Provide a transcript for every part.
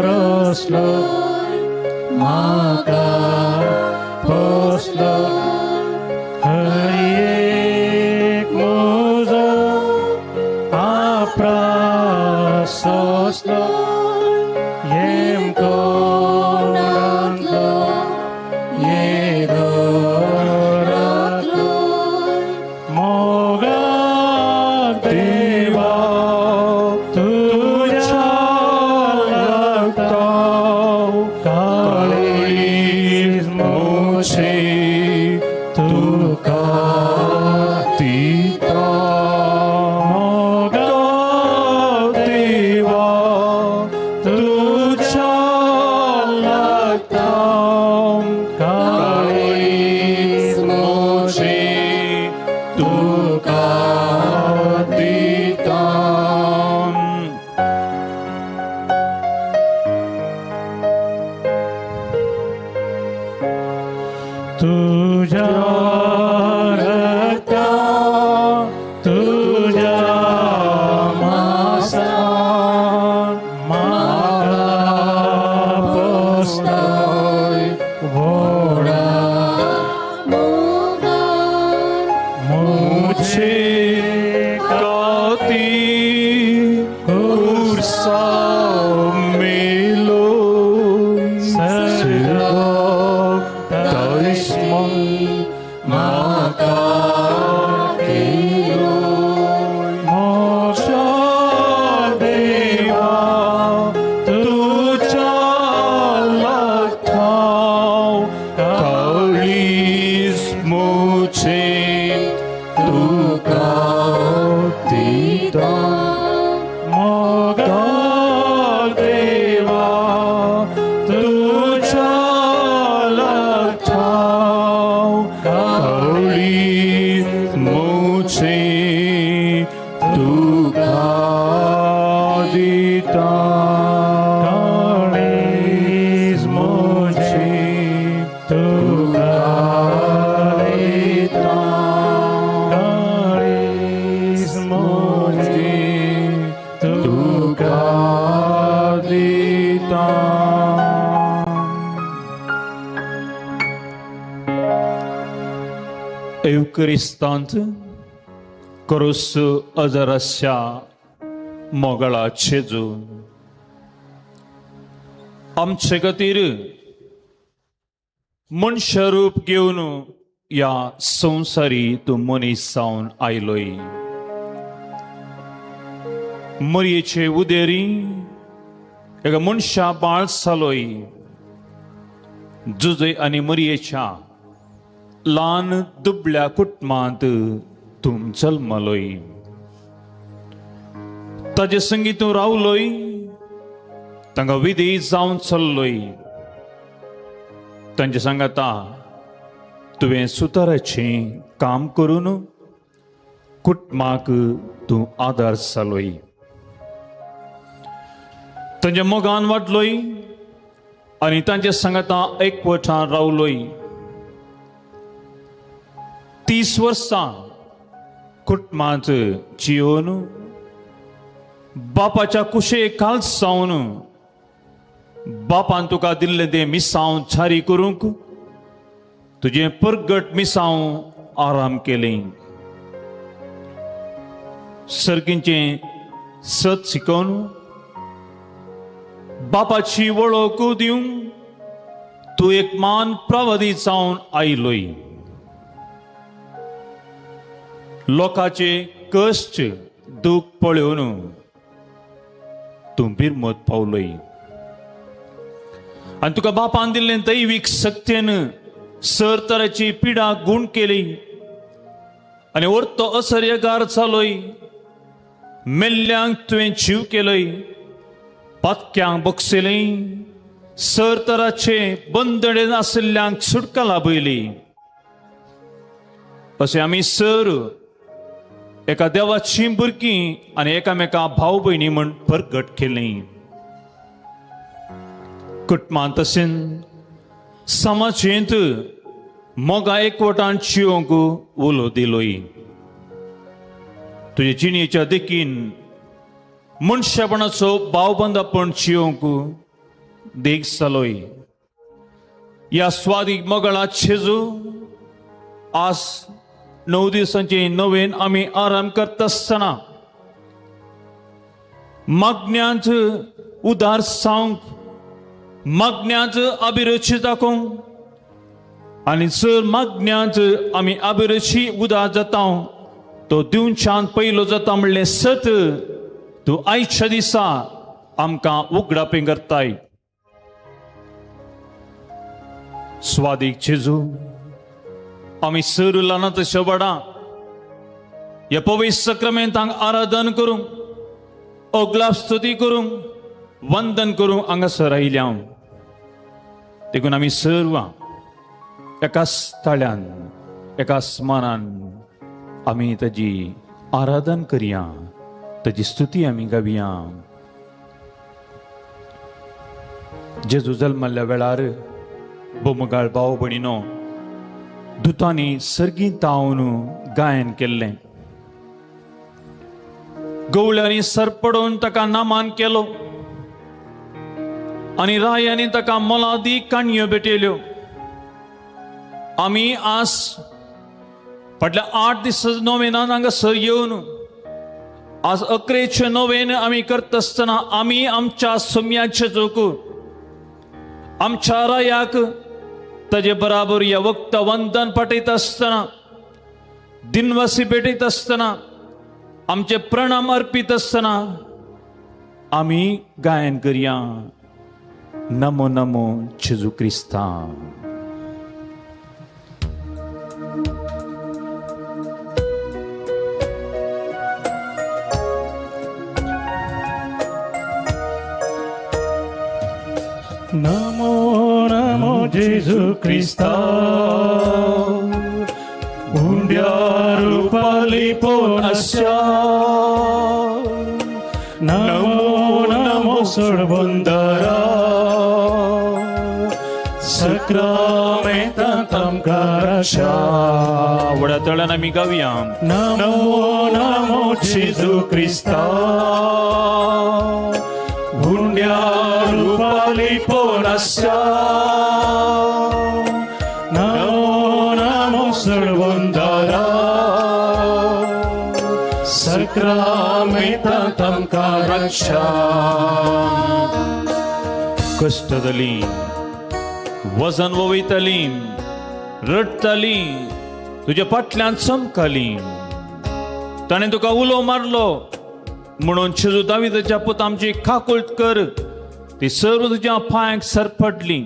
रसलो म्हाका पोसलो हर एक म्हजो आपरास सोंसलो येमकोणांतलो येदोरांतलो मोगाक देवा तुज्या लागता काळीज म्हजें तुका दिता मोगाक देवा तुज्या लागता काळीज म्हजें तुका दिता. तुज्या रक्ता तुज्या मासान म्हाका पोसलोय व्हडा मोगान म्हजे खातीर खुर्सार मेलो सर्गाक दायस्मन म्हाका केलो म्हज्या देवा तुज्या लागता काळीज म्हजें तुका दिता मोगाक देवा तुज्या लागता काळीज म्हजें तुका दिता काळीज म्हजें तुका दिता काळीज म्हजें तुका दिता. एवक्रिस्तांत क्रूस अजरस्या मोगळा जेजू आमचे खातीर मनशारूप घेवन ह्या संवसारी तूं मनीस जावन आयलोय. मरयेचे उदेरी एका मनशा बाळ जालोय. जुजय आनी मरयेच्या ल्हान दुबळ्या कुटुंबांत तूं जल्मलोय. ताजे संगी तूं रावलोय, तांकां विधी जावन चल्लोय. तांचे सांगाता तुवें सुताराचें काम करून कुटुंबाक तूं आदार जालोय. तांच्या मोगान वाडलोय आनी तांचे सांगाता एकवटान रावलोय. 30 वर्सां कुटुंबांत जियोन बापाच्या कुशे खाल जावन बापान तुका दिल्लें तें मिसांव जारी करूंक तुजें परगट मिसांव आराम केलें. सर्गींचें सत शिकोवन बापाची वळख दिवंक तूं एक मान प्रवादी जावन आयलोय. लोकांचे कश्ट दूख पळोवन तूं बिरमत पावलोय आनी तुका बापान दिल्लें दैवीक शक्तेन सर तराची पिडा गूण केली आनी वर्तो असर्यगार जालोय. मेल्ल्यांक तुवें जीव केलोय, पातक्यांक बक्षिलें, सर तराचे बंदडेन आशिल्ल्यांक सुटका लाभयली. अशें आमी सर एका देवाची भुरगीं आनी एकामेका भाव भयणी म्हण परगट केलीं. कुटुंबांत तशेंच समाजेंत मोगा एकवटान जिवंक उलो दिलोय. तुजे जिणेच्या देखीन मनशापणाचो भावबंद आपण चियोंक देख जालोय. ह्या स्वादीक मगळा जेजू आज 9 दिसांचे नवेन आमी आराम करता आसतना मागण्यांत उदार सावंक, मागण्यांत अभिरुची दाखोवंक आनी जर मागण्यांत आमी अभिरुची उदार जाता तो दिवच्यान पयलो जाता म्हणलें सत तूं आयच्या दिसा आमकां उगडापें करताय. स्वादीक जेजू आमी सर उरलाना तशें वडा ह्या पवित्र सक्रामेंतांक आराधन करूंक, अगलाप स्तुती करूंक, वंदन करूंक हांगासर आयल्या. देखून आमी सर्वां एका स्थळ्यान एका स्मरान आमी ताजी आराधन करया, ताजी स्तुती आमी गावया. जेजू जल्मल्ल्या वेळार बोमगाळ भाव भयणीनो दुतांनी सर्गीं तावन गायन केल्लें. गवळ्यांनी सरपडोवन ताका नामान केलो आनी रायांनी ताका मोलादीक काणयो भेटयल्यो. आमी आज फाटल्या 8 दीस नोवेनान हांगासर येवन आज 11 नोवेन आमी करता आसतना आमी आमच्या सोम्याचे जोक आमच्या रायाक ताजे बराबर ह्या वखदा वंदन पाठयता आसतना, दिनवासी भेटयता आसतना, आमचे प्रणाम अर्पीत आसतना आमी गायन करया नमो नमो जेजू क्रिस्ता. नमो नमो जेजू क्रिस्ता, उंड्या रुपाली पोनास्या. नमो नमो सोडबंदरा, सक्रामेंतांत आमकां रक्षा. व्हडा तळ्यान आमी गावया नमो नमो जेजू क्रिस्ता, उंड्या रुपाली पोनास्या. नमो नमो सोडबंदरा, सक्रामेंतांत आमकां रक्षा. कश्ट जाली, वजन वयताली, रडटाली, तुज्या फाटल्यान चमकाली. ताणें तुका उलो मारलो म्हणून जेजू दाविदाच्या पुता आमची काकूळट कर. ती सर्व तुज्या पांयांक सरपडली.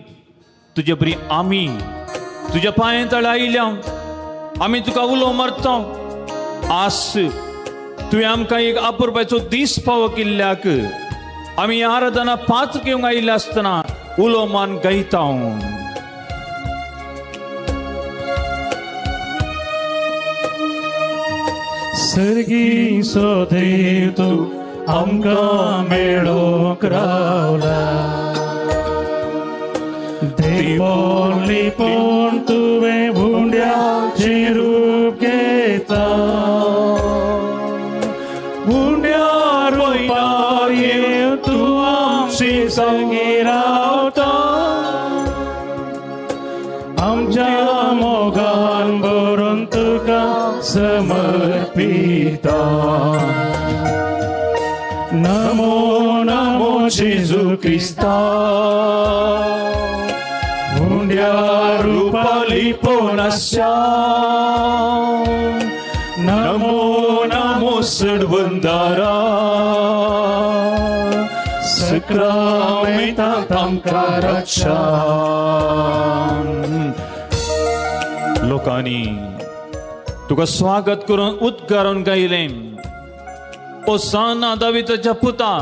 तुजे बरी आमी तुज्या पांयां तळा आयल्या, आमी तुका उलो मारता. आज तुवें आमकां एक अपुरबायचो दीस फावो केल्ल्याक आमी आराधना पात्र घेवंक आयिल्ले आसतना उलो मान गायता. सर्गी सो देव तूं आमकां मेळोंक रावला, देवोन लिपोवन तुवें उंड्याचें रूप घेता. उंड्या रुपार येवन तूं आमचे संगी रावता, आमच्या मोगान भरून तुका समर्पिता. नमो नमो जेजू क्रिस्ता, उंड्या रुपाली पोनास्या. नमो नमो सडवंदारा, सक्रामेंतांत आमकां रक्षा. लोकांनी तुका स्वागत करून उद्गारून गायलें, ओसाना दाविदाच्या पुता.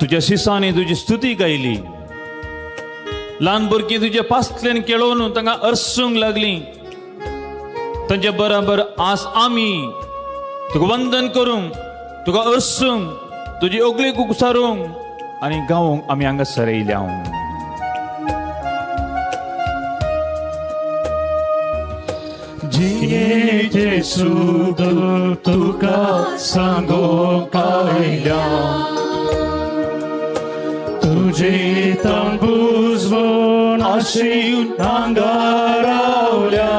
तुज्या शिसांनी तुजी स्तुती गायली. ल्हान भुरगीं तुज्या पासल्यान केळोवन तांकां अरसूंक लागलीं. तांच्या बराबर आज आमी तुका वंदन करूंक, तुका अरसूंक, तुजी ओगळी कुसारूंक आनी गावोंक आमी हांगासर येयल्या. जिणेचें सूख तुका सांगूंक आयल्या तुजे तांबूजवण आशेन हांगा रावल्या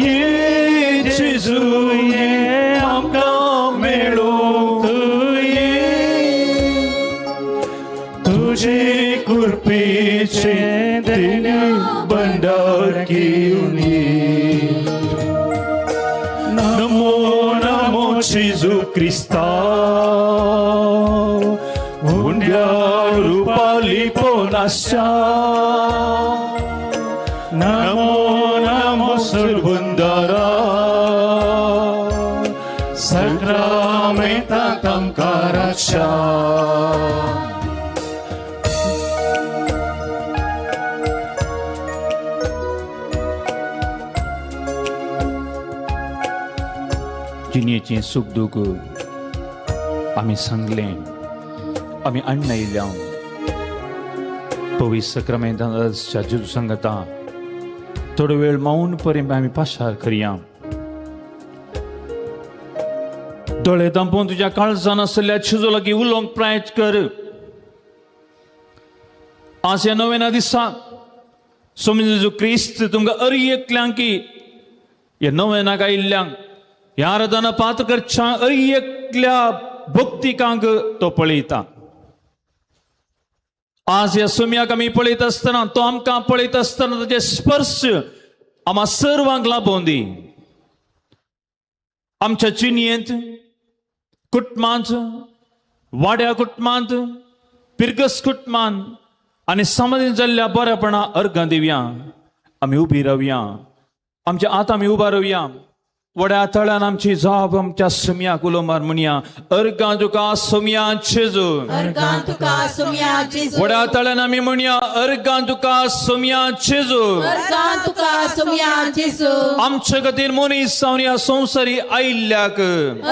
ये जेजू ये आमकां मेळूंक ये तुजे कृपेचें देणें भंडार घेवन ये नमो नमो जेजू क्रिस्ता उंड्या रुपाली पोनाशा नमो नमो सुरबुंदरा सक्रामेंतांत आमकां रक्षा. जिणेचें सूख दूख आमी सांगलें, आमी आणयल्या पवित्र सक्रमेंताच्या जेजू सांगता थोडो वेळ मौन पर्यंत आमी पाशार करया. दोळे दांपोवन तुज्या काळजान आशिल्ल्या जेजू लागीं उलोवंक प्रयत्न कर. आज ह्या नव्या दिसा स्वामी जेजू क्रिस्त तुमकां अरी एकल्यांकी ह्या नव्यानाक आयिल्ल्यांक ह्या आराधना पात्र करच्या अरी एकल्या भक्तिकांक तो पळयता. आज ह्या सुम्याक आमी पळयत आसतना, तो आमकां पळयत आसतना ताचे स्पर्श आमा सर्वांक लाभोवन दी. आमच्या जिणेंत, कुटुंबांत, वाड्या कुटुंबांत, पिरगस कुटुंबांत आनी समाजांत जाल्ल्या बऱ्यापणा अर्गां दिवया. आमी उबी रावया, आमच्या आत आमी उबा रावया. वड्या तळ्यान आमची जाप आमच्या सुम्याक उलो मार म्हणया, अर्गां तुका सुम्या जेजू. अर्गां तुका सुम्या जेजू. वड्या तळ्यान आमी म्हणया, अर्गां तुका सुम्या जेजू. अर्गां तुका सुम्या जेजू. आमचे खातीर मनीस जावन ह्या संवसारी आयिल्ल्याक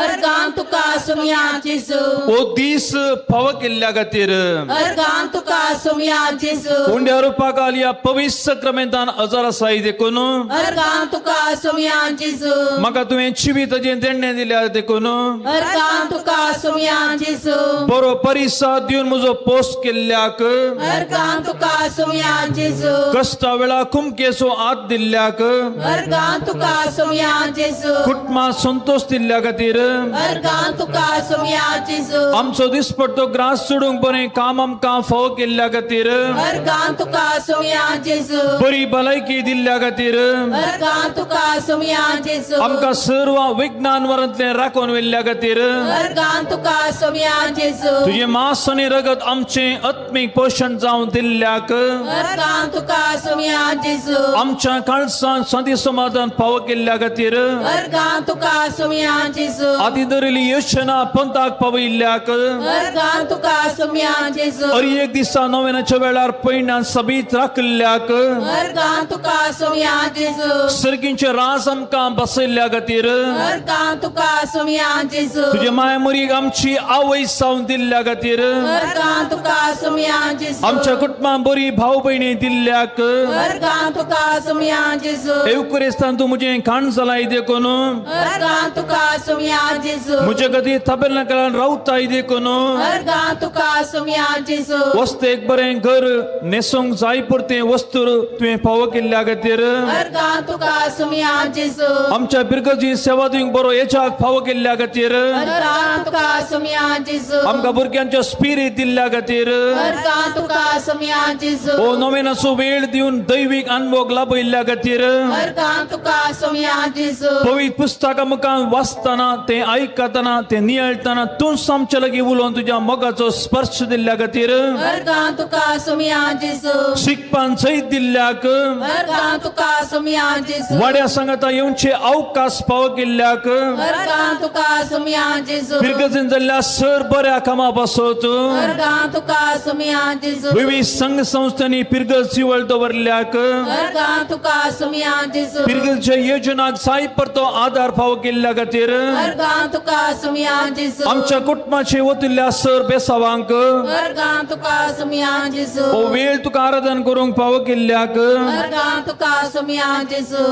अर्गां तुका सुम्या जेजू. हो दीस फावो केल्ल्या खातीर अर्गां तुका सुम्या जेजू. उंड्या रुपाक ह्या पवित्र सक्रमेंतान हजार आसाय देखून अर्गां तुका सुम्या जेजू. म्हाका तुवें जिविताचें देणें दिल्या देखून अर्गां तुका सुम्या जेजू. बरो परिसाद दिवन म्हजो पोस केल्ल्याक अर्गां तुका सुम्या जेजू. कश्टा वेळा कुमकेचो हात दिल्ल्याक अर्गां तुका सुम्या जेजू. कुटुंबाक संतोश दिल्ल्या खातीर अर्गां तुका सुम्या जेजू. आमचो दिसपट्टो ग्रास सोडूंक बरें काम आमकां फावो केल्ल्या खातीर अर्गां तुका सुम्या जेजू. बरी भलायकी दिल्ल्या खातीर अर्गां तुका सुम्या जेजू. आमकां सर्व विज्ञान वरांतलें राखून व्हेल्ल्या खातीर अर्गां तुका सुम्या जेजू. तुजें मांस आनी रगत आमचें आत्मीक पोशण जावन दिल्ल्याक अर्गां तुका सुम्या जेजू. आमच्या काळजान शांती समाधान फावो केल्ल्या खातीर अर्गां तुका सुम्या जेजू. आदी धरिल्ली योजना पंथाक पावयिल्ल्याक अर्गां तुका सुम्या जेजू. हर एक दिसा नव्याच्या वेळार पयणान सबीत राखिल्ल्याक अर्गां तुका सुम्या जेजू. सर्गींचे राज आमकां बसयल्ल्या खातीर अर्गां तुका सुम्या जेजू. तुजे मायमरीक आमची आवय जावन दिल्ल्या खातीर अर्गां तुका सुम्या जेजू. आमच्या कुटुंबान बरी भाव भयणी दिल्ल्याक अर्गां तुका सुम्या जेजू. एवकुरेस्तान तूं म्हजें खाण जालाय देखून अर्गां तुका सुम्या जेजू. म्हजे खातीर ताबेरनाकलान रावताय देखून अर्गां तुका सुम्या जेजू. वस्तेक बरें घर न्हेसूंक जाय पुरतें वस्तू तुवें फावो केल्ल्या खातीर अर्गां तुका सुम्या जेजू. आमच्या बिरगजी सेवा दिवंक बरो हेच्याक फावो केल्ल्या खातीर अर्गां तुका सुम्या जेजू. आमकां भुरग्यांच्यो स्पिरीत दिल्ल्या खातीर अर्गां तुका सुम्या जेजू. हो नव्यानाचो वेळ दिवन दैवीक अनभोग लाभयिल्ल्या खातीर अर्गां तुका सुम्या जेजू. पवित्र पुस्तकां मुखार वाचतना, तें आयकतना, तें नियाळटना तूंच आमच्या लागीं उलोवन तुज्या मोगाचो स्पर्श दिल्ल्या खातीर अर्गां तुका सुम्या जेजू. शिकपान जैत दिल्ल्याक अर्गां तुका सुम्या जेजू. वाड्या सांगता येवचे अवकाश फावो केल्ल्याक अर्गां तुका सुम्या जेजू. पिरगजेन जाल्ल्या सर बऱ्या कामा पासत अर्गां तुका सोमया जेजू विविध संघ संस्थांनी पिरगज जिवळ दवरल्याक अर्गां तुका सोमया जेजू पिरगजच्या योजनाक साय परतो आदार फावो केल्ल्या खातीर अर्गां तुका सोमया जेजू आमच्या कुटुंबाचे वतिल्ल्या सर बेसावांक अर्गां तुका सोमया जेजू हो वेळ तुका आराधन करूंक फावो केल्ल्याक अर्गां तुका सोमया जेजू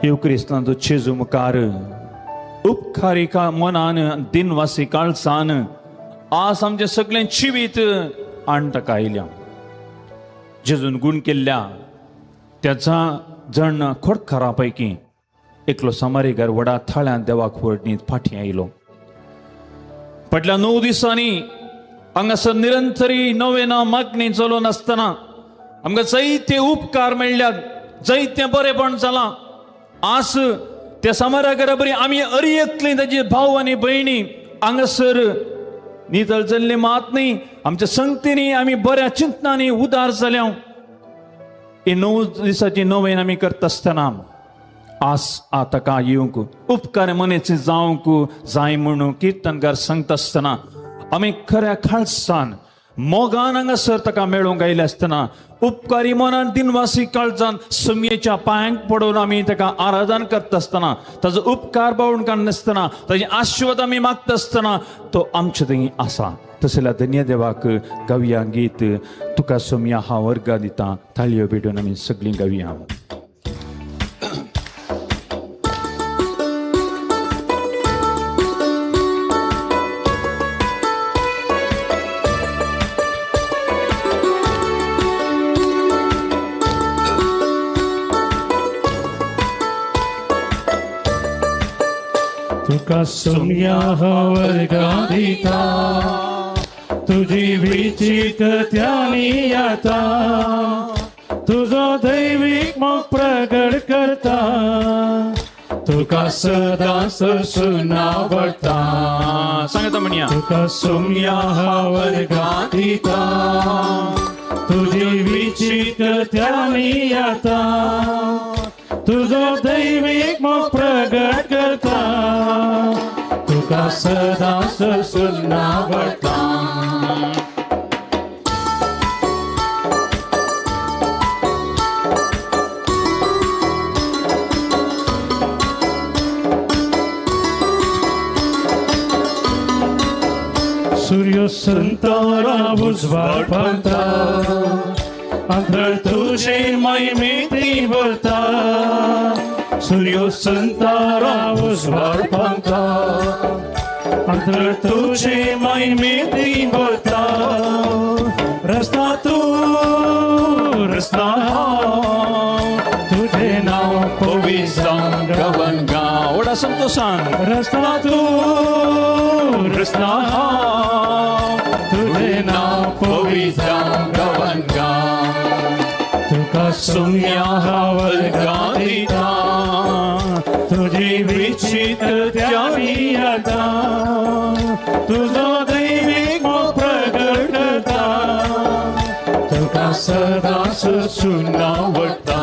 येव क्रिस्तांचो जेजू मुखार उपकारी का मनान दिनवासी काळसान आज आमचें सगळें जिवीत आण ताका आयल्या जेजून गूण केल्ल्या त्याचा जण खोडकारां पैकी एकलो समारीगर व्हडा थाळ्यान देवाक व्हडणीत फाटीं आयलो. फाटल्या 9 दिसांनी हांगासर निरंतरी नवेना मागणी चलोवन आसतना आमकां जायते उपकार मेळ्ळ्यात, जायतें बरेपण जालां. आज त्या समाराघरा बरी आमी अरियतली ताजी भाव आनी भयणी हांगासर नितळ जाल्ले मात न्ही, आमच्या संगतींनी आमी बऱ्या चिंतनांनी उदार जाल्या. ही 9 दिसाची नवेन आमी करता आसतना आज ताका येवंक उपकार मनेचे जावंक जाय म्हणून किर्तनकार सांगता आसतना आमी खऱ्या खालसान मोगान हांगासर ताका मेळोवंक आयले आसतना उपकारी मनान दिनवासी काळजान सुमयेच्या पांयांक पडून आमी ताका आराधन करता आसतना ताजो उपकार बावून काडनासतना ताजी आशीर्वाद आमी मागता आसतना तो आमचे थंय आसा. तसल्या धन्य देवाक गावया गीत तुका सोमया हांव वर्गा दिता. ताळयो भेटून आमी सगळीं गावया. तुका सोमया हांव वर्गां दिता तुजी विचित्र त्यानी येता तुजो दैवीक मोग प्रगट करता तुका सदांच सुनावडटा. सांगता म्हणया तुका सोमया हांव वर्गां दिता तुजी विचित्र त्यानी येता तुजो दैवीक मोग प्रगट करता तुका सदांच सुनावडटा. सूर्य संतारा उजवाड पांता अंधळ तुझे महिमेती भरता सूर्य संतारा उजवाड पांता अंधळ तुझे महिमेती भरता रस्ता तू रस्ता तुझे नाव पवित्र गवन गाव व्हडा संतोषान रस्ता तू रस्ता तुझे नाव पवित्र गवन गाव तुका सोमया हांव वर्गां दिता तुजी विचित्र त्यानी येता तुजो दैवीक मोग प्रगट करता तुका सदांच सुनावडटा.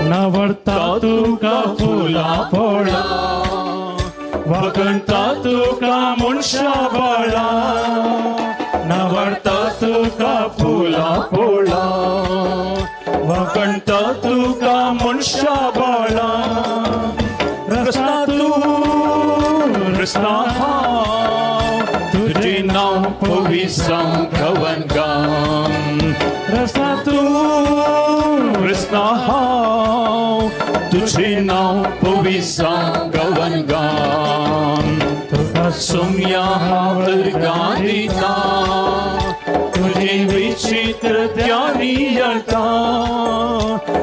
नावडता तुका फुलां फळां वागणता तुका मनशा बाळां नावडता तुका फुलां फळां वागणता तुका मनशा बाळां रस्ता तू रस्ता तुझे नाव पवित्र गवन गाम रस्ता तू रस्ता तुझे नाव पवित्र गवन गाम तुका सोमया हांव वर्गां दिता तुझे विचित्र त्यानी येता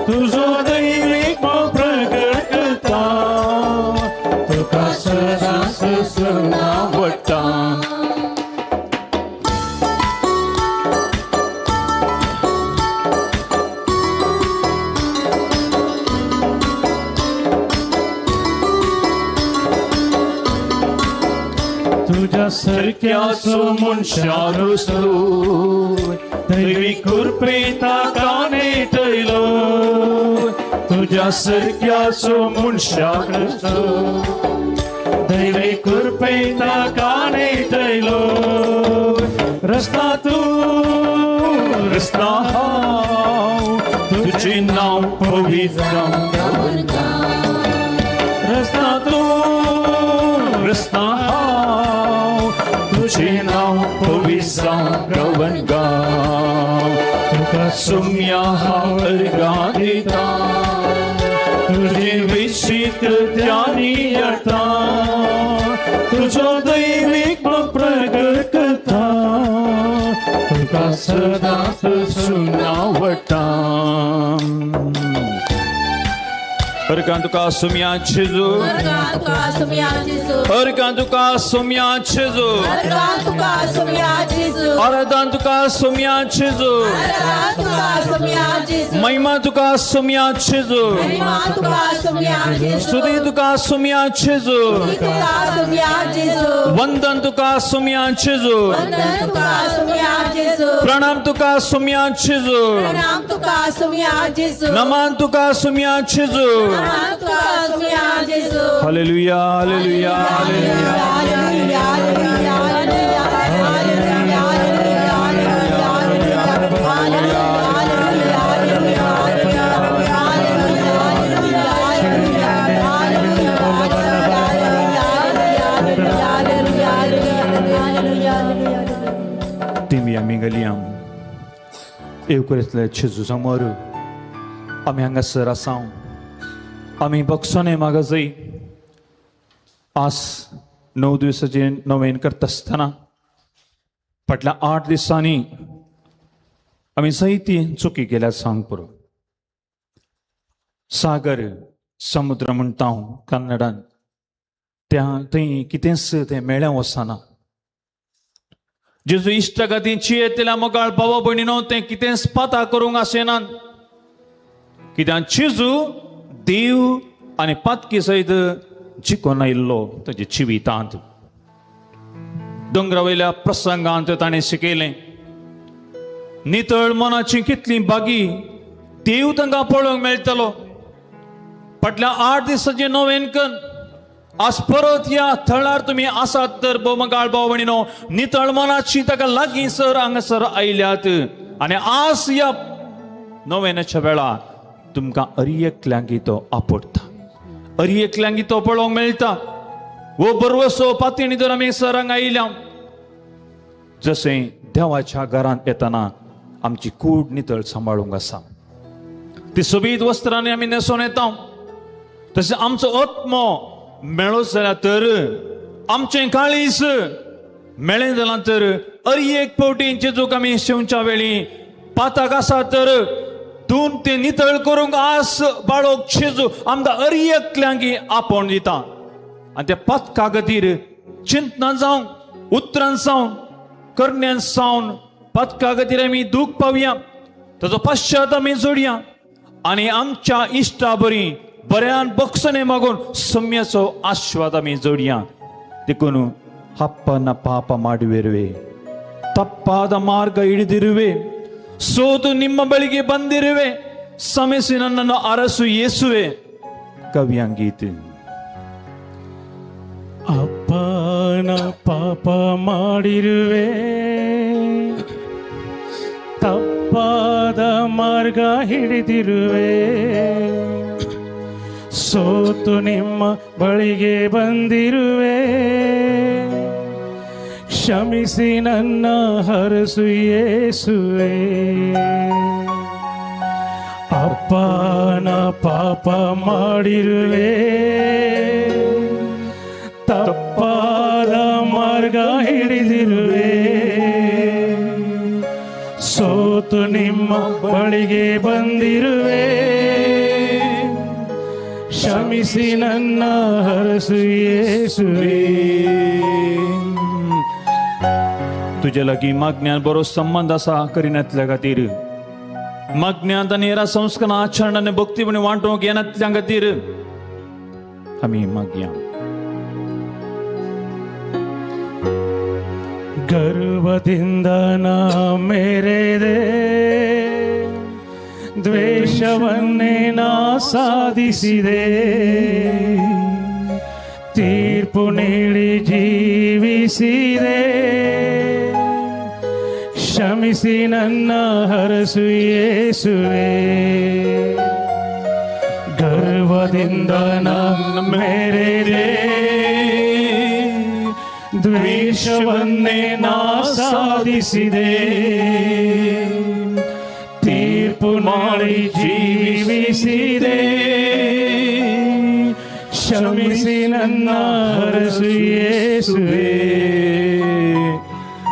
तुजो दैवीक मोग प्रगट करता तुका सदांच सुनावडटा. तुज्या सारक्याचो मनशा रस्तो दैवी कृपे ताका नेटयलो तुज्या सारक्याचो मनशाक दैवी कृपे ताका नेटयलो रस्ता तूं रस्ता हांव तुजें नांव पवित्र रस्ता तूं रस्ता हांव तुजें नांव पवित्र गवन गांव तुका सुम्या हांव अर्घां दिता तुजे विशीं ध्यानी येता तुजो दैवीक प्रगट करता तुका सदांच सुनावता अर्घां तुका सुम्या जेजू अर्घां तुका सुम्या जेजू अर्घां तुका सुम्या जेजू अर्घां तुका सुम्या जेजू आराधन तुका सुम्या जेजू आराधन तुका सुम्या जेजू महिमा तुका सुम्या जेजू महिमा तुका सुम्या जेजू स्तुती तुका सुम्या जेजू स्तुती तुका सुम्या जेजू वंदन तुका सुम्या जेजू वंदन तुका सुम्या जेजू प्रणाम तुका सुम्या जेजू प्रणाम तुका सुम्या जेजू नमन तुका सुम्या जेजू hallelujah hallelujah hallelujah hallelujah hallelujah तिमी आमी गेली येवकरेंतले जेजू समोर आमी हांगासर आसा आमी बक्षणे मागाजय आज 9 दिवसाचे नवेन करता आसतना फाटल्या 8 दिसांनी आमी जायती चुकी केल्या सांग पुरो. सागर समुद्र म्हणटा हांव कन्नडान त्या थंय कितेंच तें मेळ्ळें वचना. जेजू इश्टागती चियेतल्या मोगाळ भावा भयणीनो तें कितेंच पाता करूंक आसना कित्याक जेजू देव आनी पातकी सयत जिखून आयिल्लो ताच्या जिवितांत. दोंगरा वयल्या प्रसंगांत ताणें शिकयलें नितळ मनाची कितली बागी देव तांकां पळोवंक मेळटलो. फाटल्या 8 दिसांचें नवेन कर आज परत ह्या थळार तुमी आसात तर भोवमगाळ भाव भयणीनो नितळ मनाची ताका लागीं सर हांगासर आयल्यात आनी आज ह्या नवेनाच्या वेळार तुमकां अरी एकल्यांकी तो आपडटा अरी एकल्यांकी तो पळोवंक मेळटा. हो बरवसो पातयेणी तर आमी सर हांगा आयल्या जशें देवाच्या घरांत येतना आमची कूड नितळ सांबाळूंक आसा ती सोबीत वस्त्रांनी आमी न्हेसोन येता तशें आमचो आत्मो मेळो जाल्यार तर आमचें काळीज मेळ्ळें जाल्यार तर अरी एक फावटी जेजूक आमी शेवच्या वेळी पाताक आसा तर दोन ते नितळ करूंक आस बाळोक जेजू आमकां अरी एकल्यांकी आपोवन दिता आनी त्या पातका खातीर चिंतना जावन उतरान जावन करण्यान जावन पातका खातीर आमी दूख पावया ताचो पश्चात आमी जोडया आनी आमच्या इश्टा बरी बऱ्यान बक्षणे मागून सम्याचो आश्वाद आमी जोडया. देखून ಹಪ್ಪನ ಪಾಪ ಮಾಡುವಿರುವೆ, ತಪ್ಪಾದ ಮಾರ್ಗ ಹಿಡಿದಿರುವೆ, ಸೋತು ನಿಮ್ಮ ಬಳಿಗೆ ಬಂದಿರುವೆ, ಕ್ಷಮಿಸಿ ನನ್ನನ್ನು ಅರಸು ಯೇಸುವೆ. ಕವಿಯಂಗೀತೆ. ಅಪ್ಪನ ಪಾಪ ಮಾಡಿರುವೆ, ತಪ್ಪಾದ ಮಾರ್ಗ ಹಿಡಿದಿರುವೆ, ಸೋತು ನಿಮ್ಮ ಬಳಿಗೆ ಬಂದಿರುವೆ, ಕ್ಷಮಿಸಿ ನನ್ನ ಹರಸು ಯೇಸುವೆ. ಅಪ್ಪನ ಪಾಪ ಮಾಡಿರುವೆ, ತಪ್ಪಾದ ಮಾರ್ಗ ಹಿಡಿದಿರುವೆ, ಸೋತು ನಿಮ್ಮ ಬಳಿಗೆ ಬಂದಿರುವೆ, ಕ್ಷಮಿಸಿ ನನ್ನ ಹರಸು ಯೇಸುವೆ. तुजे लागीं मागण्यान बरो संबंद आसा करिनातल्या खातीर, मागण्यांत आनी हेरा संस्कार आचरण आनी भक्तीपणी वांटोवंक येनातल्या खातीर आमी मागया. ಗರ್ವದಿಂದ ನಾ ಮೇರೆದೆ, ದ್ವೇಷವನ್ನೇ ನಾ ಸಾಧಿಸಿದೆ, ತೀರ್ಪು ನೀಡಿ ಜೀವಿಸಿದೆ, ಕ್ಷಮಿಸಿ ನನ್ನ ಹರಸು ಯೇಸುವೆ. ಗರ್ವದಿಂದ ನಾ ಮೇರೆದೆ, ದ್ವೇಷವನ್ನೇ ನಾ ಸಾಧಿಸಿದೆ, ತೀರ್ಪು ಮಾಡಿ ಜೀವಿಸಿದೆ, ಕ್ಷಮಿಸಿ ನನ್ನ ಹರಸು ಯೇಸುವೆ.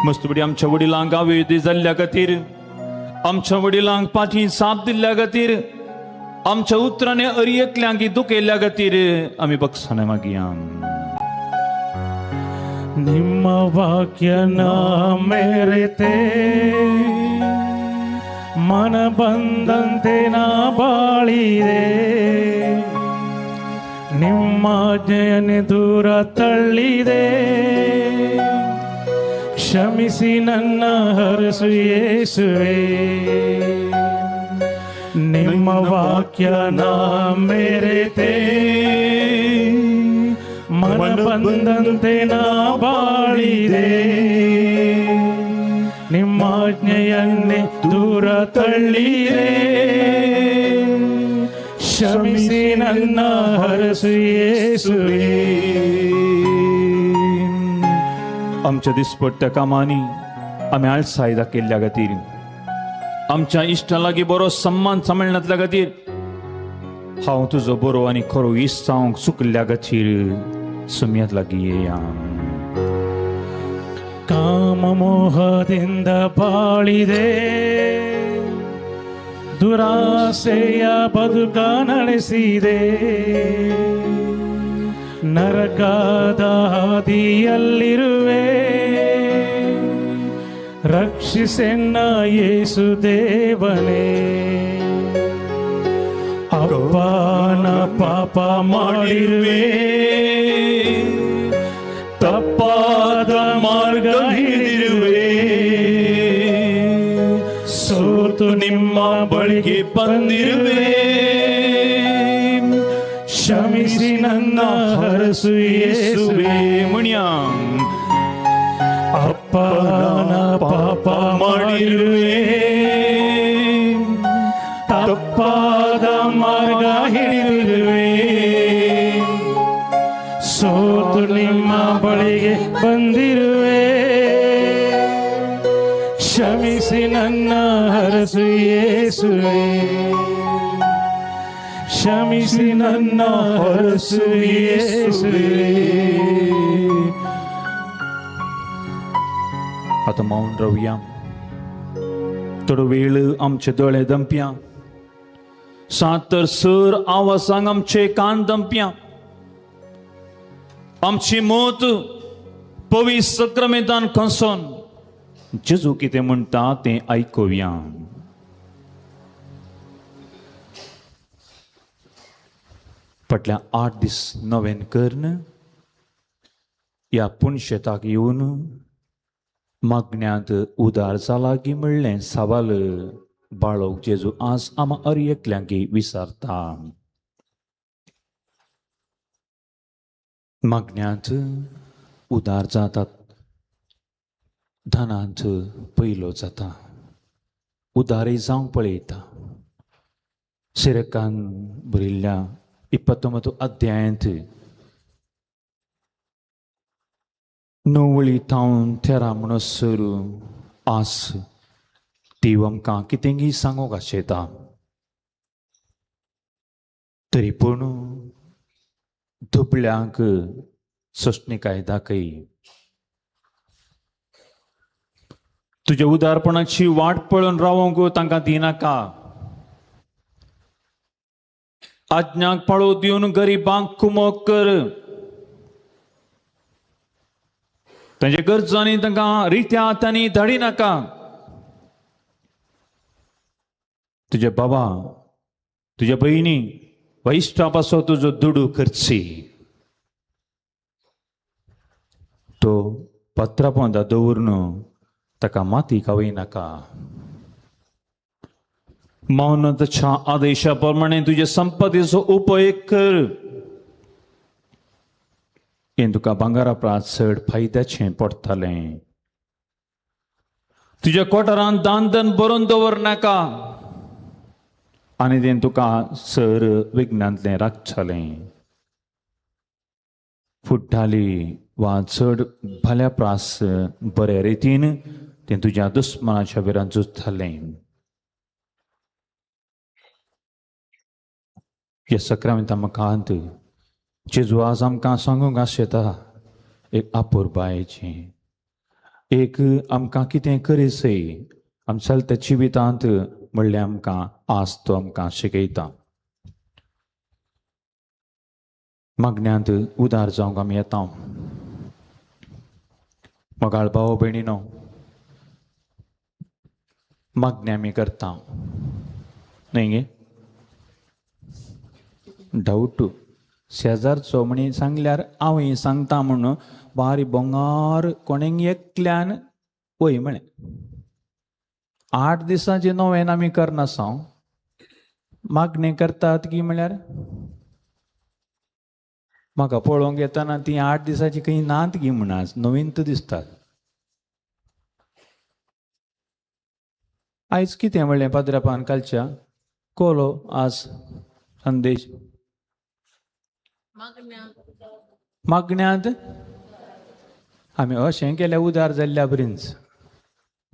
मस्तबडी आमच्या वडिलांक अवेदी जाल्ल्या खातीर, आमच्या वडिलांक पाठी साप दिल्ल्या खातीर, आमच्या उतरांनी अरयेकल्यांक दुखयल्ल्या खातीर आमी बक्षाना मागया. ನಿಮ್ಮ ವಾಕ್ಯ ನಾ ಮೇರೆತೆ, ಮನ ಬಂದಂತೆ ನಾ ಬಾಳಿದೆ, ನಿಮ್ಮ ಆಜ್ಞೆಯನ್ನು ದೂರ ತಳ್ಳಿದೆ, ಕ್ಷಮಿಸಿ ನನ್ನ ಹರಸು ಯೇಸುವೆ. ನಿಮ್ಮ ವಾಕ್ಯ ನಾ ಮೇರೆತೆ, ಮನ ಬಂದಂತೆ ನಾ ಬಾಳಿದೆ, ನಿಮ್ಮ ಆಜ್ಞೆಯನ್ನೇ ದೂರ ತಳ್ಳಿದೆ, ಕ್ಷಮಿಸಿ ನನ್ನ ಹರಸು ಯೇಸುವೆ. आमच्या दिसपट्ट्या कामांनी आमी आळसाय दाखयल्ल्या खातीर, आमच्या इश्टां लागीं बरो सन्मान सांबाळनातल्या खातीर, हांव तुजो बरो आनी खरो इश्ट जावंक चुकल्ल्या खातीर सुम्यात लागीं येया. ಕಾಮಮೋಹದಿಂದ ಬಾಳಿದೆ, ದುರಾಸೆಯ ಬದುಕ ನಡೆಸಿದೆ, ನರಕದ ಹಾದಿಯಲ್ಲಿರುವೆ, ರಕ್ಷಿಸೆನ್ನ ಯೇಸು ದೇವನೇ. ಅಪ್ಪನ ಪಾಪ ಮಾಡಿರುವೆ, ತಪ್ಪಾದ ಮಾರ್ಗ ಹಿಡಿದಿರುವೆ, ಸೋತು ನಿಮ್ಮ ಬಳಿಗೆ ಬಂದಿರುವೆ, ಕ್ಷಮಿಸಿ ನನ್ನ ಹರಸು ಯೇಸುವೆ. ಮುಣಿಯ ಅಪ್ಪನ ಪಾಪ ಮಾಡಿರುವೆ, ತಪ್ಪಾದ ಮಾರ್ಗ ಹಿಡಿದಿರುವೆ, ಸೋತು ನಿಮ್ಮ ಬಳಿಗೆ ಬಂದಿರುವೆ, ಕ್ಷಮಿಸಿ ನನ್ನ ಹರಸು ಯೇಸುವೆ, ಕ್ಷಮಿಸಿ ನನ್ನ ಹರಸು ಯೇಸುವೆ. आतां मौन रावया, थोडो वेळ आमचे दोळे दंपया, सात तर सर आवाजांक आमचे कान दंपया, आमची मत पवित्र सक्रमेंतान खंसोन जेजू कितें म्हणटा तें आयकुया. फाटल्या 8 दीस नवेन करून ह्या पुणशेताक येवन मागण्यांत उदार जाला की म्हणलें सवाल बाळोक जेजू आज आमा अर एकल्यांकी विचारता. मागण्यांत उदार जातात, धनांत पयलो जाता, उदारी जावंक पळयता. सिरकान बरयल्ल्या 29 अध्यायांत 9 थावन 13 म्हणसर आस देव आमकां कितेंगी सांगूंक आशेता. तरी पूण दुबळ्यांक सोंसणीकाय दाखय, तुज्या उदारपणाची वाट पळोवन रावंक तांकां दिनाका. आज्ञाक पाळो दिवन गरिबांक कुमक कर, तांच्या गरजांनी तांकां रित्या हातांनी धाडिनाका. तुज्या बाबा, तुज्या भयणी वा इश्टा पासो तुजो दुडू करची, तो पत्रापोंदा दवरून ताका माती खावयनाका. मौनाच्या आदेशा प्रमाणे तुजे संपत्तीचो उपयोग कर. हें तुका भांगरा परस चड फायद्याचें पडटलें. तुज्या कोठारांत दान धन बरोवन दवर नाका आनी तें तुका सर विघ्नांतलें राखचलें. फुट्टाली वा चड भल्या प्रास बरे रितीन तें तुज्या दुस्मनाच्या विरान झुजतलें. ह्या सक्रामेंता मुखांत जेजू आज आमकां सांगूंक आशेता एक आपुरबायेचें, एक आमकां कितें करीसय आम चलत्या जिवितांत म्हणल्यार आमकां आज तो आमकां शिकयता. मागण्यांत उदार जावंक आमी येता. मोगाळ भाव भयणीनो, मागणें आमी करता न्हय गे? डावट शेजारचो म्हणी सांगल्यार हांवूय सांगता म्हूण बारी बोंगार कोणेंक एकल्यान वय म्हळें. 8 दिसांचें नोवेन आमी करनासा, मागणें करतात की म्हळ्यार म्हाका पळोवंक येतना ती 8 दिसांची खंय नात गी म्हूण आज नवीन दिसतात. आयज कितें म्हणलें पाद्रापान कालच्या कोलो आज संदेश मागण्यांत आमी अशें केल्यार उदार जाल्ल्या बरींच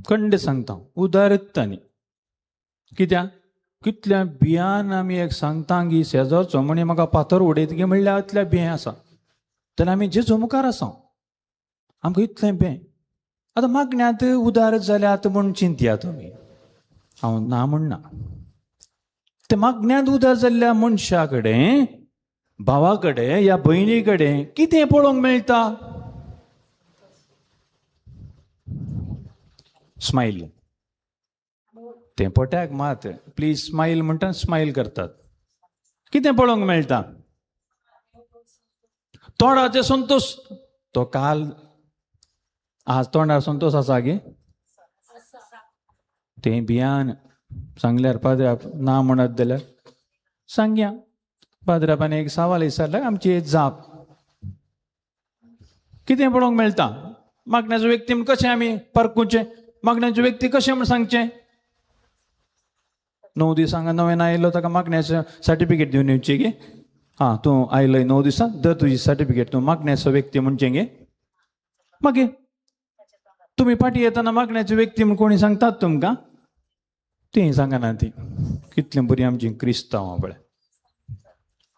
कंड सांगता उदारत न्ही. कित्याक कितल्या बियान आमी एक सांगता की शेजारचो म्हणी म्हाका फातर उडयत गी म्हणल्यार इतल्या बियें आसा जाल्यार आमी जेजू मुखार आसा, आमकां इतलें बें. आतां मागण्यांत उदार जाल्यात म्हूण चिंतया तुमी, हांव ना म्हणना. ते मागण्यांत उदार जाल्ल्या मनशा कडेन, भावा कडेन या भयणी कडेन कितें पळोवंक मेळटा? स्मायल. तें पोट्याक मात प्लीज स्मायल म्हणटा, स्मायल करतात. कितें पळोवंक मेळटा? तोंडाचें संतोश. तो काल आज तोंडार संतोश आसा गे? तें भियान सांगल्यार पाद्राप ना म्हणत जाल्यार सांगया. पाद्रापान एक सवाल विचारल्यार आमची जाप. कितें पळोवंक मेळटा? मागण्याचो व्यक्ती म्हण कशें आमी पारखुचें? मागण्याचो व्यक्ती कशें म्हण सांगचें? 9 दिसांक नवें आयलो ताका मागण्याचें सर्टिफिकेट दिवन येवचें गे? आं तूं आयलय 9 दिसां, दर तुजी सर्टिफिकेट, तूं मागण्याचो व्यक्ती म्हणचें गे? मागीर तुमी फाटीं येतना मागण्याचो व्यक्ती म्हण कोणी सांगतात तुमकां? तीं सांगना ती. कितलीं बरीं आमचीं क्रिस्तांवां पळय.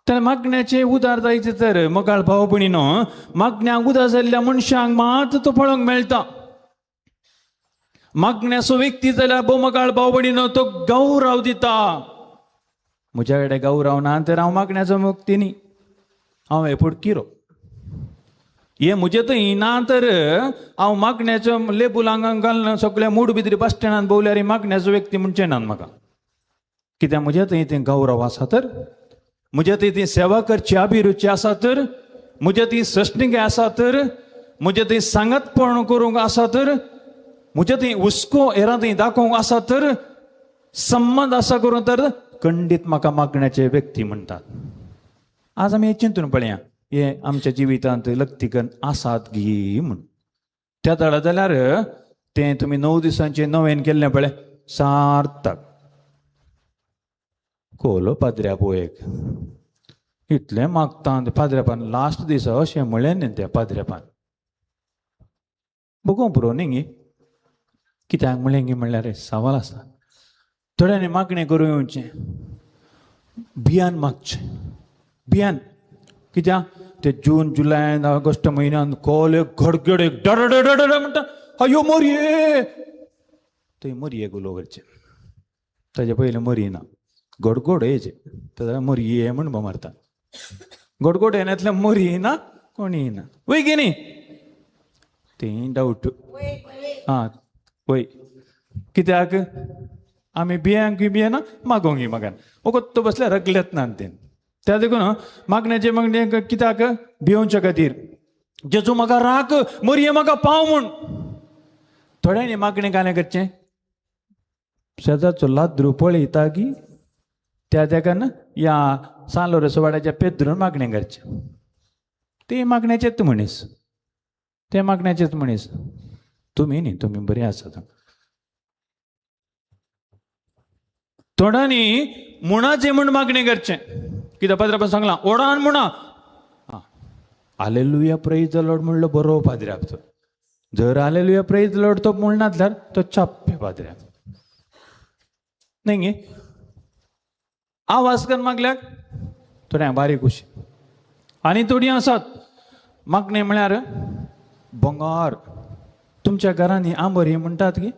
तेन्ना मागण्याचें उदार जायचें तर मोगाळ भाव भयणीनो, मागण्याक उदार जाल्ल्या मनशांक मात तो पळोवंक मेळटा. मागण्याचो व्यक्ती जाल्यार भोव मोगाळ भाव भयणीनो तो गौरव दिता. म्हज्या कडेन गौरव ना तर हांव मागण्याचो मुक्ती न्ही, हांव हे फुटकिरो. हे म्हजें थंय ना तर हांव मागण्याचो लेबूल आंगांक घालून सगळ्या मूड भितर बस स्टँडान भोवल्यार मागण्याचो व्यक्ती म्हणचें ना म्हाका. कित्याक म्हज्या थंय तें गौरव आसा तर, म्हज्या थंय ती सेवा करची अभिरुची आसा तर, म्हज्या थंय सश्णिकाय आसा तर, म्हज्या थंय सांगातपण करूंक आसा तर, म्हज्या थंय हुस्को हेरां थंय दाखोवंक आसा तर, संबंद आसा करूं तर खंडीत म्हाका मागण्याचे व्यक्ती म्हणटात. आज आमी हें चिंतून पळया, हे आमच्या जिवितांत लक्तिकन आसात गी म्हूण. त्या दळा जाल्यार तें तुमी 9 दिसांचें नवेन केल्लें पळय सार्थक. कोलो पाद्र्यापो एक इतलें मागता पाद्र्यापान लास्ट दिसा अशें म्हणलें न्ही त्या पाद्र्यापान बगोवंक पुरो न्ही गे. कित्याक म्हणलें गी म्हणल्यार सवाल आसा. थोड्यांनी मागणें करूं येवचें, बियान मागचें, बियान. कित्याक ते जून जुलय ऑगस्ट म्हयन्यान कोले घडगडे डड म्हणटा अयो मोरये, थंय मोरये उलो करचें. ताजे पयलें मोरये ना, गोडगोड येयचें ताका मोरये म्हूण मारता. गोडगोड येनातल्या मोरये ना, कोणी येना वय गे न्ही? तें डावट. आं वय. कित्याक आमी बियांकूय बियेना मागोंक मागान वगत बसल्यार रगलेत ना तें. त्या देखून मागण्याचे मागणे कित्याक भियोवच्या खातीर. जेजू म्हाका राख, मरये म्हाका पाव म्हूण. थोड्यांनी मागणें कालें करचें, शेजारचो लाद्रू पळयता की त्या तेकान ह्या सान लोरेंसो वाड्याच्या पेद्रून मागणें करचें. ते मागण्याचेच मनीस, ते मागण्याचेच मनीस. तुमी न्ही, तुमी बरी आसात. थोड्यांनी मुणाचें म्हूण मागणें करचें. कित्याक पाद्र्यान सांगलां ओडान मुणा, आलेलुया प्रेज the Lord म्हणलो बरो पाद्र्याक तो. जर आलेलुया प्रेज the Lord तो म्हणनासल्यार तो चाप्पे पाद्र्याक न्ही गे. आवाज कर मागल्याक थोड्यांक बारीक खुशी. आनी थोडीं आसात मागणें म्हळ्यार बंगार. तुमच्या घरांनी आंबरी म्हणटात की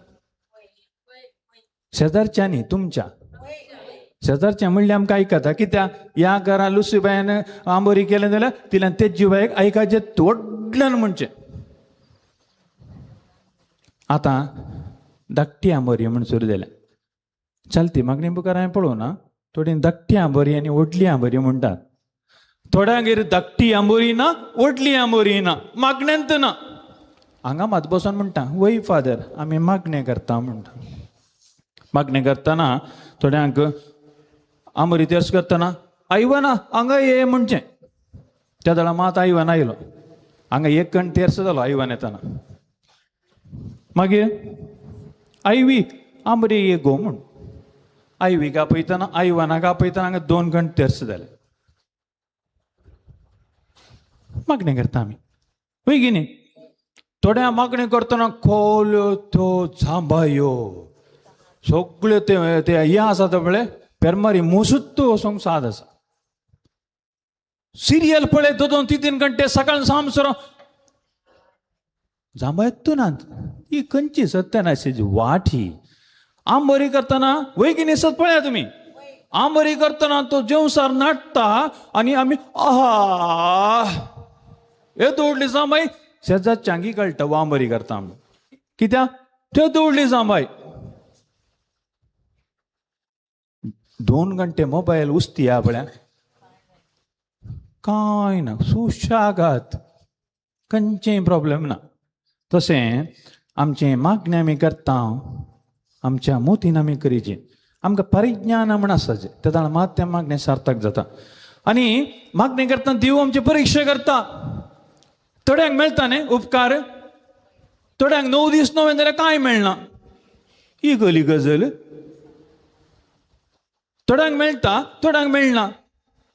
शेजारच्यांनी, तुमच्या शेजारच्या म्हणल्यार आमकां आयकता. कित्याक ह्या घरा लुसीबायन आंबोरी केलें जाल्यार तिल्यान तेजीबायक आयकाचें व्हडल्यान म्हणचें. आतां धाकटी आंबोरी म्हूण सुरू जाल्या. चलती मागणी बुकार हांवें पळोवना. थोडी धाकटी आंबोरी आनी व्हडली आंबोरी म्हणटात. थोड्यांगेर धाकटी आंबोरी ना, व्हडली आंबोरी ना, मागण्यांत ना. हांगा मात बसून म्हणटा वय फादर आमी मागणें करता म्हणटा. मागणें करतना थोड्यांक आंबोरी तेर्स करतना आयवना हांगा ये म्हणचें. त्या वेळार मात आयवन आयलो, हांगा एक कण तेर्स जालो आयवन येतना. मागीर आयवी आंबरी ये गो म्हूण आयवी कापयतना आयवना कापयतना हांगा 2 कण तेर्स जाले. मागणें करता आमी वय की न्ही. थोड्या मागणें करतना खोल्यो त्यो जांबायो सगळ्यो ते हें आसा ते पळय पेरमारी मोसुत्तू वचोंक साद आसा. सिरियल पळय 2-2, 3-3 घंटे सकाळ सामसरो जांबायतू नात. ही खंयची सत्यानाशी वाट ही. आंबोरी करतना वय की न्ही सत पळया तुमी. आंबोरी करतना तो जेवसार नाडटा आनी आमी आहा हे दवडली जांबाय. शेजारच्यांकी कळटा आंबोरी करता आमी. कित्याक त्यो दवडली जांबाय. 2 घंटे मोबायल उस्ती ह्या पळया कांय ना, सुशागात, खंयचेय प्रॉब्लेम ना. तशें आमचें मागणें आमी करता, आमच्या मोतीन आमी करीचें. आमकां परिज्ञान म्हण आसाचें, तेन्ना मात तें मागणें सार्थक जाता. आनी मागणें करतना देव आमची परिक्षा करता. थोड्यांक मेळटा न्ही उपकार, थोड्यांक 9 दीस नवें जाल्यार कांय मेळना. ही गली गजल. थोड्यांक मेळटा, थोड्यांक मेळना.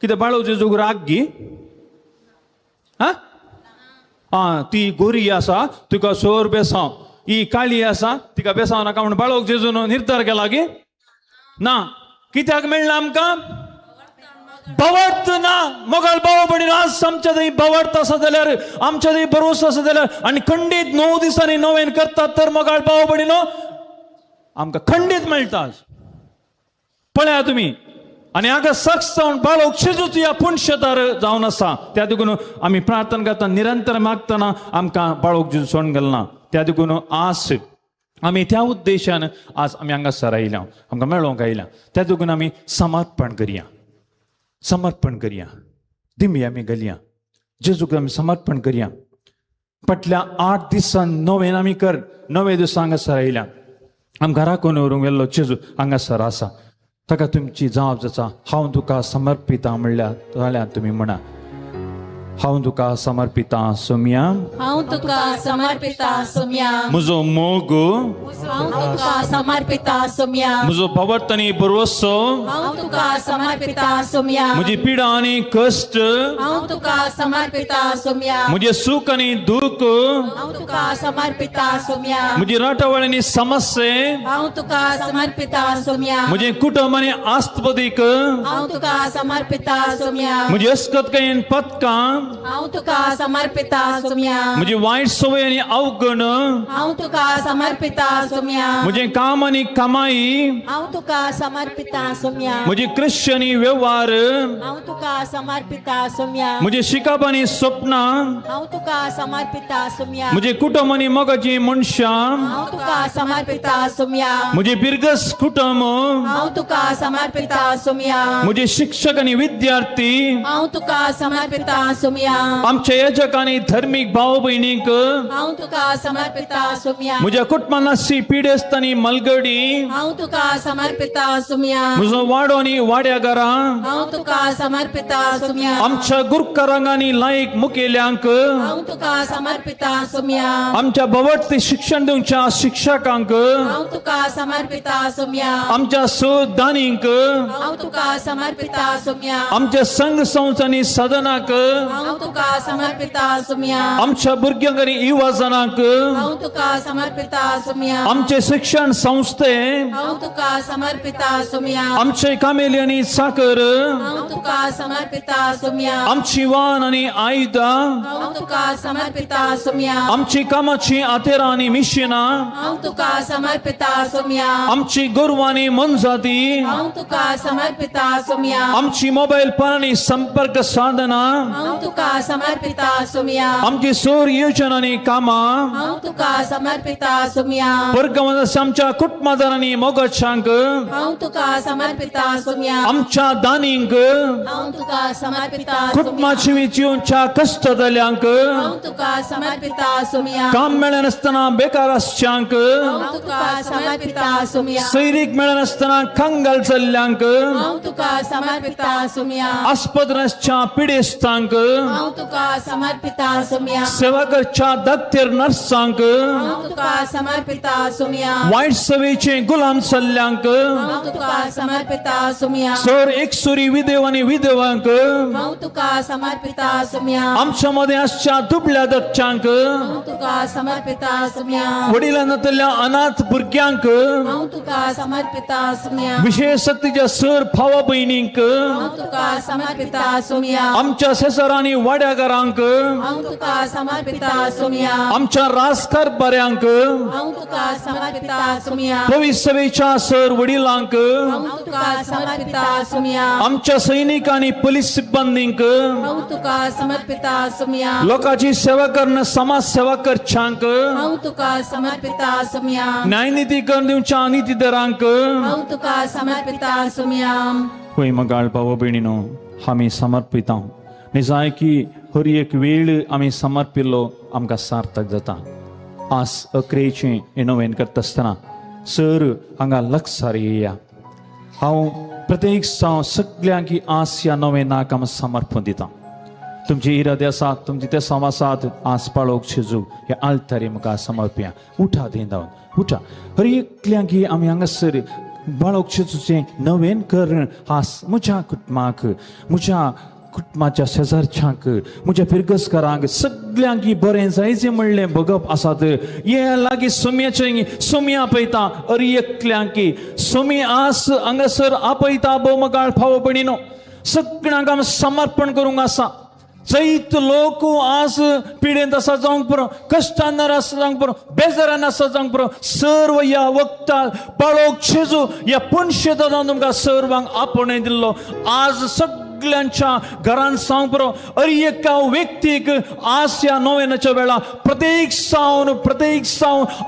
कितें बाळोवचें जोग राग गी आं, ती गोरी आसा तुका सोर बेसांव, ही काळी आसा तिका बेसांव नाका म्हूण बाळोवक जेजून निर्धार केला गी ना. कित्याक मेळना आमकां? भावार्थ ना. मोगाळ भाव भयणीनो, आज आमच्या थंय भावार्थ आसा जाल्यार, आमच्या थंय भरोसो आसा जाल्यार आनी खंडीत 9 दिसांनी नवेन करतात तर मोगाळ भाव भयणीनो आमकां खंडीत मेळटा. पळया तुमी. आनी हांगा सक्स जावन बाळोक जेजूच ह्या पुनशेतार जावन आसा. त्या देखून आमी प्रार्थना करतना निरंतर मागतना आमकां बाळोक जेजू सोडून गेलो ना. त्या देखून आज आमी त्या उद्देशान आज आमी हांगासर आयल्या, आमकां मेळोवंक आयल्या. त्या देखून आमी समर्पण करया, समर्पण करया. दिमी आमी घालया जेजूक, आमी समर्पण करया. फाटल्या 8 दिसान नवेन आमी कर 9 दिसा हांगासर आयल्या. आमकां राखून व्हरूंक गेल्लो जेजू हांगासर आसा. ताका तुमची जाप जाता हांव तुका समर्पिता म्हणल्यार जाल्यार तुमी म्हणा हांव तुका समर्पिता सोम्या, हांव तुका समर्पिता सोम्या, म्हजो मोग हांव तुका समर्पिता सोम्या, म्हजो भावार्थ आनी भरवसो हांव तुका समर्पिता सोम्या, म्हजी पिडा आनी कश्ट हांव तुका समर्पिता सोम्या, म्हजें सूख आनी दूख हांव तुका समर्पिता सोम्या, म्हजी राटावळ आनी समस्ये हांव तुका समर्पिता सोम्या, म्हजें कुटुंब आनी आस्पदीक हांव तुका समर्पिता सोम्या, म्हजी अस्कतकायेन पदकां हांव तुका समर्पिता सोम्या, म्हजी वायट संवय आनी अवगण हांव तुका समर्पिता सोम्या, म्हजें काम आनी कमाई हांव तुका समर्पिता सोम्या, म्हजी क्रिश्चनी वेव्हार हांव तुका समर्पिता सोम्या, म्हजें शिकप आनी स्वप्नां हांव तुका समर्पिता सोम्या, म्हजें कुटुंब आनी मोगाचीं मनशां हांव तुका समर्पिता सोम्या, म्हजें बिरगस कुटुंब हांव तुका समर्पिता सोम्या, म्हजे शिक्षक आनी विद्यार्थी हांव तुका समर्पिता सोम्या। सुमया। आमच्या याजक आनी धर्मीक भाव भयणींक हांव तुका समर्पिता सुमया। म्हज्या कुटुंबान आसची पिडेस्त आनी मलगडी हांव तुका समर्पिता सुमया। म्हजो वाडो आनी वाड्या घरां हांव तुका समर्पिता सुमया। आमच्या गुरकारांक आनी लायक मुखेल्यांक हांव तुका समर्पिता सुमया। आमच्या भवटती शिक्षण दिवच्या शिक्षकांक हांव तुका समर्पिता सुमया। आमच्या दानींक हांव तुका समर्पिता सुमया। आमच्या संघ संस्था आनी सदनाक हांव तुका समर्पिता सुमया। आमच्या भुरग्यांक आनी युवाजनांक हांव तुका समर्पिता सुमया। आमचे शिक्षण संस्थे हांव तुका समर्पिता सुमया। आमचे कामेली आनी साकर हांव तुका समर्पिता सुमया। आमची वान आनी आयुधां हांव तुका समर्पिता सुमया। आमची कामाची आतेरां आनी मिशिनां हांव तुका समर्पिता सुमया। आमची गोरवां आनी मोनजाती हांव तुका समर्पिता सुमया। आमची मोबायल फोन आनी संपर्क साधनां हांव तुका समर्पिता सुमया। आमची सौर योजना आनी कामां हांव तुका समर्पिता सुमया। परगांवांत आमच्या कुटुंबादारांनी मोगाच्यांक हांव तुका समर्पिता सुमया। आमच्या दानींक हांव तुका समर्पिता सुमया। कुटुंबाची जिवच्या कश्ट जाल्यांक हांव तुका समर्पिता सुमया। काम मेळनासतना बेकार आसच्यांक हांव तुका समर्पिता सुमया। सैरीक मेळनासतना कंगाल जाल्ल्यांक हांव तुका समर्पिता सुमया। आस्पत्र आसच्या पिडेस्तांक हांव तुका समर्पिता सुमया। सेवा करच्या दाक्तेर नर्सांक हांव तुका समर्पिता सुमया। वायट सवेचे गुलाम जाल्ल्यांक हांव तुका समर्पिता सुमया। सर एकसुरी विधव आनी विधवांक हांव तुका समर्पिता सुमया। आमच्या मदें आसच्या दुबळ्या दच्यांक हांव तुका समर्पिता सुमया। वडिलां नातल्या अनाथ भुरग्यांक हांव तुका समर्पिता सुमया। विशेष शक्तीच्या सर भावा भयणींक हांव तुका समर्पिता सुमया। आमच्या शेजारांनी वाड्याघरांक हांव तुका समर्पिता सुमया। आमच्या राजकारभाऱ्यांक हांव तुका समर्पिता सुमया। पवित्र सभेच्या सर वडिलांक हांव तुका समर्पिता सुमया। आमच्या सैनिक आनी पोलीस सिब्बंदींक हांव तुका समर्पिता सुमया। लोकांची सेवा करण समाज सेवा करच्यांक हांव तुका समर्पिता सुमया। न्यायनिती करून दिवच्या नितीदारांक हांव तुका समर्पिता सुमया। होय मगाळ भाव भयणीनो, आमी समर्पिता निजाय की हर एक वेळ आमी समर्पिल्लो आमकां सार्थक जाता। आज अकरेचें हें नवेन करता आसतना सर हांगा लक्षार येया। हांव प्रत्येक साव सगल्यांक आज ह्या नवेनाक आमी समर्पण दिता। तुमचे इरादे आसात, तुमचे ते साव आसात, आज पाळोवंक शेजू ह्या आल्तारी म्हाका समर्पया। उठा थंय धांवन उठा, हर एकल्यांक आमी हांगासर बाळोक शेजूचें नवेन करण आज म्हज्या कुटुंबाक, म्हज्या कुटुंबाच्या शेजारच्यांक, म्हज्या फिरगसकारांक सगल्यांक बरें जायचें म्हणलें भोगप आसात। हे लागीं सोम्याचें सोम्या आपयता अरे एकल्यांक सोमी आस हांगासर आपयता भोवमगाळ फावो भयणीनो, सगळ्यांक आमी समर्पण करूंक आसा। जैत लोक आज पिडेंत आसा जावंक पुरो, कश्टान आसा जावंक पुरो, बेजारान आसा जावंक पुरो, सर्व ह्या वखदार पाळोवंक शेजू ह्या पणशेतान तुमकां सर्वांक आपोवणें दिल्लो। आज सगळ्यांच्या घरान सांग पुरो, अरे एका व्यक्तीक आज ह्या नोवेनाच्या वेळा प्रत्येक सावन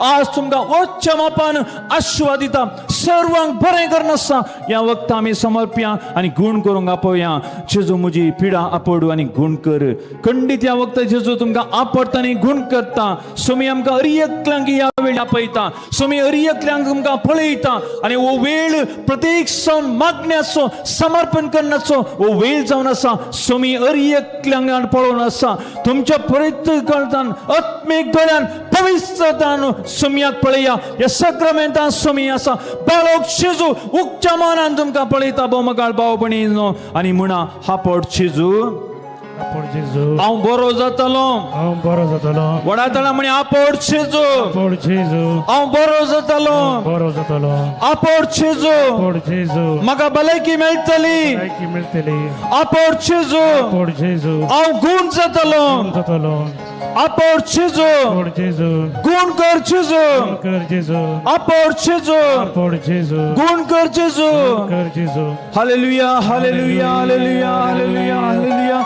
आज तुमकां उच्च मापान आशिर्वाद दिता। सर्वांक बरें करनासता ह्या वखदां आमी समर्पया आनी गूण करूंक आपोवया। जेजू म्हजी पिडा आपोडू आनी गूण कर। खंडीत ह्या वखदां जेजू तुमकां आपडटा आनी गूण करता। सोमी आमकां अरी एकल्यांक ह्या वेळ आपयता, सोमी अरी एकल्यांक तुमकां पळयता आनी हो वेळ प्रत्येक सावन मागण्याचो समर्पण करण्याचो हो वेळ जावन आसा। सोमी अरी एकल्यांक पळोवन आसा, तुमच्या पवित्र कळतान आत्मीक दोळ्यान पवित्रतान सोमयाक पळया। ह्या सक्रमेंतान सोमी आसा, बाळोक शेजू उकच्या मनान तुमकां पळयता भोवमगाळ भाव भयणीनो आनी म्हणा हापोट शेजू, हांव बरो जातलो, हांव बरो जातलो। व्हडा तळा म्हणे आपोट शेजू, हांव बरो जातलो, बरो जातलो। आपोट शेजू, म्हाका भलायकी मेळटली, मेळटली। आपोट शेजू, हांव गूण जातलो, जातलो। आपोट शेजू, गूण कर जेजू, आपोट शेजू, गूण कर जेजू। Hallelujah, hallelujah, hallelujah, hallelujah, hallelujah.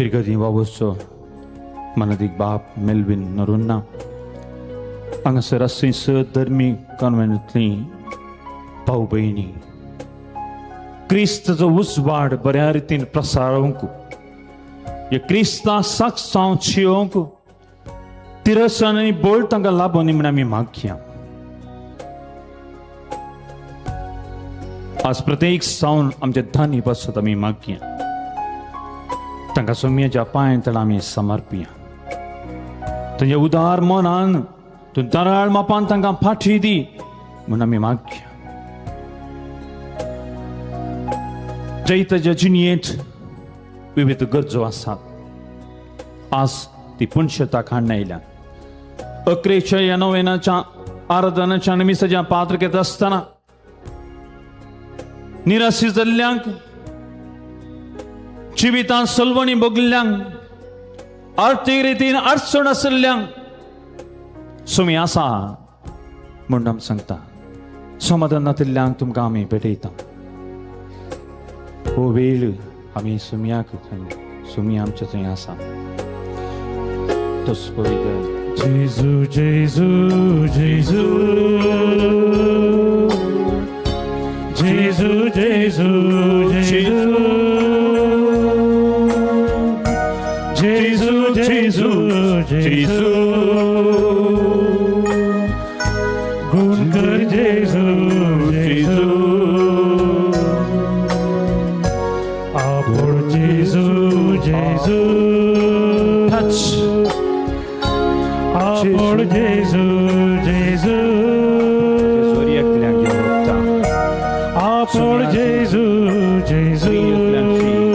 फिरगदी वावुरचो मनादीक बाप मेलवीन नरुन्ना हांगासर आसा स धर्मीक कॉन्वेंटांतलीं भाव भयणी क्रिस्ताचो उजवाड बऱ्या रितीन प्रसारोवंक हे क्रिस्ता साक्षांव शिवंक तिरसन आनी बोल तांकां लाबोनी म्हण आमी मागया. आज प्रत्येक सावन आमच्या धानी पासत आमी मागया तांकां सोमयाच्या पांय तळा आमी समर्पिया. तुज्या उदार मनान तूं दराळ मापान तांकां फाटी दी म्हूण आमी मागया. जैताच्या जिणयेंत विविध गरजो आसात आज ती पुनशता काडून आयल्या. अकरेच्या ह्या नोवेनाच्या आराधनाच्या निमिसाच्या पात्र घेत आसतना निराशी जाल्ल्यांक जिवितांत सलवणी भोगल्ल्यांक आर्थीक रितीन अडचण आशिल्ल्यांक सुमी आसा म्हूण आमी सांगता. समाधान नातिल्ल्यांक तुमकां आमी भेटयता. हो वेळ आमी सुमयाक सुमी आमच्या थंय आसा तोच पवित्र जेजू जेजू जेजू जेजू जेजू जेजू जेजू जेजू जेजू गुणकर जेजू जेजू आपोड जेजू जेजू टच आपोड जेजू जेजू आपोड जेजू जेजू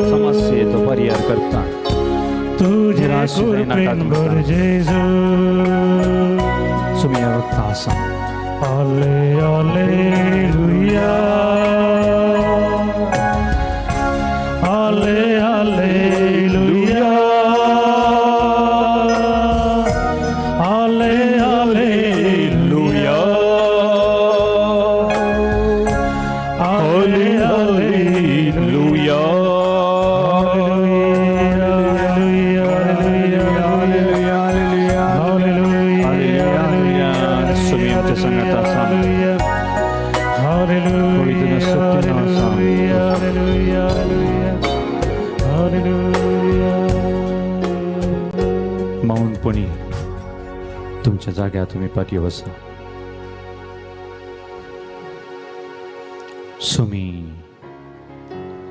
समस्येचो परिहार करता तुझे कृपेन भर जेजू सुमिया वक्ता आसा. आले आलेलुया आले आलेलुया आले आलेलुया आले आलेलुया. मौनपणी तुमच्या जाग्यार तुमी पाटी वसा. सुमी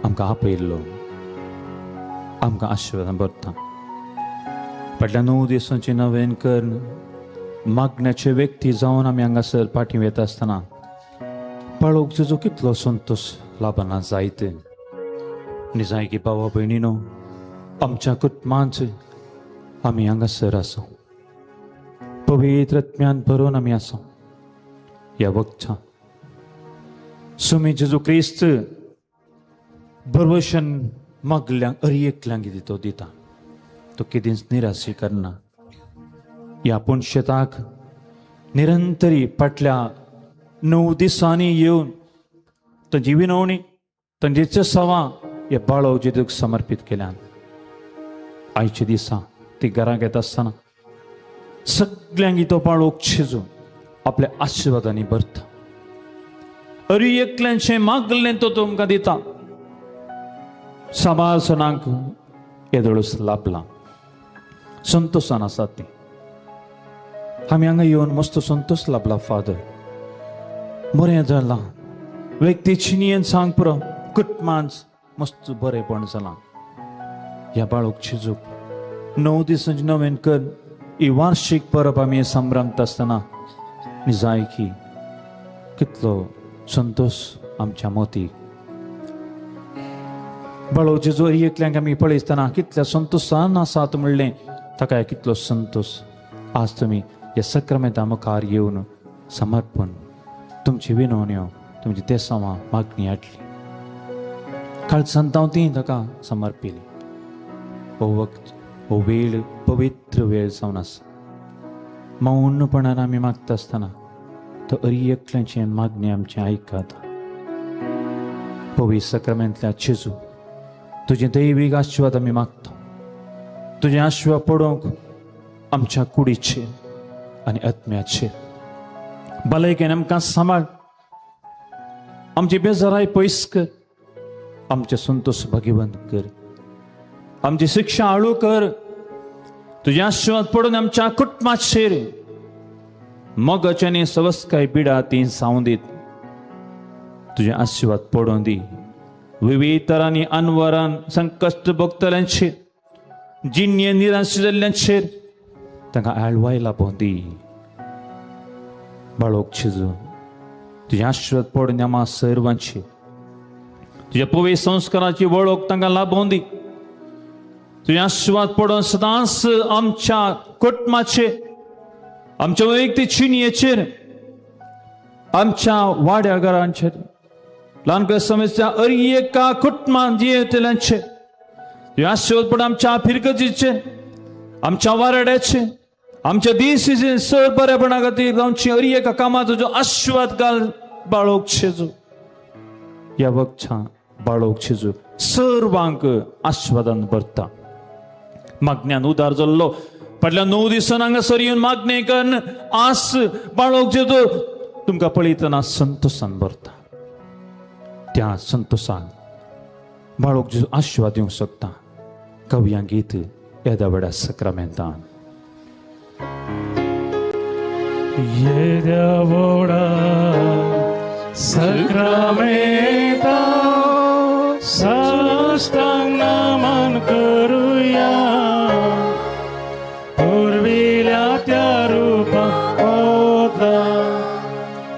आमकां आपयल्लो आमकां आशिर्वाद भरता. फाटल्या 9 दिसांची नवेन करून मागण्याचे व्यक्ती जावन आमी हांगासर फाटीं वता आसतना पळोवंक तुजो कितलो संतोश लाभना जायत आनी जाय की भावा भयणीनो आमच्या कुटुंबांत आमी हांगासर आसा पवित्र आत्म्यान भरून आमी आसा. ह्या वखता सुमी जेजू क्रिस्त भरवशन मागल्यांक अरी एकल्यांक तो दिता तो केदींच निराशी करना. ह्या पुनशेताक निरंतरी फाटल्या 9 दिसांनी येवन तांची विनवणी तांचे सवा हे बाळो जेजूक समर्पीत केल्यान आयच्या दिसा ती घरांत येता आसतना सगल्यांक तो बाळोक जेजू आपल्या आशिर्वादांनी भरता. अरी एकल्यांचें मागलें तो तुमकां दिता. साबार सणांक येदोळूच लाभला संतोशान आसात ती. आमी हांगा येवन मस्त संतोश लाभला फादर बरें जालां व्यक्ती चिनयेन सांग पुरो कुटुंबांत मस्त बरेंपण जालां. ह्या बाळूक जेजूक 9 दिसांची नवेन कर ही वार्षीक परब आमी संभ्रमता आसतना जाय की कितलो संतोश आमच्या मोतीक बाळो जेजू एकल्यांक आमी पळयतना कितल्या संतोशान आसात म्हणलें ताका कितलो संतोश. आज तुमी ह्या सक्रामेंता मुखार येवन समर्पण तुमची विनवण्यो तुमची देसावां मागणी हाडली काळजान ती ताका समर्पिली. हो वक्त हो वेळ पवित्र वेळ जावन आसा. मौनपणान आमी मागता आसतना तो अरी एकल्याची मागणी आमचें आयकता. पवित्र सक्रामेंतल्या जेजू तुजें दैवीक आशिर्वाद आमी मागता. तुजें आशिर्वाद पडोवंक आमच्या कुडीचेर आनी आत्म्याचेर. भलायकेन आमकां सांबाळ, आमची बेजाराय पयस कर, आमचे संतोष भाग्यवंत कर, आमची शिक्षा आळू कर. तुजें आशिर्वाद पडून आमच्या कुटुंबाचेर मोगाचे आनी सवस्काय बिडा ती जावं दीत. तुजें आशिर्वाद पडून दी विविध तरांनी अनवरान संकश्ट भोगतल्यांचेर, जिन्य निराश जाल्ल्यांचेर तांकां आळवाय लाबोवन दी. बाळोक जेजू तुजें आशिर्वाद पडून आमा सर्वांचेर, तुज्या पवित्र संस्काराची वळख तांकां लाबोवन दी. तुजें आशिर्वाद पडून सदांच आमच्या कुटुंबाचेर, आमच्या वैयक्तीक जिणेचेर, आमच्या वाड्या घरांचेर, ल्हान समस्या अर एका कुटुंबान जियेतल्यांचेर तुजें आशिर्वाद पडून आमच्या फिरगजीचेर, आमच्या वाराड्याचेर, आमच्या देशाचे सर बरेपणा खातीर जावची अर एका कामाचो जो आशिर्वाद घाल. बाळोक जेजू ह्या वखचा बाळोक जेजू सर्वांक आशिर्वादान भरता. मागण्यान उदार जाल्लो फाटल्या 9 दिसान हांगासर येवन मागणें करून आस बाळोक जेजू तुमकां पळयतना संतोशान भरता. त्या संतोशान बाळोक जेजू आशिर्वाद दिवंक शकता. कवयां गीत येद्या व्हडा सक्रामेंतान. येद्या व्हडा सक्रामेंता साष्टांग नमन करुया, पुर्विल्या त्या रुपा ओता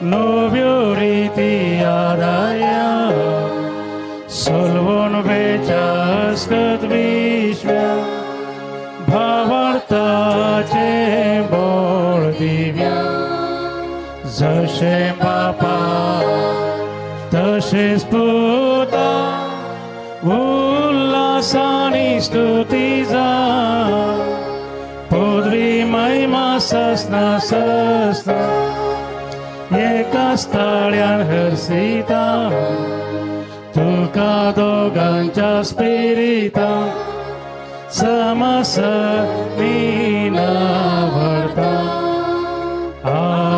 नव्यो रिती आदाया, सोलवून वेचासकत विश्व्या भावार्थाचे बोळ दिव्या, जशें बापा तशेंच पुता उल्हासानी स्तुती जा, पदवी महिमा ससना ससना एका ताळ्यान हर्षिता, तुका दोगांच्या स्पिरिता समस मीना व्हरता. आमेन.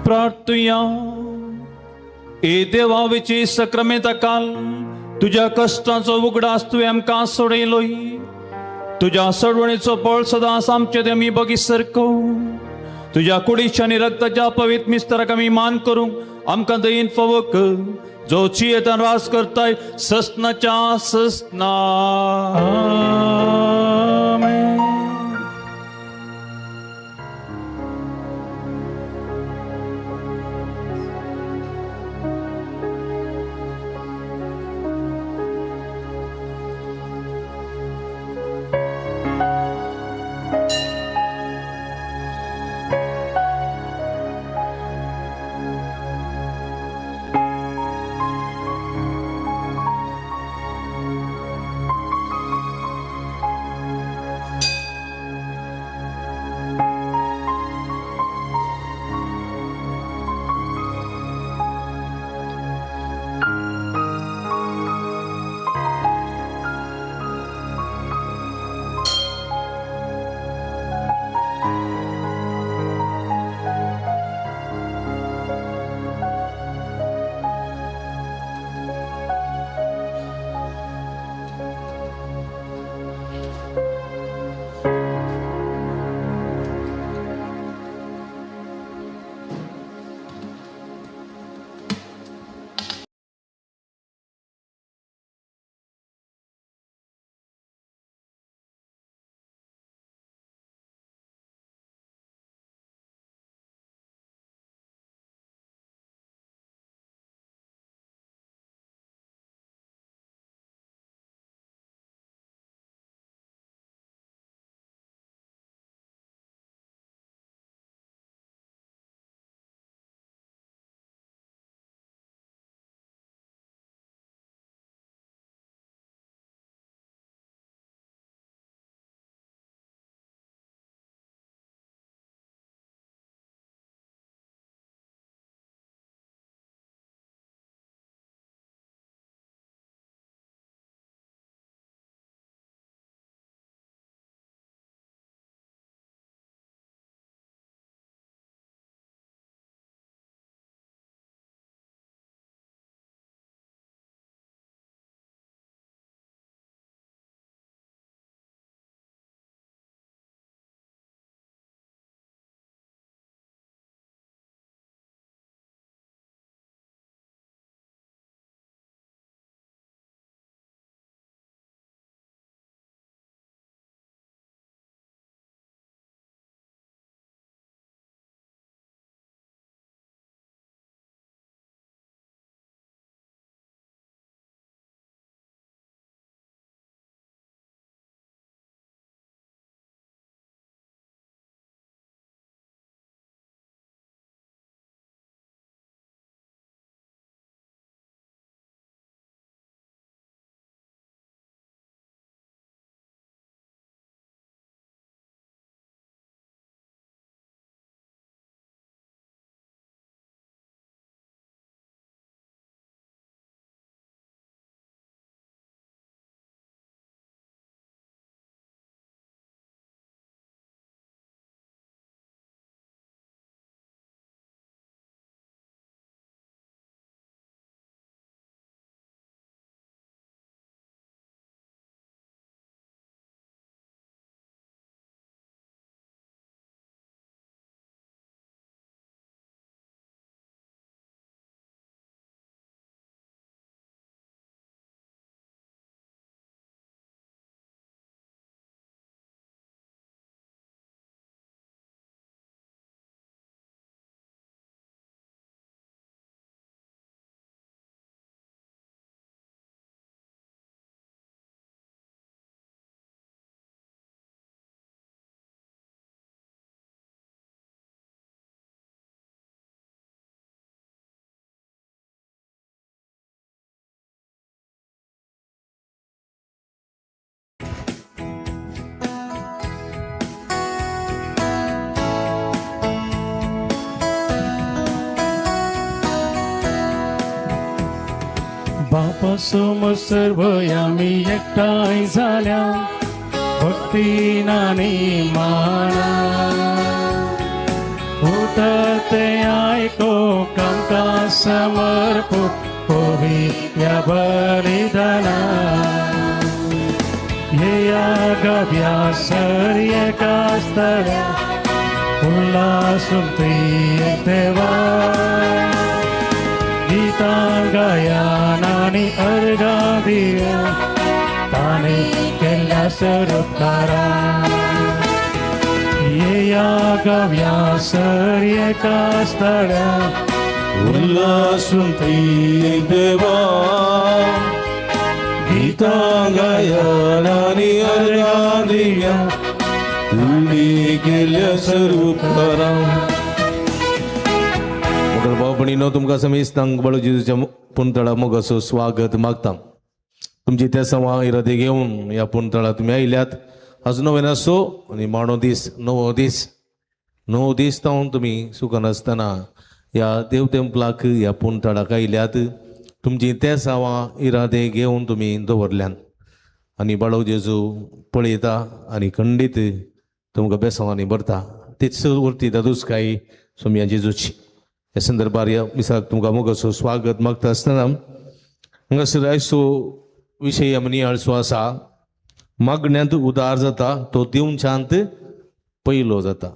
प्रार्थुया. ए देवा विची सक्रमेंता काल तुज्या कश्टांचो उगडास तुवें आमकां सोडयलोय. तुज्या सोडवणेचो बळ सदांच आमचे ते आमी बगी सरको. तुज्या कुडीच्या आनी रक्ताच्या पवित्र मिस्तराक आमी मान करूंक आमकां दयेन फावो कर, जो जियेतान वास करताय ससनाच्या ससना. आमेन. बापा समज सर्वय आमी एकठांय जाल्या भक्तीन आनी माना उतर ते आयकूंक आमकां समर्पूंक पवित्र बलिदाना येया गव्या सर एका स्थळ्या उल्हासून एक देवा गीतां गायन आनी अर्घां दिया ताणें केल्ल्या सरुपकारा येया गव्या सर एका स्थळ्या उल्हासून एक देवा गीतां गायन आनी अर्घां दिया ताणें केल्ल्या सरुपकारा. मोगल भाव भयणीनो, तुमकां समेस्तांक बळो जेजूच्या पुंतळा मोगाचो स्वागत मागता. तुमची त्या सवा इरादे घेवन ह्या पुंतळा तुमी आयल्यात. आज नवें आसो आनी माणो दीस, नवो दीस, 9 दीस जावन तुमी सुकनासतना ह्या देव तेंपलाक ह्या पुंतळाक आयल्यात. तुमची ते सावां इरादे घेवन तुमी दवरल्यात आनी बाळो जेजू पळयता आनी खंडीत तुमकां बेसांवांनी भरता. तीच उरती दादूसकाय सोमया जेजूची. ह्या संदर्भार ह्या मिसाक तुमकां मोगाचो स्वागत मागता आसतना हांगासर आयचो विशय आमी नियाळचो आसा, मागण्यांत उदार जाता तो दिवच्यांत पयलो जाता.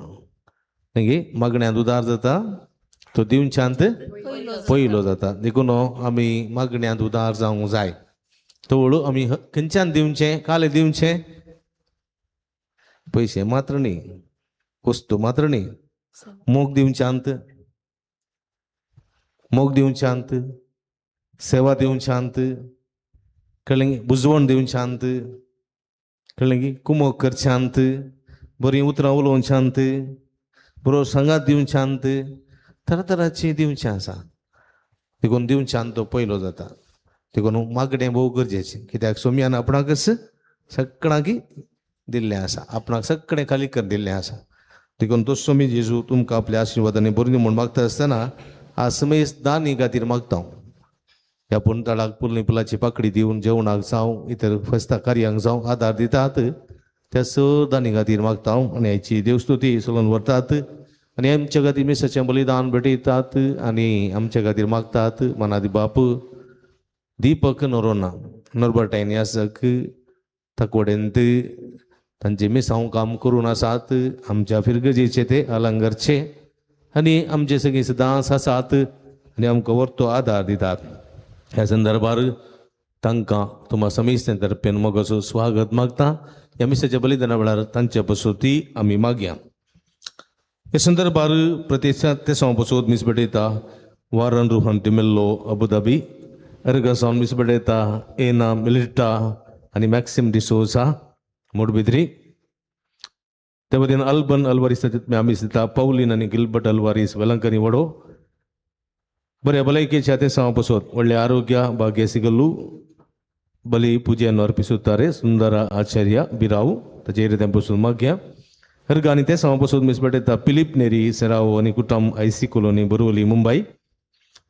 मागीर मागण्यांत उदार जाता तो दिवच्यांत पयलो जाता. देखून आमी मागण्यांत उदार जावंक जाय. तवळ आमी खंयच्यान दिवचें, काले दिवचें, पयशे मात्र न्ही, वस्तू मात्र न्ही, मोग दिवच्यांत, मोग दिवच्यांत, सेवा दिवच्यांत, कळ्ळें, बुजवण दिवच्यांत, कळ्ळें की कुमोक करच्यांत, बरीं उतरां उलोवच्यांत, बरो सांगात दिवच्यांत, तरातराची दिवचें आसा. देखून दिवच्यांत तो पयलो जाता. देखून मागणें भोव गरजेचें, कित्याक सोमयान आपणाकच सगळ्यांक दिल्लें आसा, आपणाक सगळें खाली कर दिल्लें आसा. देखून तो सोमी जेजू तुमकां आपल्या आशिर्वादांनी भरून म्हूण मागता आसतना आज समेस्त दानी खातीर मागता. ह्या पुंतळाक पुर्णी फुलाची पाकडी दिवन जेवणाक जावं इतर फेस्ता कार्यांक जावं आदार दितात त्या सर दानी खातीर मागता आनी हाची देवस्तुती चलोवन व्हरतात आनी आमच्या खातीर मिसाचें बलिदान भेटयतात आनी आमच्या खातीर मागतात. मनादी बाप दीपक नोरोना नोरबर्टायन यासक ताकवडेंत तांचे मिसांव काम करून आसात. आमच्या फिरगजेचे ते अलंगरचे आनी आमचे सगळीं सदांच आसात आनी आमकां वर्तो आदार दितात. ह्या संदर्भार तांकां तुमा समेस्तां तर्फेन मोगाचो स्वागत मागता. ह्या मिसाच्या बलिदाना वेळार तांच्या पसोती आमी मागया. ह्या संदर्भार प्रत्यक्षांत ते सावन पसोत मीस भेटयता वारन रुहन डिमेल्लो अबुधाबी, अर्गा सावन मीस भेटयता एना मिलिटा आनी मॅक्सिम डिसोजा मोडबिद्री. त्या वतीन अल्बन अल्वारीस आमी दिता पावलीन आनी गिलबर्ट अल्वारीस वेलंकनी वडो. बऱ्या भलायकेच्या ते सावन पसोत व्हडलें आरोग्य भाग्य सिगल्लू बली पुजेन अर्पिसुत्तारे सुंदर आचार्य बिराव ताचेर तें बसून मागया. हरगा आनी ते सावन पसोत मीस भेटयता पिलीप नेरी सेरावो आनी कुटम आयसी कॉलोनी बोरवली मुंबय.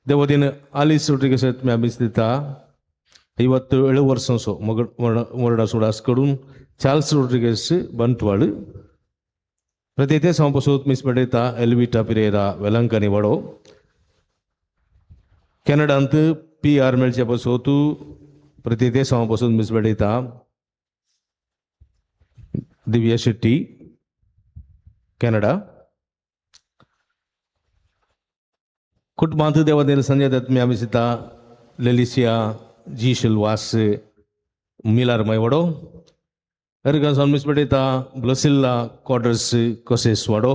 देवतीन आलिस रोड्रिगस आमी दिता 57 वर्सांचो मोरडा सुडास कडून चार्ल्स रोड्रिगस बंटवाळ. प्रत्येक सावन पसोत मीस भेटयता एल्विटा पिरेरा वेलंकनी वाडो. कॅनडांत PR मेळचे पसोत प्रत्येक सावन पसोत मीस भेटयता दिव्या शेट्टी कॅनडा. कुटुंबांत देवादेन संजय दत्त आमी दिता लेलिसिया जी शिलवास मिलार मैवडो. अर्गा सावन मीस भेटयता ब्लसिल्ला क्वाड्रस कोसेस वाडो.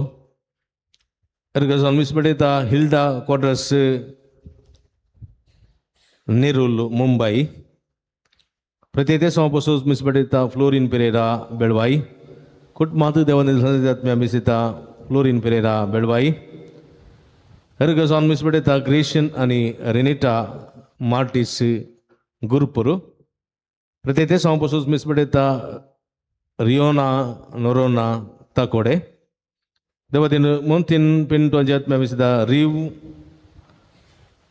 अर्गा सावन मीस भेटयता हिल्डा क्वाड्रस नेरुल मुंबई. प्रत्येक सावन पसोत मीस भेटयता फ्लोरीन पेरेरा बेळवाई. कुटुंबांत देवादेन संजय दत्त आमी दिता फ्लोरीन पेरेरा बेळवाई. अर्गा सावन मीस भेटयता ग्रेशन आनी रेनिटा मार्टीस गुरपूर. प्रत्येक सावन पसोत मीस भेटयता रियोना नोरोना ताकोडे. देवतीन मोंतीन पिंटो आमी दिता रिव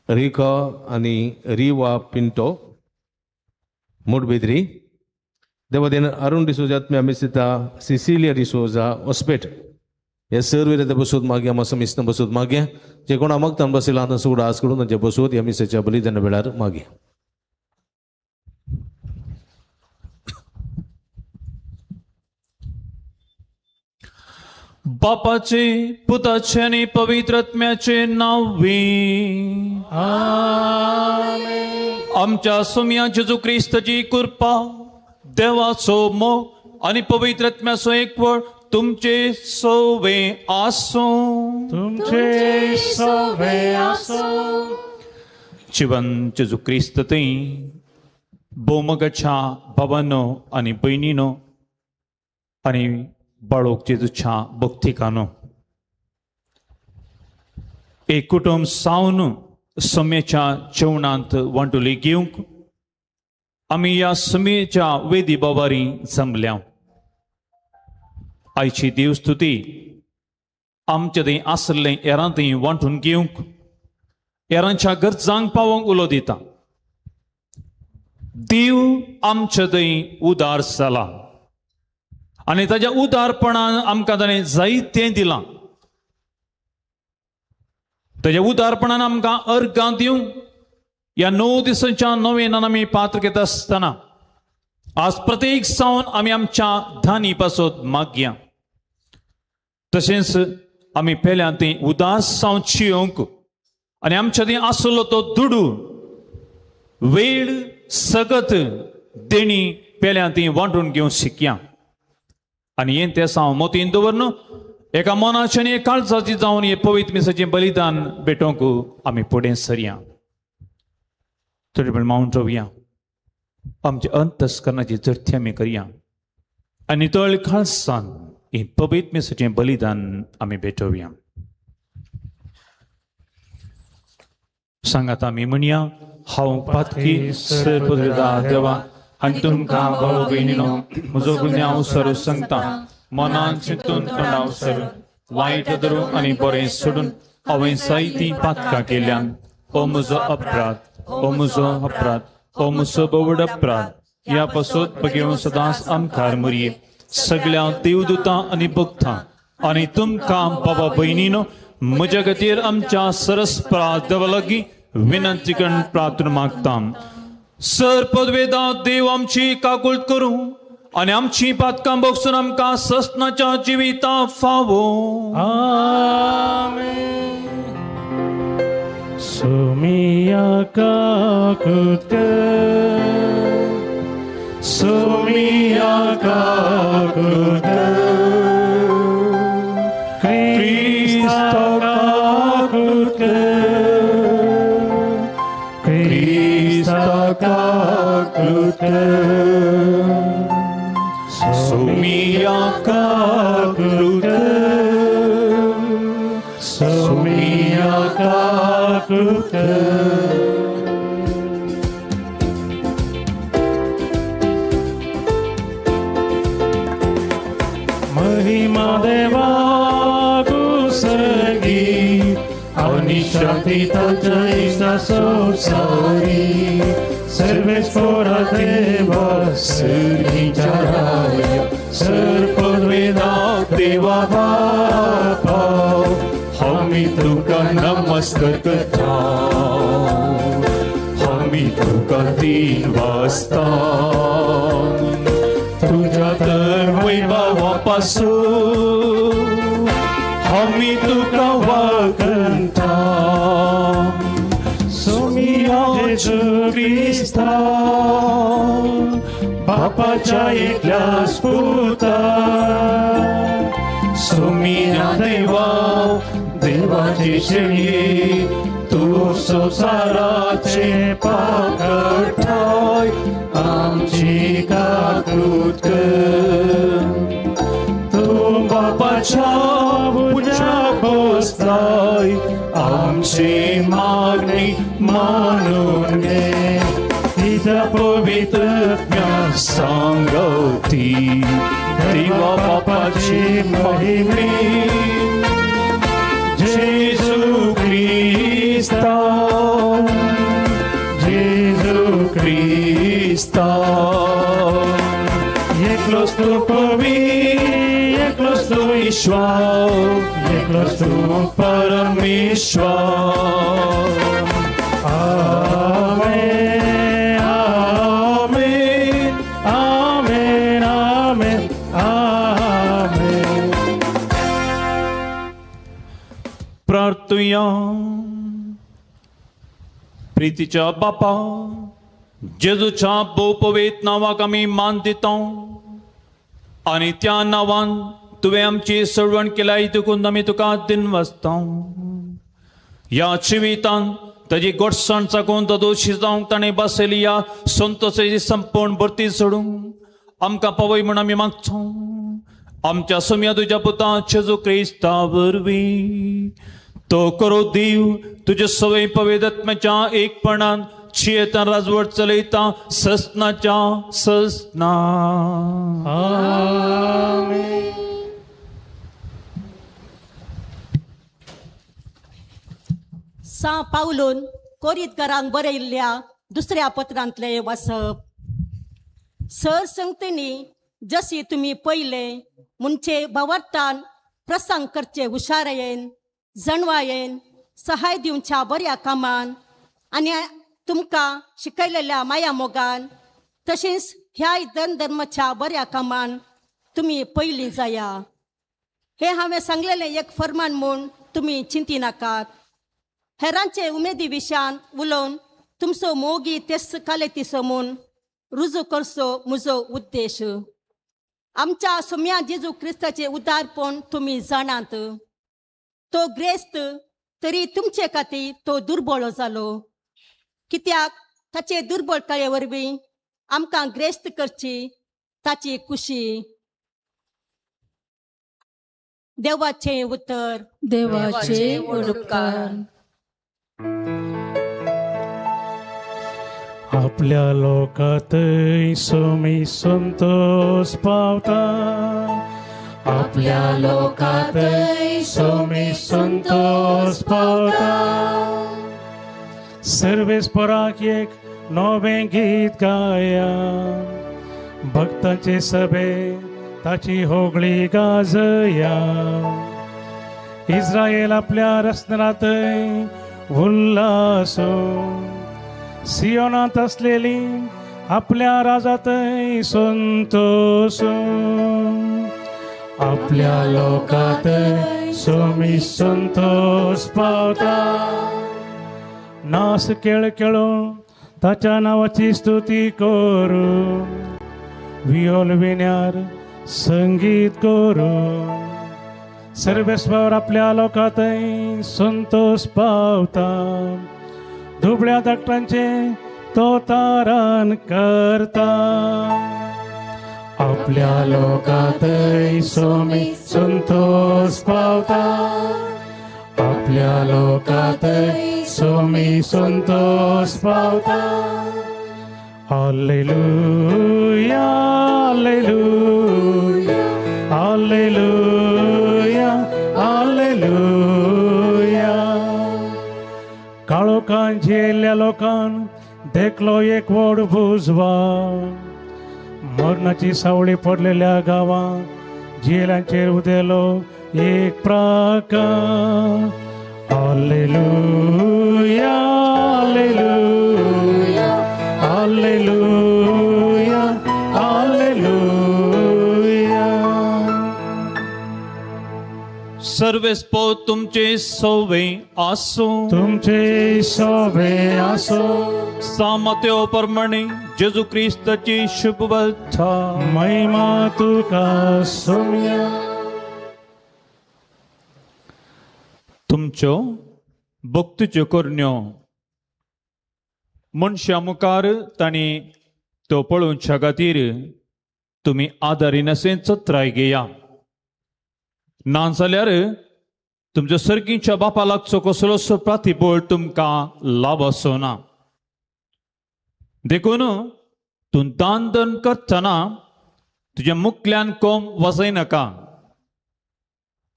रिका आनी रिवा पिंटो. मूडबिद्री देवादेन अरुण डिसोजा आत्म्या मिसिता सिसिलिया डिसोजा हॉस्पेट हे सर्व ते बसूत मागया मासम इस्न बसूत मागया जे कोणा मागतान बसयला आतां सुगडा आस करून तांचे बसूत ह्या मिसाच्या बलिदाना वेळार मागया. बापाचे पुताचे आनी पवित्र आत्म्याचे नांव आमच्या सोम्या जेजू क्रिस्ताची कृपा देवाचो मोग आनी पवित्र आत्म्याचो एकवट तुमचे सोवे आसूं. तुमचे सोवे आसूं. जिवन जेजू क्रिस्त थंय भोवमगाच्या भावानो आनी भयणीनो आनी बाळोक जेजूच्या भक्तिकानो एक कुटुंब सावन सम्येच्या जेवणांत वांटुली घेवंक आमी ह्या सम्येच्या वेदी बाबारी जमल्या. आयची देवस्तुती आमचे थंय आसलें हेरां थंय वांटून घेवंक हेरांच्या गरजांक पावोवंक उलो दिता. देव आमचे थंय उदार जाला आनी ताज्या उदारपणान आमकां ताणें जायतें दिलां. ताज्या उदारपणान आमकां अर्गां दिवंक ह्या 9 दिसांच्या नवेनान आमी पात्र घेता आसतना आज प्रत्येक सावन आमी आमच्या धानी पासत मागया. तशेंच आमी पेल्यान थंय उदास सावन चियोंक आनी आमच्या थंय आसलो तो दुडू वेळ सगत देणी पेल्यान थंय वांटून घेवंक शिकया. आनी हें तें हांव मोतीन दवरन एका मनाचें आनी एक काळजाचें जावन हें पवित्र मिसाचें बलिदान भेटोवंक आमी फुडें सरया. थोडे वेळ मावन रावया, आमच्या अंतस्करणाची जर्थी आमी करया आनी तळ काळसान हें पवित्र मिसाचें बलिदान आमी भेटोवया. सांगात आमी म्हणया, हांव पातकी सर्वदा देवा आनी तुमकां भाव भयणीनो म्हजो गुन्यांव सरू सांगता. मनान चिंतून तोंडाव सर वायट धरून आनी बरें सोडून हांवें जायतीं पातकां केल्यान. ओ म्हजो अपराध, ओ म्हजो अपराध, ओ म्हजो बोवड अपराध. ह्या पासत बगेवन सदांच आमकार मुरये सगळ्या देवदूतां आनी भक्तां आनी तुमकां बाबा भयणीनो म्हज्या खातीर आमच्या सरस्परा देवा लागीं विनंती करून प्रार्थना मागता. सर पदवेदा देव आमची काकुळट करूं आनी आमची पातकां बगसून आमकां ससनाच्या जिविता फावो. आमेन. सोमिया काकुळट कर, सोमिया काकुळट कर, क्रिस्ता काकुळट कर, क्रिस्ता काकुळट कर, सोमिया काकुळट कर, सोमिया काकुळट कर. महिमा देवा कुसगी आणि शांती ताच्या इष्टा संसारी सर्वेस्पोरा देवा सर्गीच्या राया सर्पवेदा देवा बापा आमी तुका नमस्कार करता, आमी तुका 3 वाजता तुझ्या तर वैभवा पासून आमी तुका वखणता. सोमिया जेजू क्रिस्ता बापाच्या एकल्याच पुता, सोमिया देवा देवाची शेळी तूं संवसाराचे पाप काडटाय आमची काकुळट कर. तूं बापाच्या उज्याक बसलाय आमची मागणी मानून घे. तुझ्या पवित्र आत्म्या सांगती देवा बापाची महिमे जेजू क्रिस्ता, जेजू क्रिस्ता. परमेश्वर, एकलोच तूं परमेश्वर. आमेन आमेन आमेन आमेन आमेन. प्रार्थुया. प्रितीच्या बापा, जेजूच्या भोवपवेत नांवाक आमी मान दिता आनी त्या नांवान तुवें आमची सळवण केल्या देखून आमी तुका दिनवासता. ह्या जिवितान ताजी गोडसाण चाकून दोशी जावंक ताणें बसयली ह्या संतोषाची संपूर्ण भरती सोडूंक आमकां पावय म्हूण आमी मागचो. आमच्या सोम्या तुज्या पुता जेजू क्रिस्ता वरवीं तो करो देव तुजे सवय पवित्र एकपणान जियेता राजवट चलयता ससनाच्या ससना. आमेन. सां पावलून कोरीतकारांक बरयल्ल्या दुसऱ्या पत्रांतलें वाचप. सर संगतींनी जशी तुमी पयले म्हणचे भावार्थान प्रसंग करचे हुशारायेन जणवायेन सहाय दिवच्या बऱ्या कामान आनी तुमकां शिकयलेल्या माया मोगान तशेंच ह्या धन धर्माच्या बऱ्या कामान तुमी पयलीं जाया. हें हांवें सांगलेलें एक फर्मान म्हूण तुमी चिंती नाकात. हेरांचे उमेदी विशयान उलोवन तुमचो मोगी तेस कालेतीसो म्हूण रुजू करचो म्हजो उद्देश. आमच्या सोम्या जेजू क्रिस्ताचें उदारपण तुमी जाणात. तो ग्रेस्त तरी तुमचे खातीर तो दुर्बळ जालो, कित्याक ताचे दुर्बळताये वरवीं आमकां ग्रेस्त करची ताची खुशी. देवाचें उतर. देवाचे उपकार. आपल्या लोकांतय सोमी संतोष पावता, आपल्या लोकांतय सोमी संतोष पावता. सर्वेस्पराक एक नवें गीत गाया, भक्तांचे सभे ताची होगळी गाजया. इस्रायल आपल्या रसनातय उल्हासो, सियोनांत असलेली आपल्या राजातय संतोष. आपल्या लोकांतय सोमी संतोष पावता. नास खेळ खेळून ताच्या नांवाची स्तुती करू, वियोल विण्यार संगीत करू. सर्वेस्वर आपल्या लोकांतय संतोष पावता, दुबळ्या धाकटांचे तो तारण करता. आपल्या लोकांतय सोमी संतोष पावता, आपल्या लोकांतय सोमी संतोष पावता. हालेलुया हालेलुया हालेलुया हालेलुया. काळोखान झेल्ल्या लोकान देखलो एक व्हड बुजवा, मरणाची सावळी पडलेल्या गांवां झेलांचेर उदेलो एक प्राकार. हालेलुया हालेलुया हालेलुया हालेलुया. सर्वेस्पो तुमचे सोवे आसूं, तुमचे सोवे आसूं. सामत्यो प्रमाणे जेजू क्रिस्ताची शुभवथा. महिमा तुका सोम्या. तुमच्यो भक्तीच्यो करण्यो मनशां मुखार तांणी त्यो पळोवच्या खातीर तुमी आदारी नसें चत्राय घेया, ना जाल्यार तुमच्या सर्गीच्या बापा लागचो कसलोच प्रतिबळ तुमकां लाभ आसो ना. देखून तूं दान दन करतना तुज्या मुखल्यान कोम वजयनाका.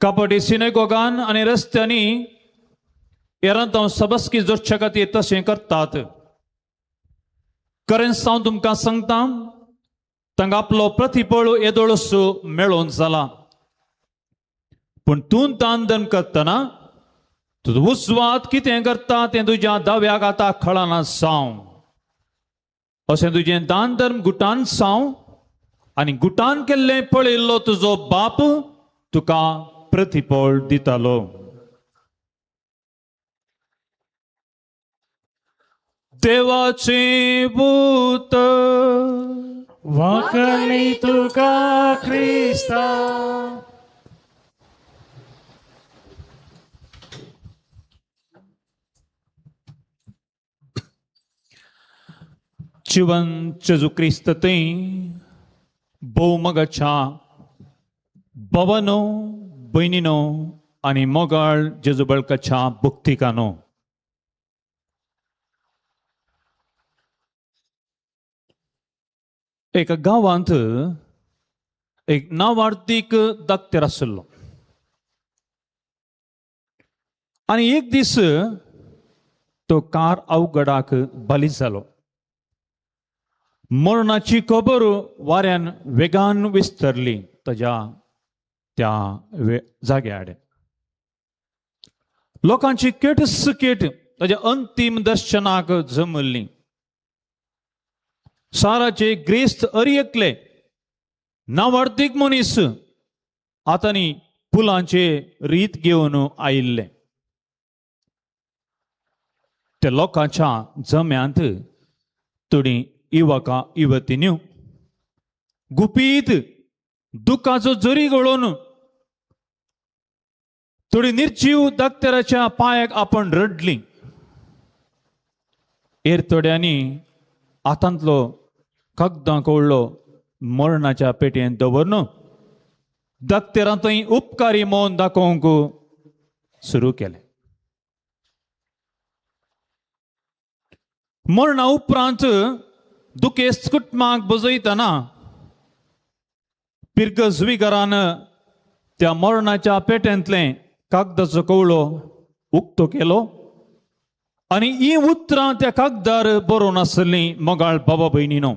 कपटी सिनेगोगान आनी रस्त्यांनी येरांत सबस्की जोडच्या खातीर तशें करतात. खरेंच हांव तुमकां सांगता, तांकां आपलो प्रतिबळ येदोळसो मेळोवन जाला. पूण तूं दान धर्म करतना तुजो उजवात कितें करता तें तुज्या दाव्याक आतां कळना साव. अशें तुजें दान धर्म गुटान साव आनी गुटान केल्लें पळयल्लो तुजो बाप तुका प्रतिफळ दितालो. देवाचें भूत वाकणी तुका क्रिस्ता. जिवन जेजू क्रिस्त थंय भोवमगाच्या भवनो भयणीनो आनी मोगाळ जेजू बळकाच्या भक्तिकानो, एका गांवांत एक नावार्थीक दाक्तेर आशिल्लो आनी एक दीस तो कार अवघडाक बली जालो. मरणाची खबर वाऱ्यान वेगान विस्तरली ताज्या त्या जाग्यार. लोकांची केटसकेट ताज्या अंतीम दर्शनाक जमल्ली. साराचे ग्रेस्त अरियकले नावार्थीक मनीस आतांनी फुलांचे रीत घेवन आयिल्ले. त्या लोकांच्या जम्यांत थोडीं युवका युवतीन्यो गुपीत दुखाचो जरी गळोवन थोडी निर्जीव दाक्तेराच्या पांयाक आपण रडली. हेर थोड्यांनी हातांतलो कागदां कवळ्ळो मरणाच्या पेटयेंत दवरन दाक्तेरां थंय उपकारी मन दाखोवंक सुरू केलें. मरणा उपरांत दुखेस्त कुटुंबाक बजयतना पिरगज विगारान त्या मरणाच्या पेट्यांतलें कागदाचो कवळो उक्तो केलो आनी ही उतरां त्या कागदार बरोवन आसलीं. मोगाळ बाबा भयणीनो,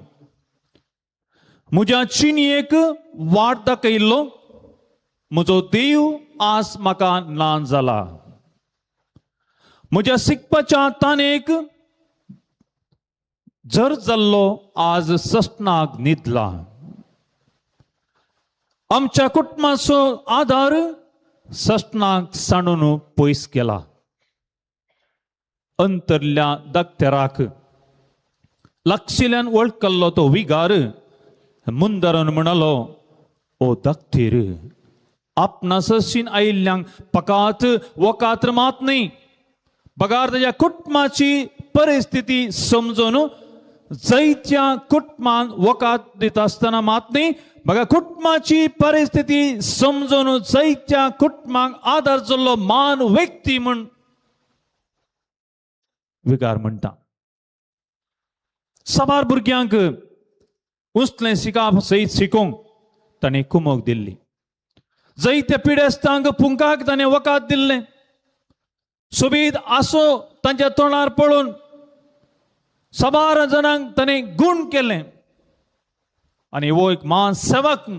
म्हज्या चिनयेक वाट दाखयल्लो म्हजो देव आज म्हाका ना जाला. म्हज्या शिकपाच्या तानेक जर जाल्लो आज सस्नाक न्हिदला. आमच्या कुटुंबाचो आदार सस्नाक सांडून पयस केला. अंतरल्या दाक्तेराक लागशिल्ल्यान वळखल्लो तो विगार मुंदरान म्हणालो, ओ दाक्तेर, आपणा सशीन आयिल्ल्यांक पकात वकात्र मात न्ही बगार ताज्या कुटुंबाची परिस्थिती समजून जैत्या कुटुंबान वकात दिता आसतना मात न्ही बघा कुटुंबाची परिस्थिती समजून जैत्या कुटुंबाक आदार जाल्लो मान व्यक्ती म्हूण विगार म्हणटा. साबार भुरग्यांक उंचलें शिकाप सयत शिकोवंक ताणें कुमोक दिल्ली. जैत्या पिडेस्तांक पुंकाक ताणें वकात दिल्लें. सोबीत आसो तांच्या तोंडार पळोवन साबार जाणांक ताणें गूण केलें आनी हो एक मान सेवक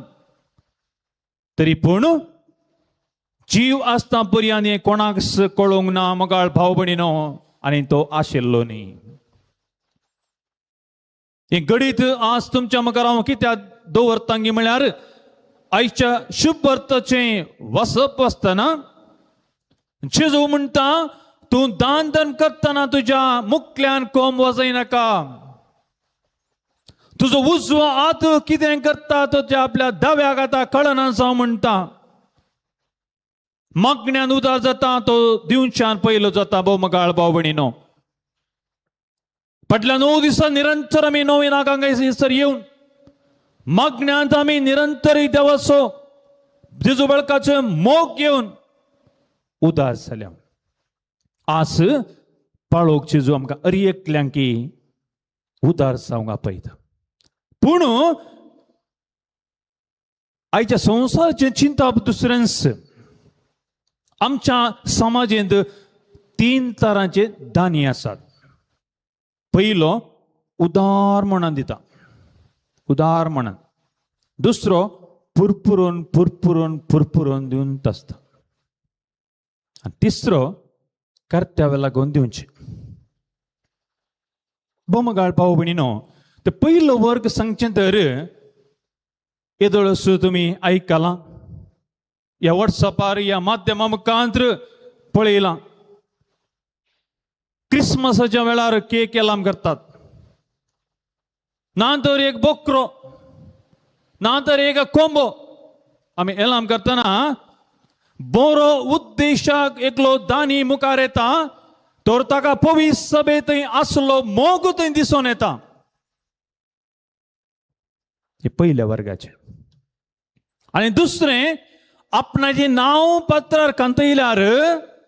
तरी पूण जीव आसता पर्यान कोणाक कळोवंक ना मोगाळ भाव भयणीनो आनी तो आशिल्लो न्ही. हें घडीत आज तुमच्या मुखार हांव कित्याक दवरतांगी म्हळ्यार आयच्या शुभ अर्थाचें वसप आसतना जेजू म्हणटा, तूं दान धर्म करतना तुज्या मुखल्यान कोम वाजयनाका. तुजो उजवो हात कितें करता तो त्या आपल्या दाव्याक आतां कळना जावं म्हणटा. मागण्यान उदार जाता तो दिवच्यान पयलो जाता. भोव मगाळ भाव भयणीनो, फाटल्या 9 दिसां निरंतर आमी नोवेनाक हांगा येवन मागण्यांत आमी निरंतर देवाचो जेजू बळकाचो मोग घेवन उदार जाल्या. आज पाळोवक जेजू आमकां अरी एकल्यांकी उदार जावंक आपयता. पूण आयच्या संवसाराचें चिंतप दुसऱ्यांच. आमच्या समाजेंत 3 तरांचे दानी आसात. पयलो उदार मनान दिता, उदार मनान. दुसरो पुरपुरून पुरपुरून पुरपुरून दिवन आसता. आनी तिसरो कर्तव्या लागून दिवचें. बोमगाळ भाव भयणीनो, ते पयलो वर्ग सांगचें तर येदोळसो तुमी आयकलां, ह्या वॉट्सअपार ह्या माध्यमा मुखांत पळयलां. क्रिसमसाच्या वेळार केक एलाम करतात, ना तर एक बोकरो, ना तर एक कोंबो आमी एलाम करतना बरो उद्देशाक एकलो दानी मुखार येता तर ताका पवित्र सभे थंय आसलो मोग थंय दिसून येता. हे पयल्या वर्गाचे. आनी दुसरें, आपणाचें नांव पत्रार कांतयल्यार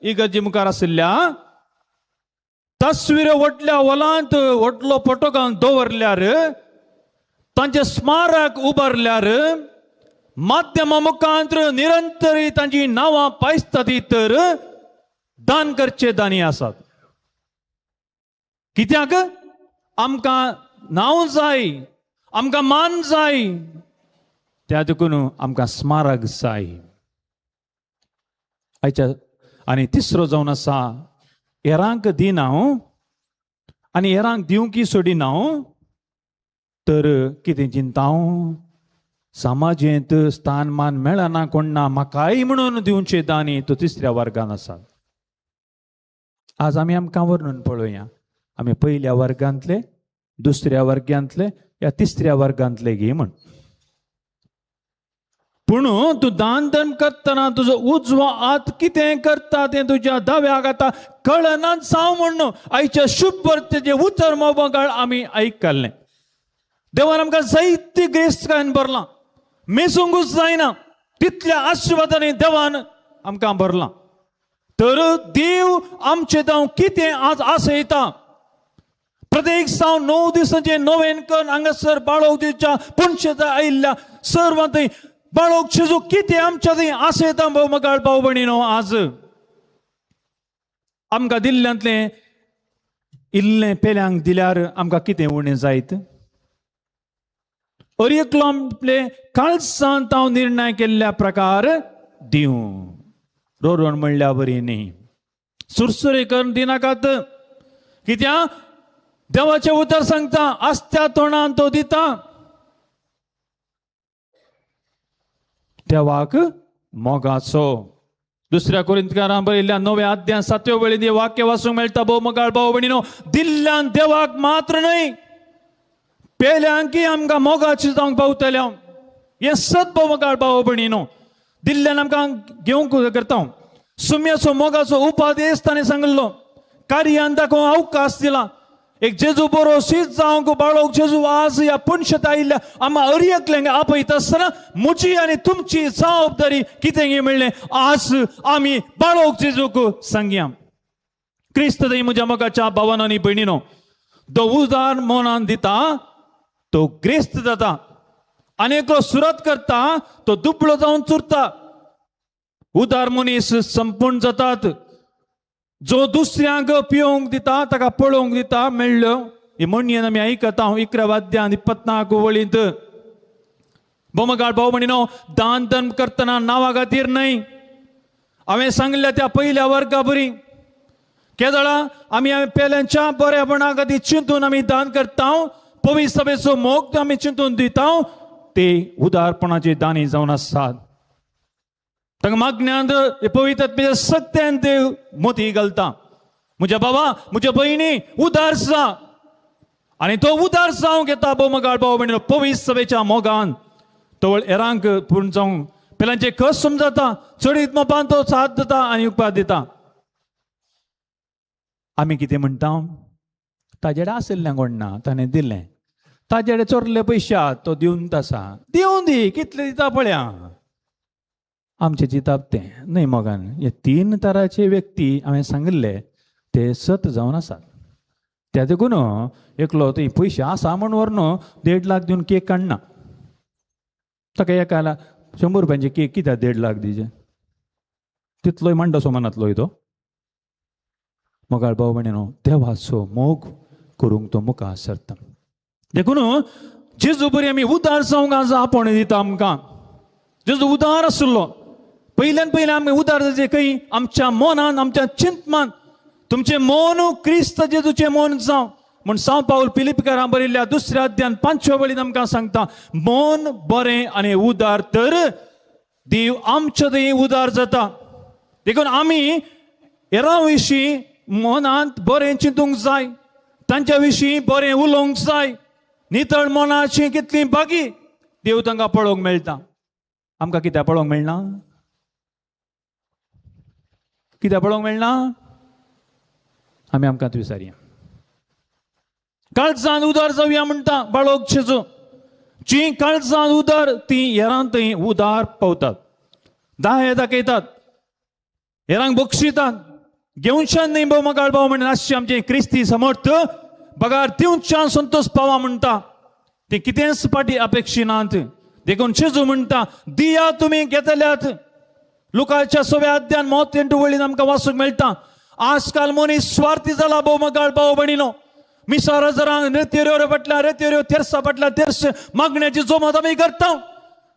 इगर्जे मुखार आशिल्ल्या तस्वीर व्हडल्या वलांत व्हडलो फोटो घालून दवरल्यार, तांचे स्मारक उबारल्यार, माध्यमा मुखांत निरंतर तांची नांवां पायसतात तर दान करचे दानी आसात. कित्याक आमकां नांव जाय, आमकां मान जाय, त्या देखून आमकां स्मारक जाय. आयच्या आनी तिसरो जावन आसा हेरांक दिना आनी हेरांक दिवंकी सोडिना तर कितें चिंता, समाजेंत स्थान मान मेळना कोण ना म्हाकाय म्हणून दिवचे दानी तो तिसऱ्या वर्गान आसा. आज आमी आमकां वर्णून पळोवया, आमी पयल्या वर्गांतले, दुसऱ्या वर्गांतले या तिसऱ्या वर्गांतले गी म्हण. पूण तूं दान धर्म करतना तुजो उजवो हात कितें करता तें तुज्या दाव्या हाता कळना जावं म्हण आयच्या शुभ वर्तेचें उतर मोगाळ आमी आयकल्लें. देवान आमकां जायते ग्रेस्तकायेन भरलां, मेजूंकूच जायना तितल्या आशिर्वादांनी देवान आमकां भरलां. तर देव आमचे जावं कितें आज आसयता, प्रत्येक सावन 9 दिसांचें नोवेन करून हांगासर बाळोव दिवच्या पुनशेता आयिल्ल्या सर्वां थंय बाळोक जेजू कितें आमच्या थंय आसयता. मगाळ भाव भयणीनो, आज आमकां दिल्ल्यांतलें इल्लें पेल्यांक दिल्यार आमकां कितें उणें जायत? अर एकलो आपले काळसांत हांव निर्णय केल्ल्या प्रकार दिवं, रोरण म्हणल्या बरी न्ही, सुरसुरे करून दिनाकात. कित्याक देवाचें उतर सांगता आसत्या तोंडान तो दिता, देवाक मोगाचो. दुसऱ्या कोरिंतकारां बरयल्ल्या 9व्या अध्याय 7व्या वळींत वाक्य वाचूंक मेळटा. भोव मगाळ भाव भयणीनो, दिल्ल्यान देवाक मात्र न्हय पेल्यांकी आमकां मोगाची जावंक पावतल्या. हें सत भोव मगाळ भाव भयणीनो, दिल्ल्यान आमकां घेवंक करता. सुम्याचो मोगाचो उपादेश ताणें सांगिल्लो, कार्यान ताका अवकाश दिला. एक जेजू बरो शीत जावंक बाळोक जेजू आज ह्या पुनशेत आयिल्ल्या आमकां अर एकल्यांक आपयता आसतना म्हजी आनी तुमची जबाबदारी कितें मेळ्ळें आज आमी बाळोक जेजूक सांगया. क्रिस्त थंय म्हज्या मोगाच्या भावान आनी भयणीनो, तो उदार मनान दिता तो ग्रेस्त जाता, आनी एकलो सुरत करता तो दुबळो जावन चुरता. उदार मनीस संपूर्ण जातात. जो दुसऱ्यांक पिवंक दिता ताका पळोवंक दिता मेळ्ळ्यो. ही म्हणयेन आमी आयकता 11व्या अध्याय 24 वळींत. बोमगाळ भाव भयणीनो, दान धर्म करतना नांवा खातीर न्हय. हांवें सांगिल्ल्या त्या पयल्या वर्गा बरी केदळा आमी पेल्यांच्या बऱ्यापणा खातीर चिंतून आमी दान करता, पवित्र सभेचो मोग आमी चिंतून दिता, ते उदारपणाचे दानी जावन आसात. तांकां मागण्यांत पवित्र सत्यान ते मोती घालता. म्हज्या बाबा म्हज्या भयणी उदार जा, आनी तो उदार जावंक येता. भोवमगाळ भाव भयणीनो, पवित्र सभेच्या मोगान तवळ हेरांक पूर्ण जावंक पेल्यांचे कस समजता, चडीत मोपान तो साथ दिता आनी उपकार दिता. आमी कितें म्हणटा, ताजेडे आशिल्लें कोण ना ताणें दिलें, ताजेडे चोरले पयशे तो दिवन आसा, दिवन दी कितले दिता पळया. आमचें चिंतप तें न्हय मोगान. हे 3 तराचे व्यक्ती हांवें सांगिल्ले ते सत जावन आसात. त्या देखून एकलो थंय पयशे आसा म्हूण व्हरून 1.5 लाख दिवन केक काडना, ताका एका 100 रुपयांचे केक कित्याक 1.5 लाख दिवचे, तितलोय मांडसो मनांतलोय तो. मोगाळ भाव भयणीनो, देवाचो मोग करूंक तो मुखार सरता. देखून जेजू बरी आमी उदार जावंक आज आपोवणें दिता आमकां. जेजू उदार आशिल्लो, पयल्यान पयलें आमी उदार जावचें खंय? आमच्या मनान, आमच्या चिंतमान. तुमचें मन क्रिस्त जेजूचें मन जावं म्हूण सांव पावल फिलिपकारां बरयल्ल्या 2 अध्यायान 5 वळीन आमकां सांगता, मन बरें आनी उदार तर देव आमच्या थंय उदार जाता. देखून आमी हेरां विशीं मनांत बरें चिंतूंक जाय, तांच्या विशीं बरें उलोवंक जाय. नितळ मनाची कितली बागी देव तांकां पळोवंक मेळटा. आमकां कित्याक पळोवंक मेळना? कित्याक पळोवंक मेळना? आमी आमकां विसारया. काळजान उदार जावया म्हणटा बाळोक जेजू. जी काळजान उदार ती हेरां थंय उदार पावतात, दाहे दाखयतात, हेरांक बक्षितात. घेवच्यान न्ही भोव भाव म्हणून आसचे आमचे क्रिस्ती समर्थ बगार दिवच्यान संतोष पावा म्हणटा. ते कितेंच पाटी अपेक्षिनात. देखून जेजू म्हणटा, दिया तुमी घेतल्यात. लुकाच्या 6व्या अध्यायान 8 वळीन आमकां वाचूंक मेळटा. आजकाल मनीस स्वार्थी जाला भोव भाव भयणीनो. मिसार हजारांक रेतेऱ्यो फाटल्या रेतेऱ्यो, तेर्सा फाटल्या तेर्स मागण्याची जोमत आमी करता.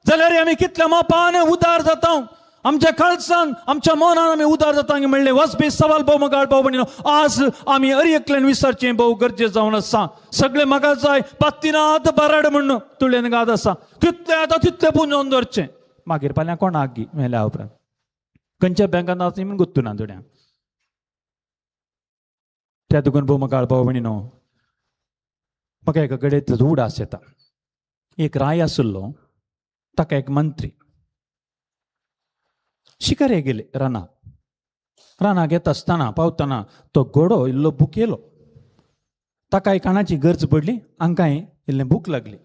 जाल्यार आमी कितल्या मापान उदार जाता. आमच्या काळजान, आमच्या मनान आमी उदार जाता म्हणलें वचपी सवाल भोव भाव भयणीनो. आज आमी हर एकल्यान विसरचें भोव गरजें जावन आसा. सगळें म्हाका जाय पात्तीनाथ बाराड म्हण तुळेन गात आसा. कितलें आतां तितलें पुंजोवन दवरचें. मागीर फाल्यां कोणाक गी मेल्या उपरांत खंयच्या बँकान आसा म्हूण गुत्तू ना थोड्यांक. त्या देखून भोव भाव भयणीनो, म्हाका एका कडेन उडास येता. एक राय आशिल्लो, ताका एक मंत्री. शिकारे गेले रानाक. रानाक येता आसतना पावतना तो घोडो इल्लो भुकेलो. ताका काणाची गरज पडली, हांकांय इल्लें भूक लागली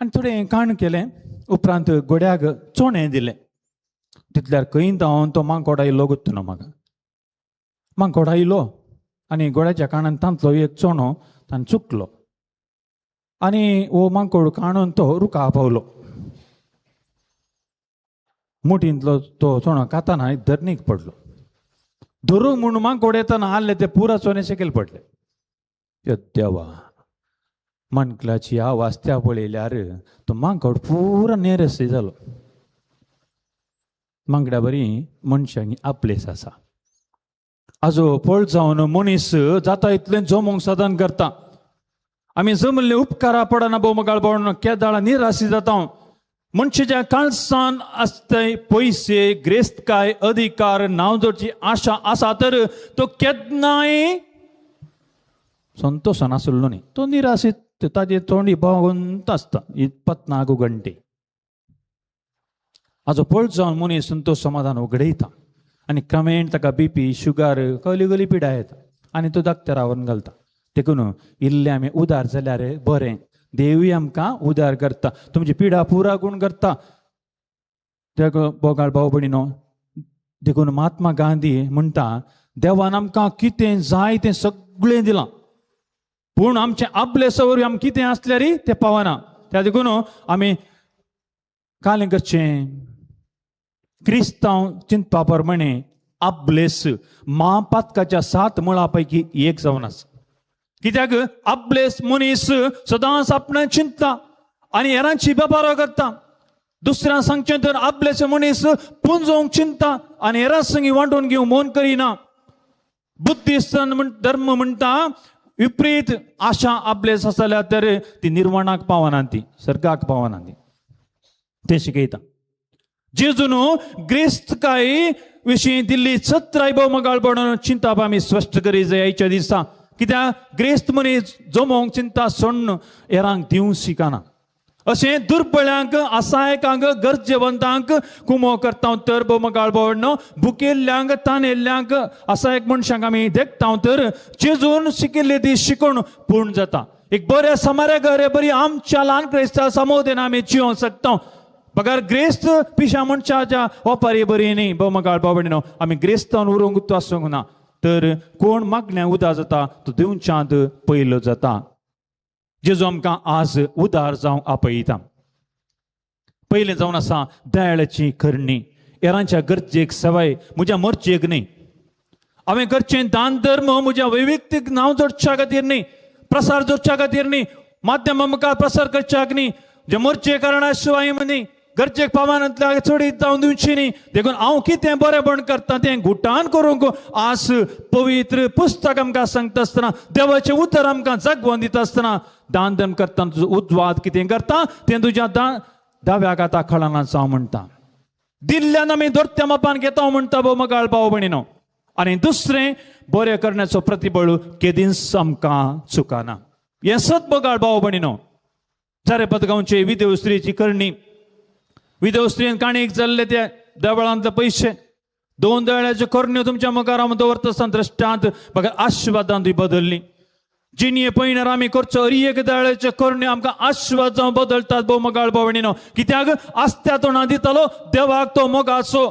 आनी थोडें काण केलें. उपरांत घोड्याक चोणें दिलें. तितल्यार खंय धांवन तो मांकोड आयलो गुत्तू ना म्हाका. मांकोड आयलो आनी घोड्याच्या काणान तांतलो एक चोणो ताणें चुकलो आनी हो मांकोड काणून तो रुखा पावलो. मुठींतलो तो चोणो खाताना धरणीक पडलो. धरूंक म्हूण मांकोड येताना आहले ते पुरा चोणे सकयल पडले. देवा, माणकुलाची आवाज त्या पळयल्यार तो मांकोड पुरा नेरस जालो. मांकड्या बरी मनशांक आपलेस आसा. आजो पळ जावन मनीस जाता इतलें जमोंक साधन करता. आमी जमल्ले उपकारा पडना भोव पडना केदाळा निराशी जाता. मनशाच्या काळसान आसतय पयशे, ग्रेस्तकाय, अधिकार, नांव जोडची आशा आसा तर तो केन्नाय संतोशान आसलो न्ही. तो निराशीत, ताजे तोंडी भोंवत आसता इतपत घंटे. आजो पळ जावन मनीस संतोष समाधान उगडयता आनी क्रमेण ताका बीपी, शुगर, कसली कसली पिडा येता आनी तो दाक्तरा व्हरून घालता. देखून इल्लें आमी उदार जाल्यार बरें. देवूय आमकां उदार करता, तुमची पिडा पुरा गुण करता. बोगाळ भाव भयणीनो, देखून महात्मा गांधी म्हणटा, देवान आमकां कितें जाय तें सगळें दिलां, पूण आमचें आपले सवर आमकां कितें आसल्यार तें पावना. त्या देखून आमी कालें करचें. क्रिस्तांव चिंतपा प्रमाणे आपलेस म्हापातकाच्या 7 मुळां पैकी एक जावन आसा. कित्याक आपलेस मनीस सदांच आपणें चिंतता आनी हेरांची वेपारो करता. दुसऱ्यां सांगचें तर आपलेस मनीस पुंजोवंक चिंतता आनी हेरां संगी वांटून घेवंक मन करिना. बुद्धिस्त धर्म म्हणटा विपरीत आशा आपलेस आसल्यार तर ती निर्वाणाक पावना, ती सर्गाक पावना. ती तें शिकयता. जेजून ग्रेस्तकाय विशीं दिल्ली चत्राय भोव पडून चिंताप आमी स्पश्ट करी जाय आयच्या दिसा. कित्याक ग्रेस्त मनीस जमोवंक चिंता सोडून हेरांक दिवंक शिकना. अशें दुर्बळ्यांक, असहायकांक, गरजेवंतांक कुमो करता तर भोव पडनो भुकेल्ल्यांक, तानेल्ल्यांक, असहायक मनशांक आमी देखता तर जेजून शिकिल्ली ती शिकवण पूर्ण जाता. एक बऱ्या समाऱ्या घरे बरी आमच्या ल्हान क्रिस्ता समोदेन आमी जिवंक शकता. बगर ग्रेस्त पिशा मनशाच्या ओपारी बरी न्ही. भोव भाव आमी ग्रेस्तान उरूंक आसूंक ना तर कोण मागण्या उदार जाता तो दिवच्यांत पयलो जाता. जेजू आमकां आज उदार जावंक आपयता. पयलें जावन आसा दयाळाची करणी, हेरांच्या गरजेक सवाय, म्हज्या मर्जेक न्ही. हांवें करचें दान धर्म म्हज्या वैयक्तीक नांव जोडच्या खातीर न्ही, प्रसार जोडच्या खातीर न्ही, माध्यमां मुखार प्रसार करच्याक न्ही, जे मर्जे कारणा शिवाय न्ही. गरजेक पावानांतल्या चडीत जावन दिवची न्ही. देखून हांव कितें बरेंपण करता तें गुटान करूंक आज पवित्र पुस्तक आमकां सांगता आसतना, देवाचें उतर आमकां जागवण दिता आसतना, दान धर्म करतना तुजो उद्वाद कितें करता तें तुज्या दाव्या हाता कळना जावं म्हणटा. दिल्ल्यान आमी दोरत्या मापान घेता म्हणटा भोव मगाळ भाव भयणीनो. आनी दुसरें बरें करण्याचो प्रतिबळ केदींच आमकां चुकना. हें सत बगाळ भाव भयणीनो. जारेपत गांवचे विदेव स्त्रीची करणी, विदेव स्त्रीन काणयेक जाल्ले ते देवळांतले पयशे, 2 दळ्याच्यो करण्यो तुमच्या मुखार हांव दवरता आसतना दृश्टांत बघा आशिर्वादान ती बदल्ली. जिणये पयणार आमी करचो अरी एक दळ्याच्यो करण्यो आमकां आशिर्वाद जावन बदलतात भोव मगाळ भाव भयणीनो. कित्याक आस्त्या तोंडान दितालो देवाक तो मोगाचो.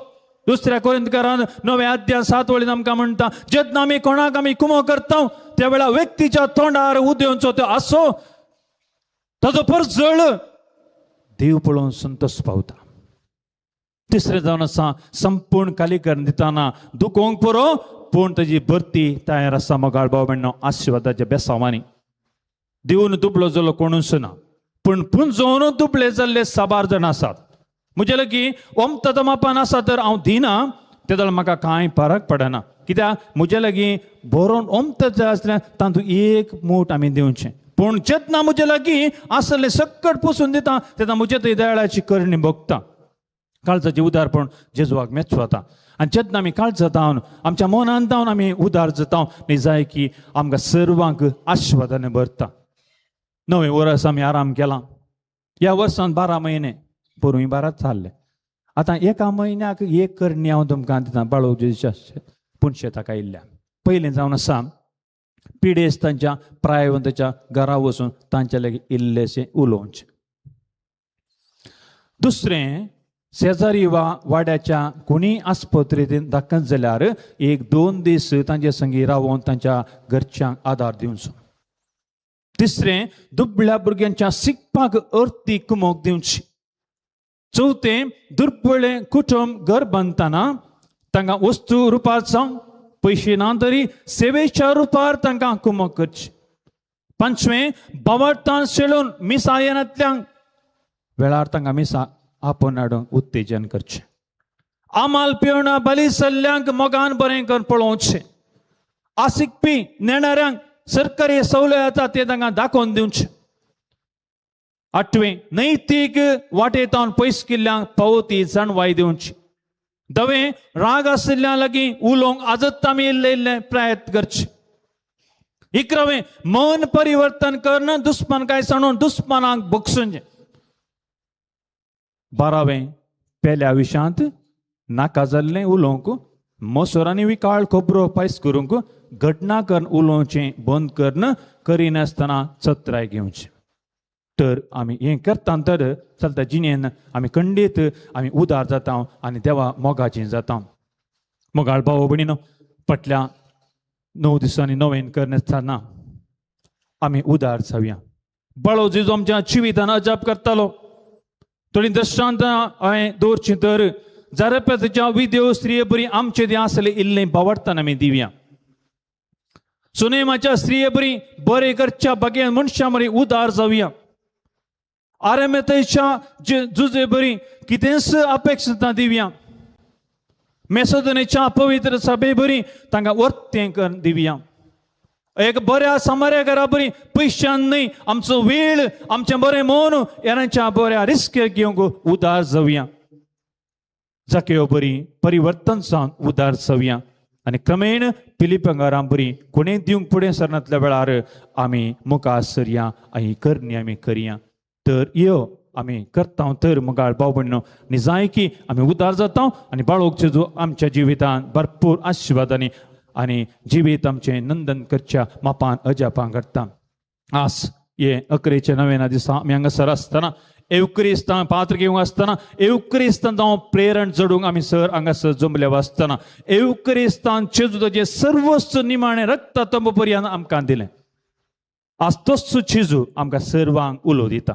दुसऱ्या कोरिंतकारान 9 अध्याय 7 वळीन आमकां म्हणटा, जेन्ना आमी कोणाक आमी कुमो करता त्या वेळा व्यक्तीच्या तोंडार उदेवचो तो आसो ताजो परजळ देव पळोवन संतोष पावता. तिसरें जावन आसा संपूर्ण कालीकरण दितना दुखोवंक पुरो पूण ताजी भरती तयार आसा मोगाळ भाव भयणीनो आशिर्वादाच्या बेसांवांनी. दिवन दुबळो जालो कोणूच ना, पूण पुंजोवन दुबळे जाल्ले साबार जाण आसात. म्हजे लागीं ओमता मापान आसा तर हांव दिना तेदळ म्हाका कांय फरक पडना, कित्याक म्हजे लागीं बरोवन ओमता जाय आसल्यार तातूंत एक मूठ आमी दिवचें. पूण जेन्ना म्हजे लागीं आसलें सकट पोसून दिता तेन्ना म्हजे थंय दयाळाची करणी भोगता. काळजाचें उदारपण जेजवाक मेच वता. आनी जेन्ना आमी काळजा जावन आमच्या मनान जावन आमी उदार जाता न्ही जाय की आमकां सर्वांक आशिर्वादान भरता. 9 वर्स आमी आराम केला. ह्या वर्सान 12 म्हयने पोरूंय 12 जाल्ले. आतां एका म्हयन्याक एक करणी हांव तुमकां दिता बाळोव पूण शेताक आयिल्ल्या. पयलें जावन आसा पिडेस्त तांच्या प्रायवंताच्या घरा वचून तांच्या लागीं इल्लेशें उलोवचें. दुसरें शेजारी वा वाड्याच्या कोणीय आस्पत्रेंत दाखत जाल्यार 1-2 दीस तांचे संगी रावोन तांच्या घरच्यांक आदार दिवचो. तिसरें दुबळ्या भुरग्यांच्या शिकपाक अर्थीक कुमोक दिवची. चवथें दुर्बळे कुटुंब घर बांदतना तांकां वस्तू रुपार जावं पयशे ना तरी सेवेच्या रुपार तांकां कुमक करची. पांचवें बावडतान शेळून मिसा येनातल्यांक वेळार तांकां मिसा आपोवन हाडूंक उत्तेजन करचें. आमाल पिवणा बली सल्ल्यांक मोगान बरें करून पळोवचें. आसिकपी नेणाऱ्यांक सरकारी सवलत येता ते तांकां दाखोवन दिवचें. आठवें नैतीक वाटेतावन पयस केल्ल्यांक पावती जाणवाय दिवची. दवें राग आशिल्ल्या लागीं उलोवंक आजत आमी इल्ले इल्ले प्रयत्न करचे. 11वें मन परिवर्तन करून दुस्मान काय सांडून दुस्मानाक बक्षून. 12वें पेल्या विशांत नाका जाल्लें उलोवंक मसोरांनी विकाळ खबरो पायस करूंक घटना करून उलोवचें बंद करून करिनासतना चत्राय घेवचें. तर आमी हें करता तर चलता जिणेन आमी खंडीत आमी उदार जाता आनी देवा मोगाची जाता. मोगाळ भाव भयणीनो फाटल्या 9 दिसांनी नवेन करनासतना आमी उदार जावया. बळो जेजू आमच्या जिवितान अजाप करतालो. थोडी दृश्टांत हांवें दवरची तर जारेपतच्या विदेव स्त्रिये बरी आमचे ते आसले इल्लें बावडटाना आमी दिवया. सुनेमाच्या स्त्रिये बरी बरें करच्या बागेन मनशां बरी उदार जावया. आरेमेतच्या जुजे बरी कितेंच अपेक्षा दिवया. मेसोदनेच्या पवित्र सभे बरी तांकां वर्तें करून दिवया. एक बऱ्या समाऱ्या घरा बरी पयशान न्हय आमचो वेळ आमचें बरें मन हेरांच्या बऱ्या रिस्क घेवंक उदार जावया. जाकेव बरी परिवर्तन जावन उदार जावया. आनी क्रमेण पिलिपंगारां बरी कोणें दिवंक फुडें सरनातल्या वेळार आमी मुखार सरया आनी करणी आमी करया. तर यो आमी करता तर मुखार भाव भयणीनो निजाय की आमी उदार जाता आनी बाळोक जेजू आमच्या जिवितान भरपूर आशिर्वादांनी आनी जिवीत आमचें नंदन करच्या मापान अजापां करता. आज हे 11 नवेना दिसा आमी हांगासर आसतना एवक्रिस्तान पात्र घेवंक आसतना एवक्रिस्तान जावं प्रेरण जडूंक आमी सर हांगासर जमले आसतना एवक्रिस्तान जेजू ताजें सर्वस्व निमाणें रक्ता तंब पर्यंत आमकां दिलें. आज तोच जेजू आमकां सर्वांक उलो दिता.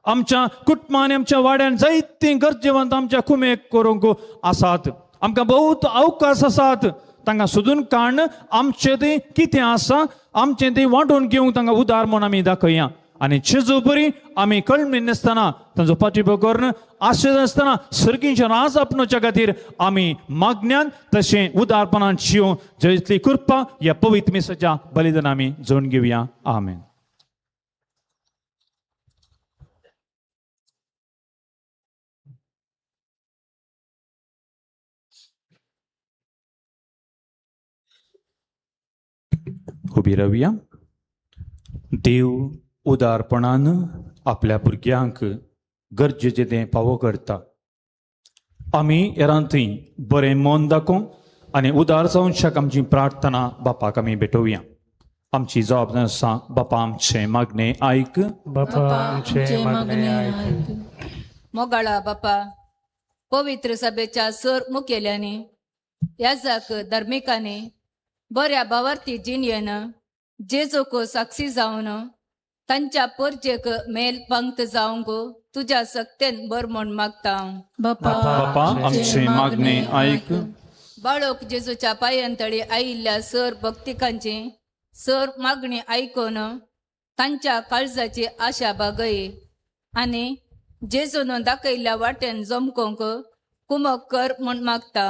आमच्या कुटुंबान आमच्या वाड्यान जायतीं गरजेवंत आमच्या कुमेक करूंक आसात. आमकां बहुत अवकाश आसात. तांकां सोदून काडून आमचें तें कितें आसा आमचें तें वांटून घेवंक तांकां उदार म्हूण आमी दाखया. आनी जेजू बरी आमी कळमी नासतना तांचो पाठिंबो करून आशय नासतना सर्गींचे राज आपणोच्या खातीर आमी मागण्यान तशें उदारपणान शिवूं जयतली कृपा ह्या पवित्र मिसाच्या बलिदान आमी जोडून घेवया. आमेन. उबी रावया. देव उदारपणान आपल्या भुरग्यांक गरजेचें तें फावो करता. आमी हेरांतूय बरें मन दाखोवंक आनी उदार जावंक आमची प्रार्थना बापाक आमी भेटोवया. आमची जबाबदारी आसा बापा आमचें मागणें आयक. बापा आमचें मागणें आयक. मोगाळा बापा, पवित्र सभेच्या सर मुखेल्यांनी, याजक धार्मिकांनी बऱ्या भावार्थी जिणयेन जेजूक साक्षी जावन तांच्या परजेक मेल पंक्त जावंक तुज्या सक्तेन बर म्हूण मागता. बापा आमचें मागणें आयक. बाळक जेजूच्या पांयांतळी आयिल्ल्या सर भक्तिकांची सर मागणी आयकून तांच्या काळजाची आशा भागय आनी जेजून दाखयल्ल्या वाटेन जमकोंक कुमक कर म्हूण मागता.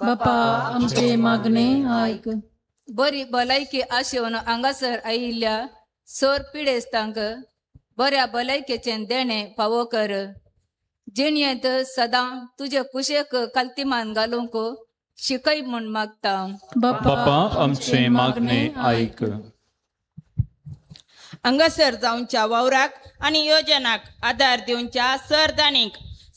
बापा आमचें मागणें आयक. बरी भलायकी आशेवन हांगासर आयिल्ल्या सर पिडेस्तांक बऱ्या भलायकेचें देणें फावो कर. जिणयेंत सदां तुजे कुशेक कालतीमान घालूंक शिकय म्हूण मागता. बापा आमचें मागणें आयक. हांगासर जावच्या वावराक आनी योजनाक आदार दिवच्या सरदानीक,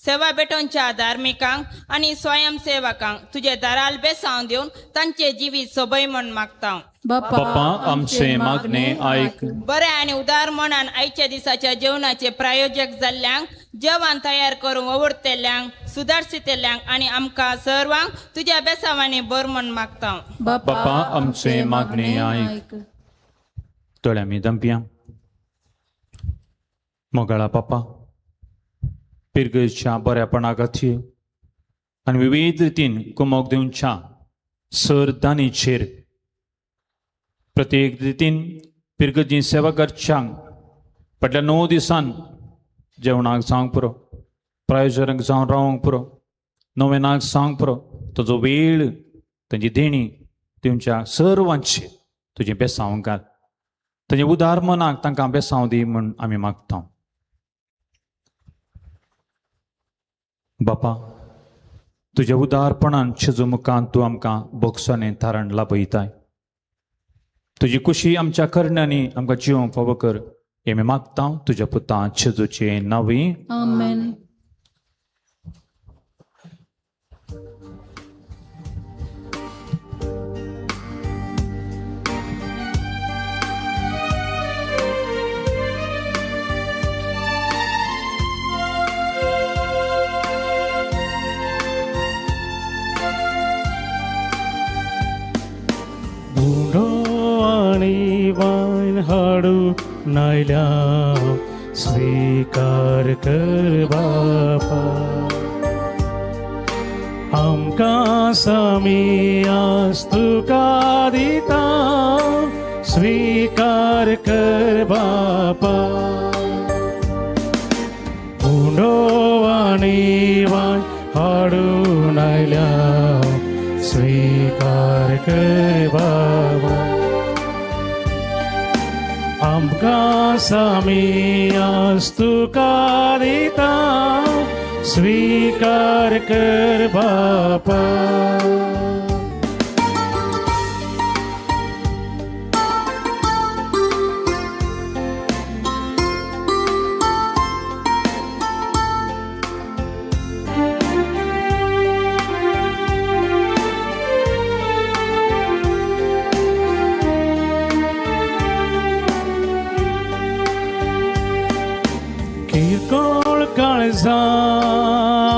सेवा भेटोवच्या धार्मिकांक आनी स्वयंसेवकांक तुजे दाराल बेसांव दिवन तांचे जिवीत सोबय म्हूण मागता. बापा आमचें मागणें आयक. बरें आनी उदार मनान आयच्या दिसाच्या जेवणाचे प्रायोजक जाल्ल्यांक, जेवण तयार करून ववरतेल्यांक, सुदारशितेल्यांक आनी आमकां सर्वांक तुज्या बेसांवांनी बर म्हूण मागता. बापा आमचें मागणें आयक. दोळे आमी दमपिया. मोगाळा पापा, पिरगेच्या बऱ्यापणा खातीर आनी विविध रितीन कुमोक दिवच्या सर दानीचेर प्रत्येक रितीन पिरगजी सेवा करच्यांक फाटल्या 9 दिसान जेवणाक जावंक पुरो, प्रायोजनाक जावन रावंक पुरो, नोवेनाक जावंक पुरो, तुजो वेळ तांची देणी दिवच्या सर्वांचेर तुजें बेसांव घाल. तांचे उदार मनाक तांकां बेसांव दी म्हूण आमी मागता. बापा, तुज्या उदारपणान जेजू मुखान तूं आमकां बोगसाणें थारण लाभयताय. तुजी कुशी आमच्या करण्यांनी आमकां जिवंक फावो कर हें आमी मागता तुज्या पुता जेजूचें नांवी. आमेन. हाडू नायल्या स्वीकार कर बापा. आमकां सामी आज तुका दिता स्वीकार कर बापा. उंडो आनी वायन हाडून आयल्या स्वीकार कर बाबा. आमकां सामी आज तुका दिता स्वीकार कर बापा.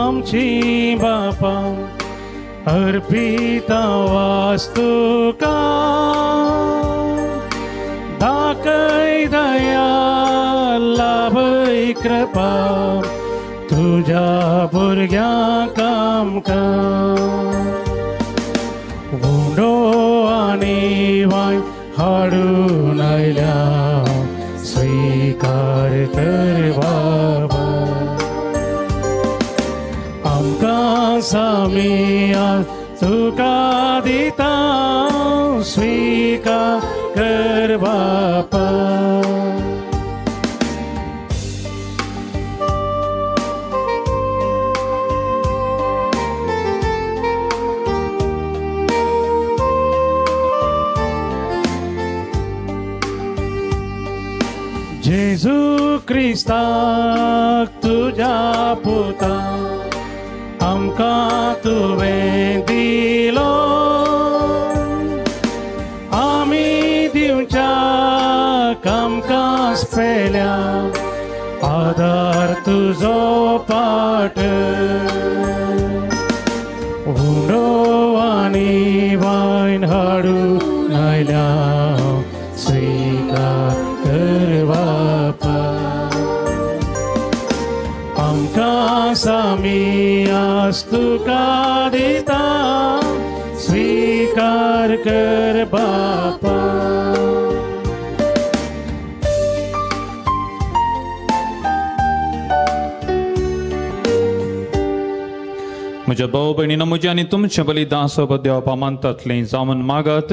आमची बापा अर्पिता वास्तुका दाखय दया लाभय कृपा तुझ्या भुरग्यांक आमकां. उंडो आनी वाय हाडून आयल्या स्वीकार सामी आज तुका दिता स्वीकार कर बापा. जेजू क्रिस्ताक तुज्या पुता आमकां तुवें दिलो, आमी दिवच्याक आमकां पेल्या आदार तुजो पाट. उंडो आनी वायन हाडून आयल्या स्वीकार कर बापा. आमकां सामी आज तुका दिता स्वीकार कर बापा. म्हज्या भाव भयणीनो, म्हजें आनी तुमचें बलिदान सोबत देवपा मानतातलें जावन मागात.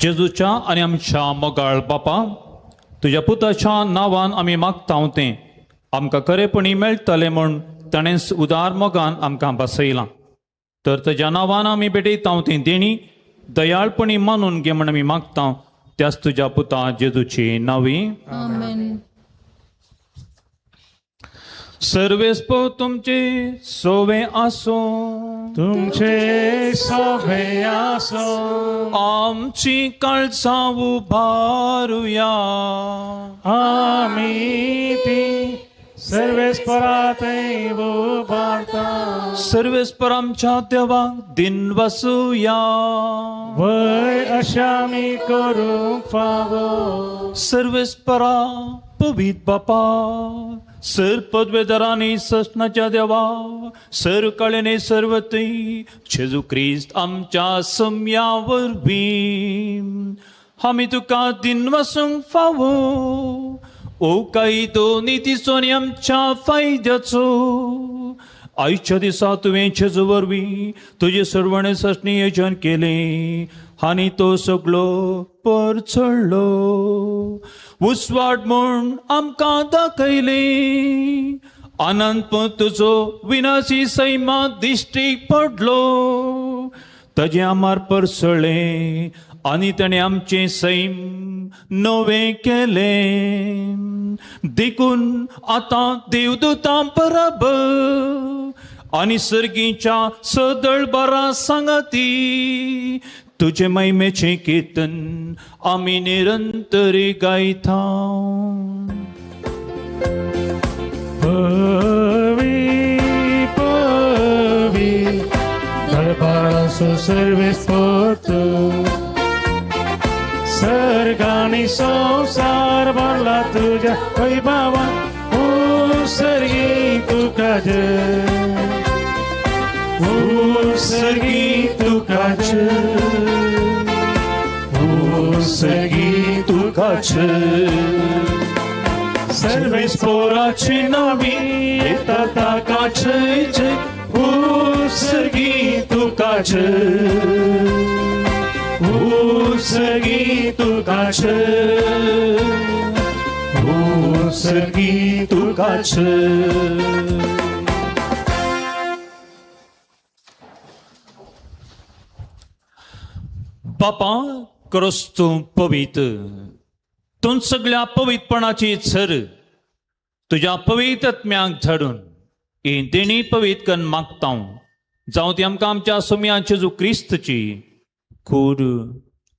जेजूच्या आनी आमच्या मोगाळ बापा, तुज्या पुताच्या नांवान आमी मागता तें आमकां खरेपणी मेळटलें म्हूण ताणेंच उदार मोगान आमकां बसयलां. तर ताज्या नांवान आमी भेटयता तें देणी दयाळपणी मानून घे म्हूण आमी मागता, त्याच तुज्या पुता जेजूची नावी. आमेन. सर्वेस्पो तुमचे सोवे आसूं, तुमचे सोवे आसूं. आमची काळजां उबारुया, आमी ती सर्वेस्परा थंय उबारता. सर्वेस्पर आमच्या देवाक दिन वसुया, वय अशें आमी करूंक फावो. सर्वेस्परा पवीत बापा, सर पदवेदारांनी ससनाच्या देवा, सर कळेने सर्वती जेजू क्रिस्त आमच्या सम्या वरवीं आमी तुका दिन वसूंक फावो. ओ कायदो नितीचो आनी आमच्या फायद्याचो आयच्या दिसा तुवें जेजू वरवीं तुजे सर्वणे ससणी नियोजन केलें आनी तो सगळो परचडलो उस्वाट म्हूण आमकां दाखयलें. आनंद तुजो विनाशी सैमा दिश्टीक पडलो, ताजें आमार परसळ्ळें आनी ताणें आमचें सैम नवें केलें. देखून आतां देवदूतां बराबर आनी सर्गीच्या सदळ बरा सांगाती तुजे महिमेचें कीर्तन आमी निरंतर गायता. पवी पवी दरबाराचो सर्वेस्पर तूं, सर्गानी संवसार भरला तुज्या वैभवान. सर्गी तुका जय, सर्गी तुका जय, सर्गी तुका जय. सर्वेस्पराची नावी येता ताका जय जय, सर्गी तुका जय, सर्गी तुका जय, सर्गी तुका जय. बापा क्रिस्तू पवित्र, तूं सगळ्या पवित्रपणाची सर तुज्या पवित्र आत्म्याक धाडून ही देणी पवित्र कन्न मागता, जावं ती आमकां आमच्या सोम्या जेजू क्रिस्तची कूड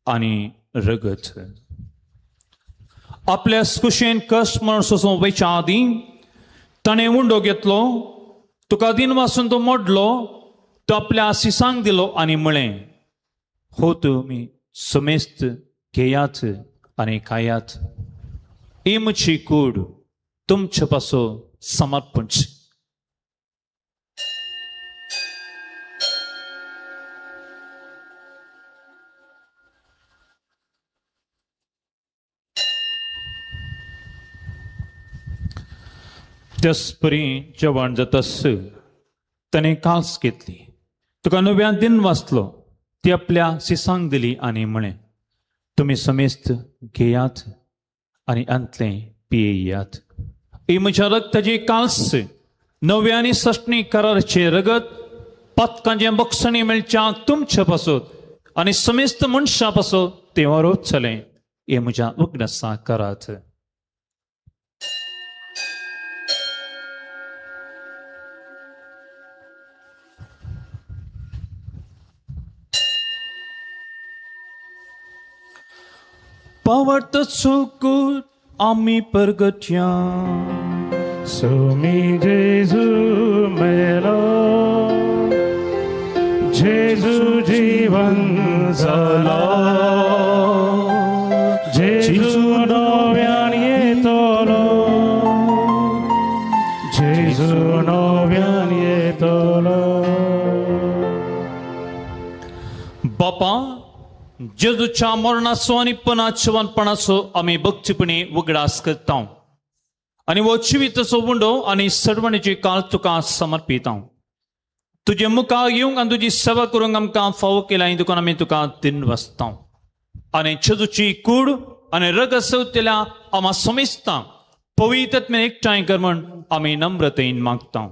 आनी रगत. आपल्या कुशेन कश्ट म्हण सोसूंक वयच्या आदीं ताणें उंडो घेतलो, तुका दिन वासून तो मोडलो, तो आपल्या आसिसांक दिलो आनी म्हळें, हो तुमी समेस्त घेयात आनी खायात, ही म्हजी कूड तुमचे पासो समर्पण. त्याच परी जेवण जातस ताणें कास घेतली, तुका नव्यान दिन वाचलो, ती आपल्या सिसांक दिली आनी म्हळें, तुमी समेस्त घेयात आनी अंतलें पियेयात. ही म्हज्या रक्ताची कास, नव्या आनी सश्णी करारचें रगत, पातकांचें बक्षणी मेळच्या तुमच्या पासत आनी समेस्त मनशां पासत तें वारोच जालें. हें म्हज्या उगडासा करात. पावत सुकूत आमी परगट्या सुमी जेजू मेलो, जेजू जीवन जालो, जेजू नव्यान येतलो, जेजू नव्यान येतलो. बापा, जेजूच्या मरणाचो आनी पणाचो आमी भक्तीपणी उगडास करता आनी हो जिविताचो उंडो आनी सरवणेची काळ तुका समर्पिता. तुजे मुखार येवंक आनी तुजी सेवा करूंक आमकां फावो केल्या आनी तुका आमी तुका दिन वसता आनी जेजूची कूड आनी रगत सवतेल्या आमा समेस्ता पवित्र एकठांय कर म्हण आमी नम्रतेन मागता.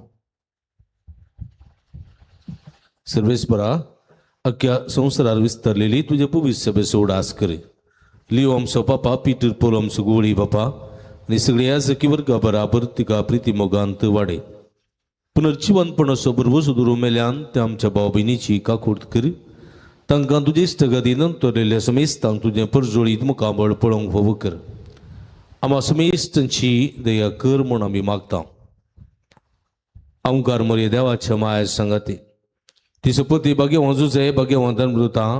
सर्वेस्परा, अख्ख्या संवसारार विस्तारलेली तुजे पुवीस सभेचो उडास कर. लियो आमचो पापा पीटर पोल आमचो गोळी बापा आनी सगळ्या सखी वर्गा बराबर तिका प्रिती मोगांत वाडे. पुनर्जिवनपणाचो भरवंसो दवरून मेल्यान त्या आमच्या भाव भयणीची काकूट कर. तांकां तुजे इश्टगती नंतरलेल्या समेस्तांक तुजें परजोळीत मुखामळ पळोवंक फावो कर. आमा समेस्तांची दया कर म्हूण आमी मागता. आमकार मोरये देवाच्या माया सांगाती ती सपती भाग्यवान जुजे भाग्यवान धर्मदूतां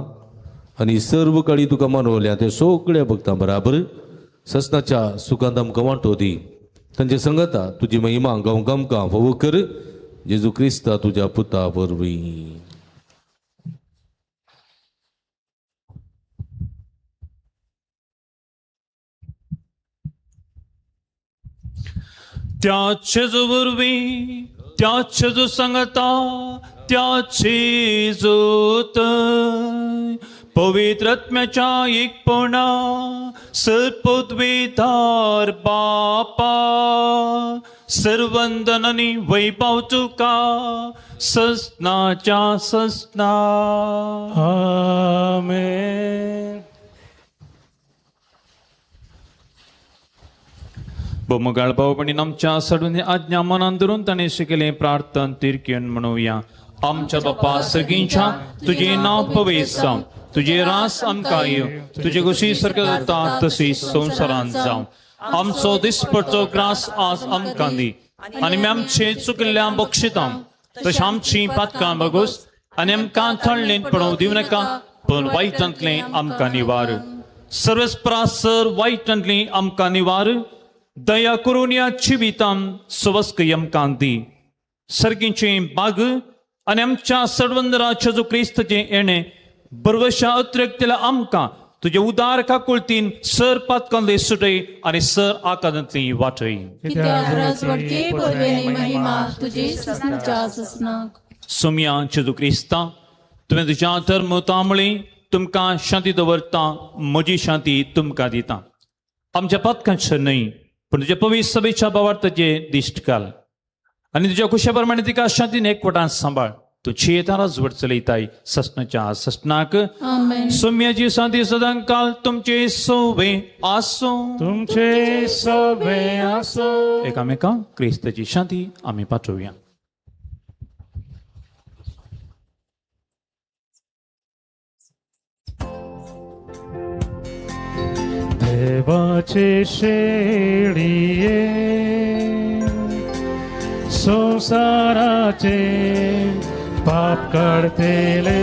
आनी सर्व काळी तुका मानवल्या ते सगळ्या भक्तां बराबर ससनाच्या सुखांत आमकां वांटो दी. तांचे संगता तुजी महिमा गांव आमकां फावो कर. जेजू क्रिस्ता तुज्या पुता वरवीं. त्या जेजू वरवीं, त्या जेजू संगता, त्या जेजूत पवित्र आत्म्याच्या एकपणा सर्वपदवीधार बापा सर्वंदन आनी वैभव तुका ससनाच्या ससना. आमेन. बोमगाळ भावपणीन आमच्या सडून आज्ञा मनान धरून ताणें शिकयलें प्रार्थन तिरकेन म्हणुया. आमच्या बापा सगळींच्या तुजें नांव पवित्र जावं, तुजें रास आमकां येवं, तुजे कशी सारकें जाता तशी संवसारांत जावं. आमचो दिसपडचो ग्रास आज आमकां दी आनी आमी आमचे चुकिल्ल्या बक्षितां तशें आमचीं पातकां बगोस आनी आमकां थळणेंत पडोवं दिवं नाका, पूण वायटांतलें आमकां निवार. सर्वस्प्रासर वायटांतलें आमकां निवार. दया करून ह्या जिवितान सवस्क आमकां दी. सर्गीचें बाग आनी आमच्या सर्वंदरा जेजू क्रिस्ताचें येणें बरवशा अतिरिक्तल्या आमकां तुजे उदार काकुळतीन सर पातकांतली सुटय आनी सर आकारांतली वाटय. सोम्या जेजू क्रिस्ता, तुवें तुज्या धर्म तांबळी तुमकां शांती दवरता, म्हजी शांती तुमकां दिता. आमच्या पातकांचेर न्हय पूण तुज्या पवित्र सभेच्या भावार्थाचे दिश्ट घाल आनी तुज्या कुशा प्रमाणे तिका शांतीन एकवटान सांबाळ. तूं जियेता राजवट चलयताय ससनाच्या ससनाक. सोम्याची शांती सदांकाल तुमचे सोवे आसूं. तुमचे सोवे आसूं. एकामेका क्रिस्ताची शांती आमी पाठोवया. देवाचे शेळये संसाराचे पाप काडतेले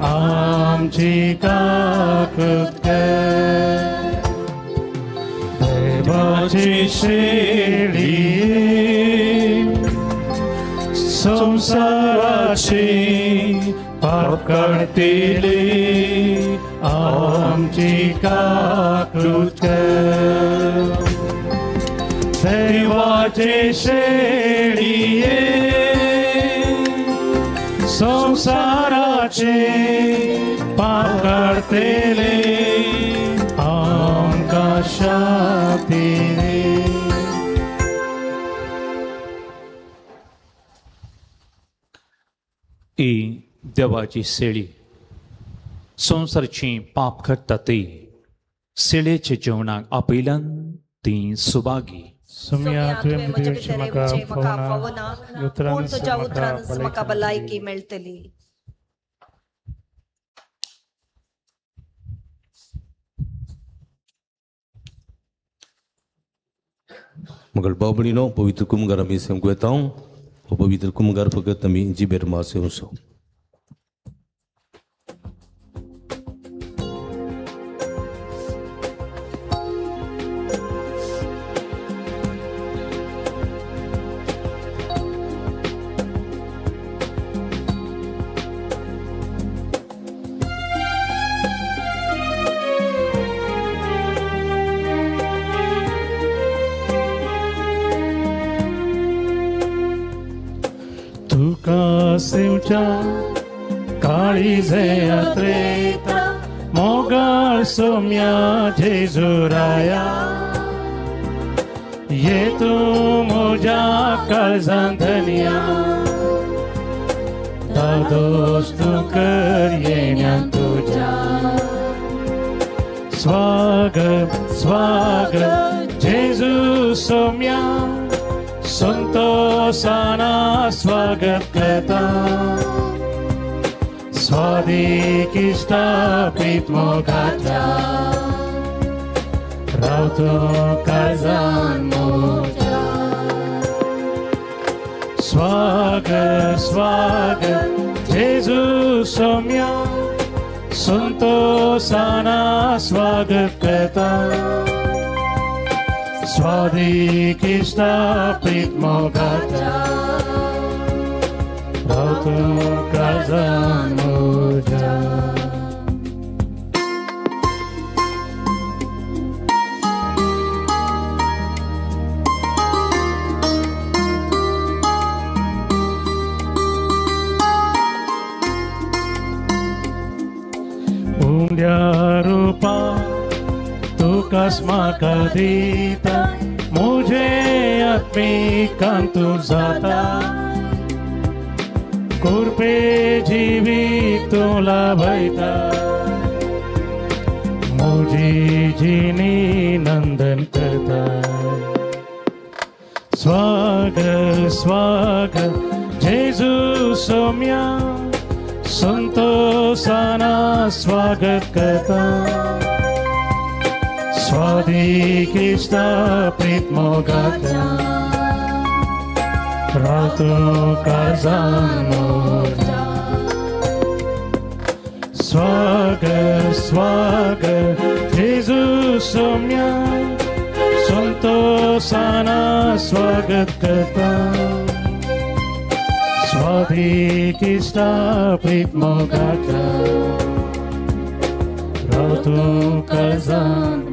आमची काकूत कर. देवाचे शेळये संसाराचे पाप काडतेले आमची काकूत कर. देवाचे देवाचे शेळये संसाराचे पाप काडटले आमकां शांती दी. ही देवाची शेळी संवसारची पाप करता ती शेळयेच्या जेवणाक आपयल्यान ती सुभागी. सुम्या तुवें म्हजे भितर येवचें म्हाका फावना, पूण तुज्या उतरानच म्हाका भलायकी मेळटली. मगळ बाबणीनो पवित्र कुमगार आमी सेमक वेता. हो पवित्र कुमगार फकत आमी जिबेर मास येवचो. सेवच्या काळीजे यात्रेता मोगाळ सोम्या जेजुराया ये तूं म्हज्या काळजान धनया दादोस तूं कर येण्या तुज्या. स्वागत स्वागत जेजू सोम्या संतोषाना स्वागत करता. स्वादीक इश्टा प्रीत मोगाच्या राव तूं काळजान म्हज्या. स्वागत स्वागत जेजू सोम्या संतोषाना स्वागत करता. स्वादीक इश्टा प्रीत मोगाच्या राव तूं काळजान म्हज्या. उंड्या रुपा तुकाच म्हाका दिता म्हजे आत्मिकान तूं जाता. कुरपे जिवीत तूं लाभयता म्हजी जिणी नंदन करता. स्वागत स्वागत जेजू सोम्या संतोषाना स्वागत करता. स्वादीक इश्टा प्रीत मोगाच्या राव तूं काळजान म्हज्या. स्वागत स्वागत जेजू सोम्या संतोषाना स्वागत करता. स्वादीक इश्टा प्रीत मोगाच्या राव तूं काळजान.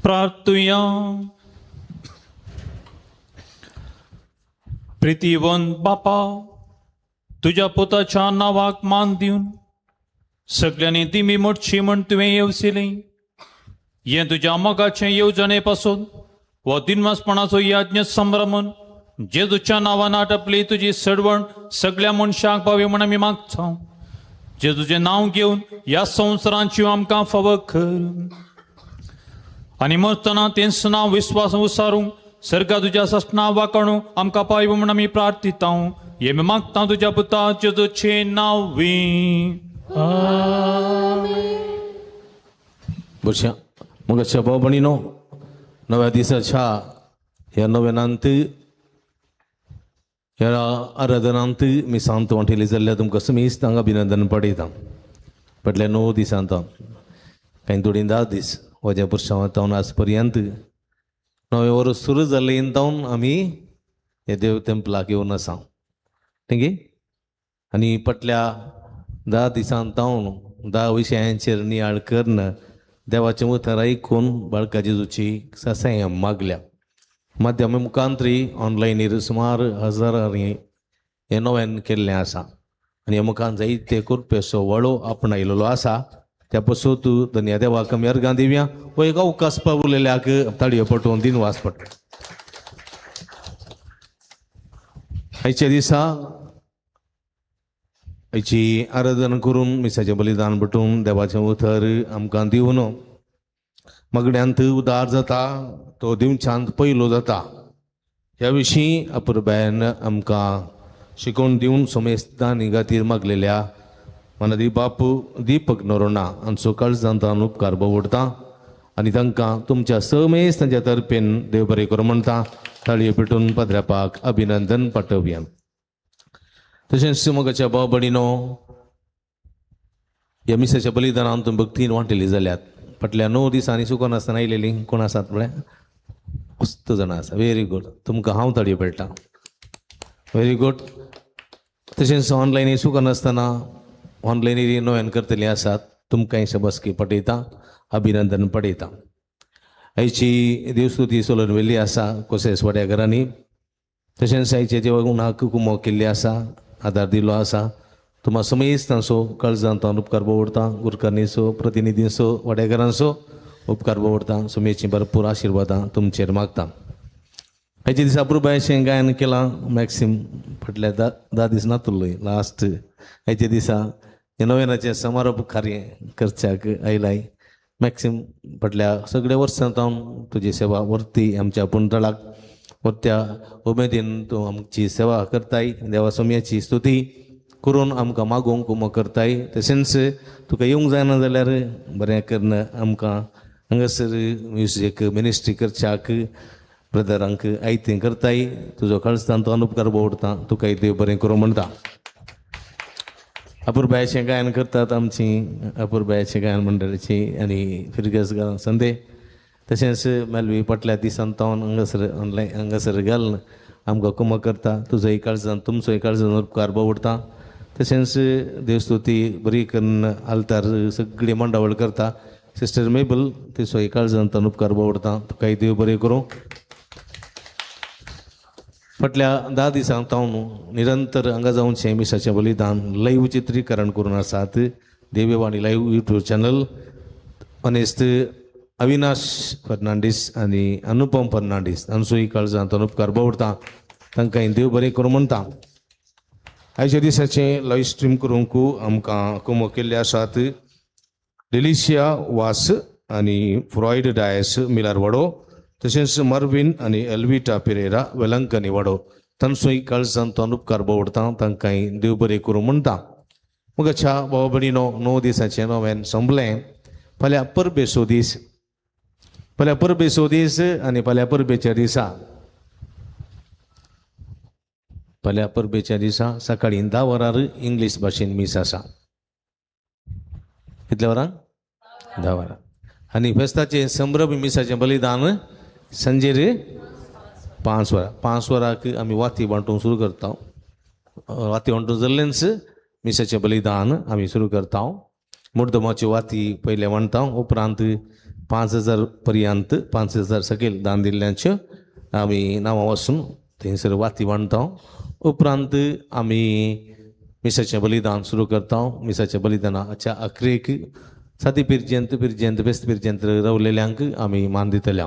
प्रार्थुया. प्रितीवन बापा, तुज्या पुताच्या नांवाक मान दिवन सगल्यांनी दिमी मोडची म्हण तुवें येवसिली. हें तुज्या मोगाचें येवजणे पासून हो दिनवासपणाचो यज्ञ संभ्रमण जेजूच्या नांवान आटपली तुजी सडवण सगळ्या मनशांक पावय म्हण आमी मागता. जेजूचें नांव घेवन ह्या संवसारांची आमकां फावो कर आनी मरतना तेंच नांव विस्वास उसारूंक सर्गा तुज्या ससना वाकाणू आमकां पावय म्हण आमी प्रार्थिता. हे आमी मागता तुज्या पुता जेजूचें नांव. बरशा मगाच्या भाव भयणीनो, नव्या दिसाच्या ह्या नव्यानांत ह्या आराधनांत मिसांत वांटेली जाल्ल्या तुमकां समेस्त हांगा अभिनंदन पडयता. फाटल्या 9 दिसांत कांय थोडीं 10 दीस वज्या पुरसांव तावन आज पर्यंत नवें वर्स सुरू जाल्लें तावन आमी हे देव टेंपलाक येवन आसा. ठीक. आनी फाटल्या 10 दिसांत तावन 10 विशयांचेर नियाळ करून देवाचें उतर आयकून बाळका जेजूची ससाय मागल्या. माध्यम मुखांतरी ऑनलायनीर सुमार हजारांनी हें नव्यान केल्लें आसा आनी ह्या मुखान जायते कृपेचो वळो आपणायलेलो आसा. त्या पसून तूं धन्या देवाक आमी अर्गां दिवया. हो एक अवकाश पावलेल्याक ताळयो पटोवन दिनवास पडटा. आयच्या दिसा आयची आराधना करून मिसाचें बलिदान पटून देवाचें उतर आमकां दिवन मागण्यांत उदार जाता तो दिवच्यांत पयलो जाता. ह्या विशीं अपुरबायन आमकां शिकोवन दिवन समेस्तांनी खातीर मागलेल्या मनादी बापू दीपक नोरोणा हांचो काळजांत उपकार बोवडता आनी तांकां तुमच्या समेस्तांच्या तर्फेन देव बरें करूं म्हणटा. ताळयो पेटून पाद्र्यापाक अभिनंदन पाठोवया. तशेंच मोगाच्या भाव भयणीनो, ह्या मिसाच्या बलिदानान तुमी भक्तीन वांटेली जाल्यात. फाटल्या 9 दिसांनी सुकोन आसतना आयलेलीं कोण आसात म्हळ्यार मस्त जाणां आसा. व्हेरी गूड, तुमकां हांव ताळयो पेट्टा. Very good. तशेंच ऑनलायनी सुकोन आसतना ऑनलायनी नव्यान करतलीं आसात, तुमकांय शबासकी पटयता, अभिनंदन पटयता. आयची देवस्तुती सोलून व्हेल्ली आसा कोसेस वाड्या घरांनी. तशेंच आयचे देवाक उणाक कुमो केल्ली आसा, आदार दिलो आसा. तुमा समेस्तांचो काळजांत उपकार बोवडता, गुरकारणीचो, प्रतिनिधींचो, वाड्याघरांचो उपकार बोवडता. सुमेची भरपूर आशिर्वादां तुमचेर मागता. आयच्या दिसा अपुरबायेचें गायन केलां मॅक्सिम फाटल्या 10 दीस नातुल्लोय लास्ट आयच्या दिसा नव्यानाचें समारोप कार्य करच्याक आयलाय. मॅक्सिम फाटल्या सगळ्या वर्सां तावन तुजी सेवा व्हरती आमच्या पुंतळाक व्हरत्या उमेदीन तूं आमची सेवा करताय. देवा सोम्याची स्तुती करून आमकां मागोवंक कुमो करताय. तशेंच तुका येवंक जायना जाल्यार बरें करून आमकां हांगासर म्युजीक मिनिस्ट्री करच्याक ब्रदरांक आयतें करताय. तुजो काळजांत तो अनुपकार बोवडता, तुकाय देव बरें करूं म्हणटा. अपुरबायेचें गायन करतात आमची अपुरबायेचें गायन मंडळाची आनी फिरगज गायन संदे. तशेंच मेलवी फाटल्या दिसान तावन हांगासर ऑनलायन हांगासर घालून आमकां कुमो करता. तुजोय काळजान तुमचोय काळजान उपकार बोवडता. तशेंच देवस्तुती बरी करून आल्तार सगळी मांडावळ करता सिस्टर मेबल, तिचोय काळजान उपकार बोवडता. तुकाय देव बरें करूं. फाटल्या 10 दिसांक तावन निरंतर हांगा जावचें मिसाचें बलिदान लायव्ह चित्रीकरण करून आसात. देववाणी लायव्ह यूट्यूब चॅनल अनेस्त अविनाश फर्नांडीस आनी अनुपम फर्नांडीस हांचोय काळजांत उपकार बोवडता. तांकां देव बरें करूं म्हणटा. आयच्या दिसाचें लायव्ह स्ट्रीम करूंक आमकां कुमो केल्ले आसात डिलिशिया वास आनी फ्रॉयड डायस मिलारवाडो, तशेंच मर्विन आनी एल्विटा पिरेरा वेलंकनी वाडो. तांचोय काळजांत उपकार बोवडता. तांकांय देव बरें करूं म्हणटा. मगाच्या भाव भयणीनो, 9 दिसाचें नव्यान सोंपलें. फाल्यां परबेचो दीस, फाल्यां परबेचो दीस आनी फाल्यां परबेच्या दिसा, फाल्यां परबेच्या दिसा सकाळीं 10 वरार इंग्लीश भाशेन मीस आसा. कितल्या वरां? 10 वरां. आनी फेस्ताचें संभ्रम मिसाचें बलिदान सांजेर 5 वरां. 5 वरांक आमी वाती वांटूंक सुरू करता. वाती वांटून जाल्लेंच मिसाचें बलिदान आमी सुरू करता. मुर्दमाची वाती पयलें वांटता, उपरांत 5000 पर्यंत 5000 सकयल दान दिल्ल्यांच्यो आमी नांवां वचून थंयसर वाती बांदता. उपरांत आमी मिसाचें बलिदान सुरू करता. मिसाच्या बलिदानाच्या अखरेक सादी पिरजेंत पिरजेंत बेस्त पिरजेंत रावलेल्यांक आमी मान दितले.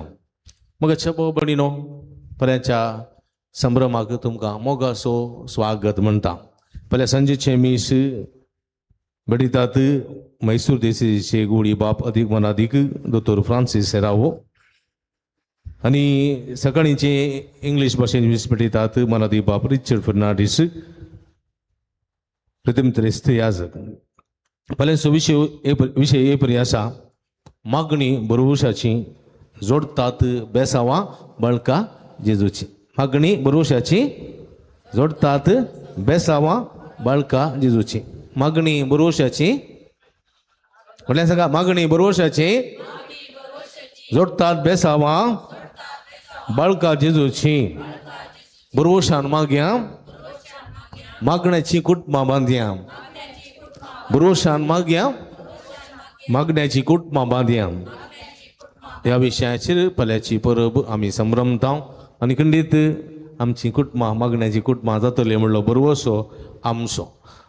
मग भाव भयणीनो, फाल्यांच्या संभ्रमाक तुमकां मोगासो स्वागत म्हणटा. फाल्यां सांजेचें मीस भेटयतात मैसूर देसीचे गुडी बाप अदीक मनादीक दोतोर फ्रांसीस सेरावो आनी सकाळींचे इंग्लीश भाशेन मीस भेटयतात मनादीक बाप रिचर्ड फर्नांडीस प्रथम त्रेस्त याजक. फाल्यांचो विशय हे परी आसा, मागणी बरोवशाची जोडतात बेसावां बळका जेजूची. मागणी बरोवशाची जोडतात बेसावां बाळका जेजूची. मागणी बरोवशाची म्हटल्यार सांगा, मागणी बरोवशाची जोडतात बेसावां बाळका जेजूची. बरोवशान मागया मागण्याची कुटुंबां बांदया. बरोवशान मागया मागण्याची कुटुंबां बांदया. ह्या विशयाचेर फाल्यांची परब आमी संभ्रमता आनी खंडीत आमची कुटुंबां मागण्याची कुटुंबां जातली म्हणलो बरवसो आमचो.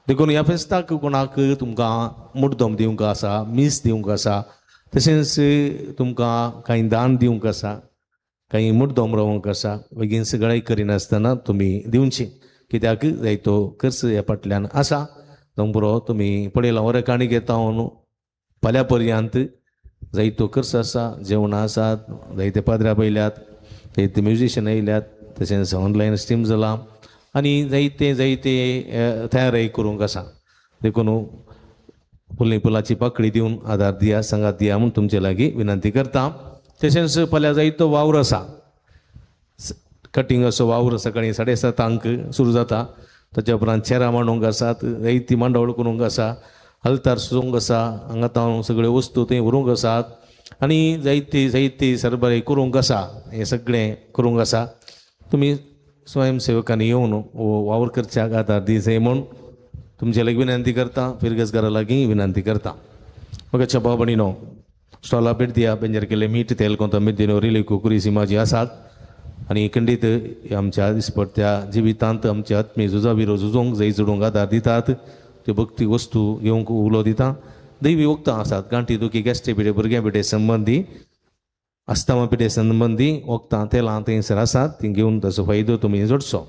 देखून ह्या फेस्ताक कोणाक तुमकां मुड्डम दिवंक आसा, मीस दिवंक आसा, तशेंच तुमकां कांय दान दिवंक आसा, कांय मुड्डम रावंक आसा, बेगीन सगळें करिनासतना तुमी दिवची. कित्याक जायतो खर्च ह्या फाटल्यान आसा. जावं पुरो तुमी पळयलां वरें काणी घेता न्हू फाल्यां पर्यंत जायतो खर्च आसा. जेवणां आसात, जायते पाद्र्या पयल्यात, जायते म्युजिशियन येयल्यात, तशेंच ऑनलायन स्ट्रीम जालां आनी जायते जायते तयारी करूंक आसा. देखून फुलनी फुलाची पाकळी दिवन आदार दिया, सांगात दिया म्हूण तुमचे लागीं विनंती करता. तशेंच फाल्यां जायतो वावर आसा. कटिंग असो वावर सकाळीं 7:30 सुरू जाता. ताच्या उपरांत चेरां मांडूंक आसात, जायती मांडावळ करूंक आसा, हलतार सजोवंक आसा, हांगा तावन सगळ्यो वस्तू थंय व्हरूंक आसात आनी जायती जायती सरबराय करूंक आसा. हें सगळें करूंक आसा. तुमी स्वयंसेवकांनी येवन हो वावर करच्याक आदार दी जाय म्हूण तुमचे लागीं विनंती करता. फिरगजगारा लागीं विनंती करता. मगाच्या भाव भयणीनो, स्टॉला भेट दिया. बेंजर केले मीठ तेल कोथंबीर दिनो रिली कुकरी सिमाजी आसात आनी खंडीत आमच्या दिसपट्ट्या जिवितांत आमच्या आत्मीय झुजाविरो झुजोंक जय जोडूंक आदार दितात. त्यो भक्ती वस्तू घेवंक उलो दिता. दैवी वखदां आसात, गांठी दुखी, गॅस्ट्री पिडे, भुरग्यां पिडे संबंदी, आस्तामा पिडे संबंदी वखदां तेलां थंयसर आसात, तीं घेवन ताचो फायदो तुमी जोडचो.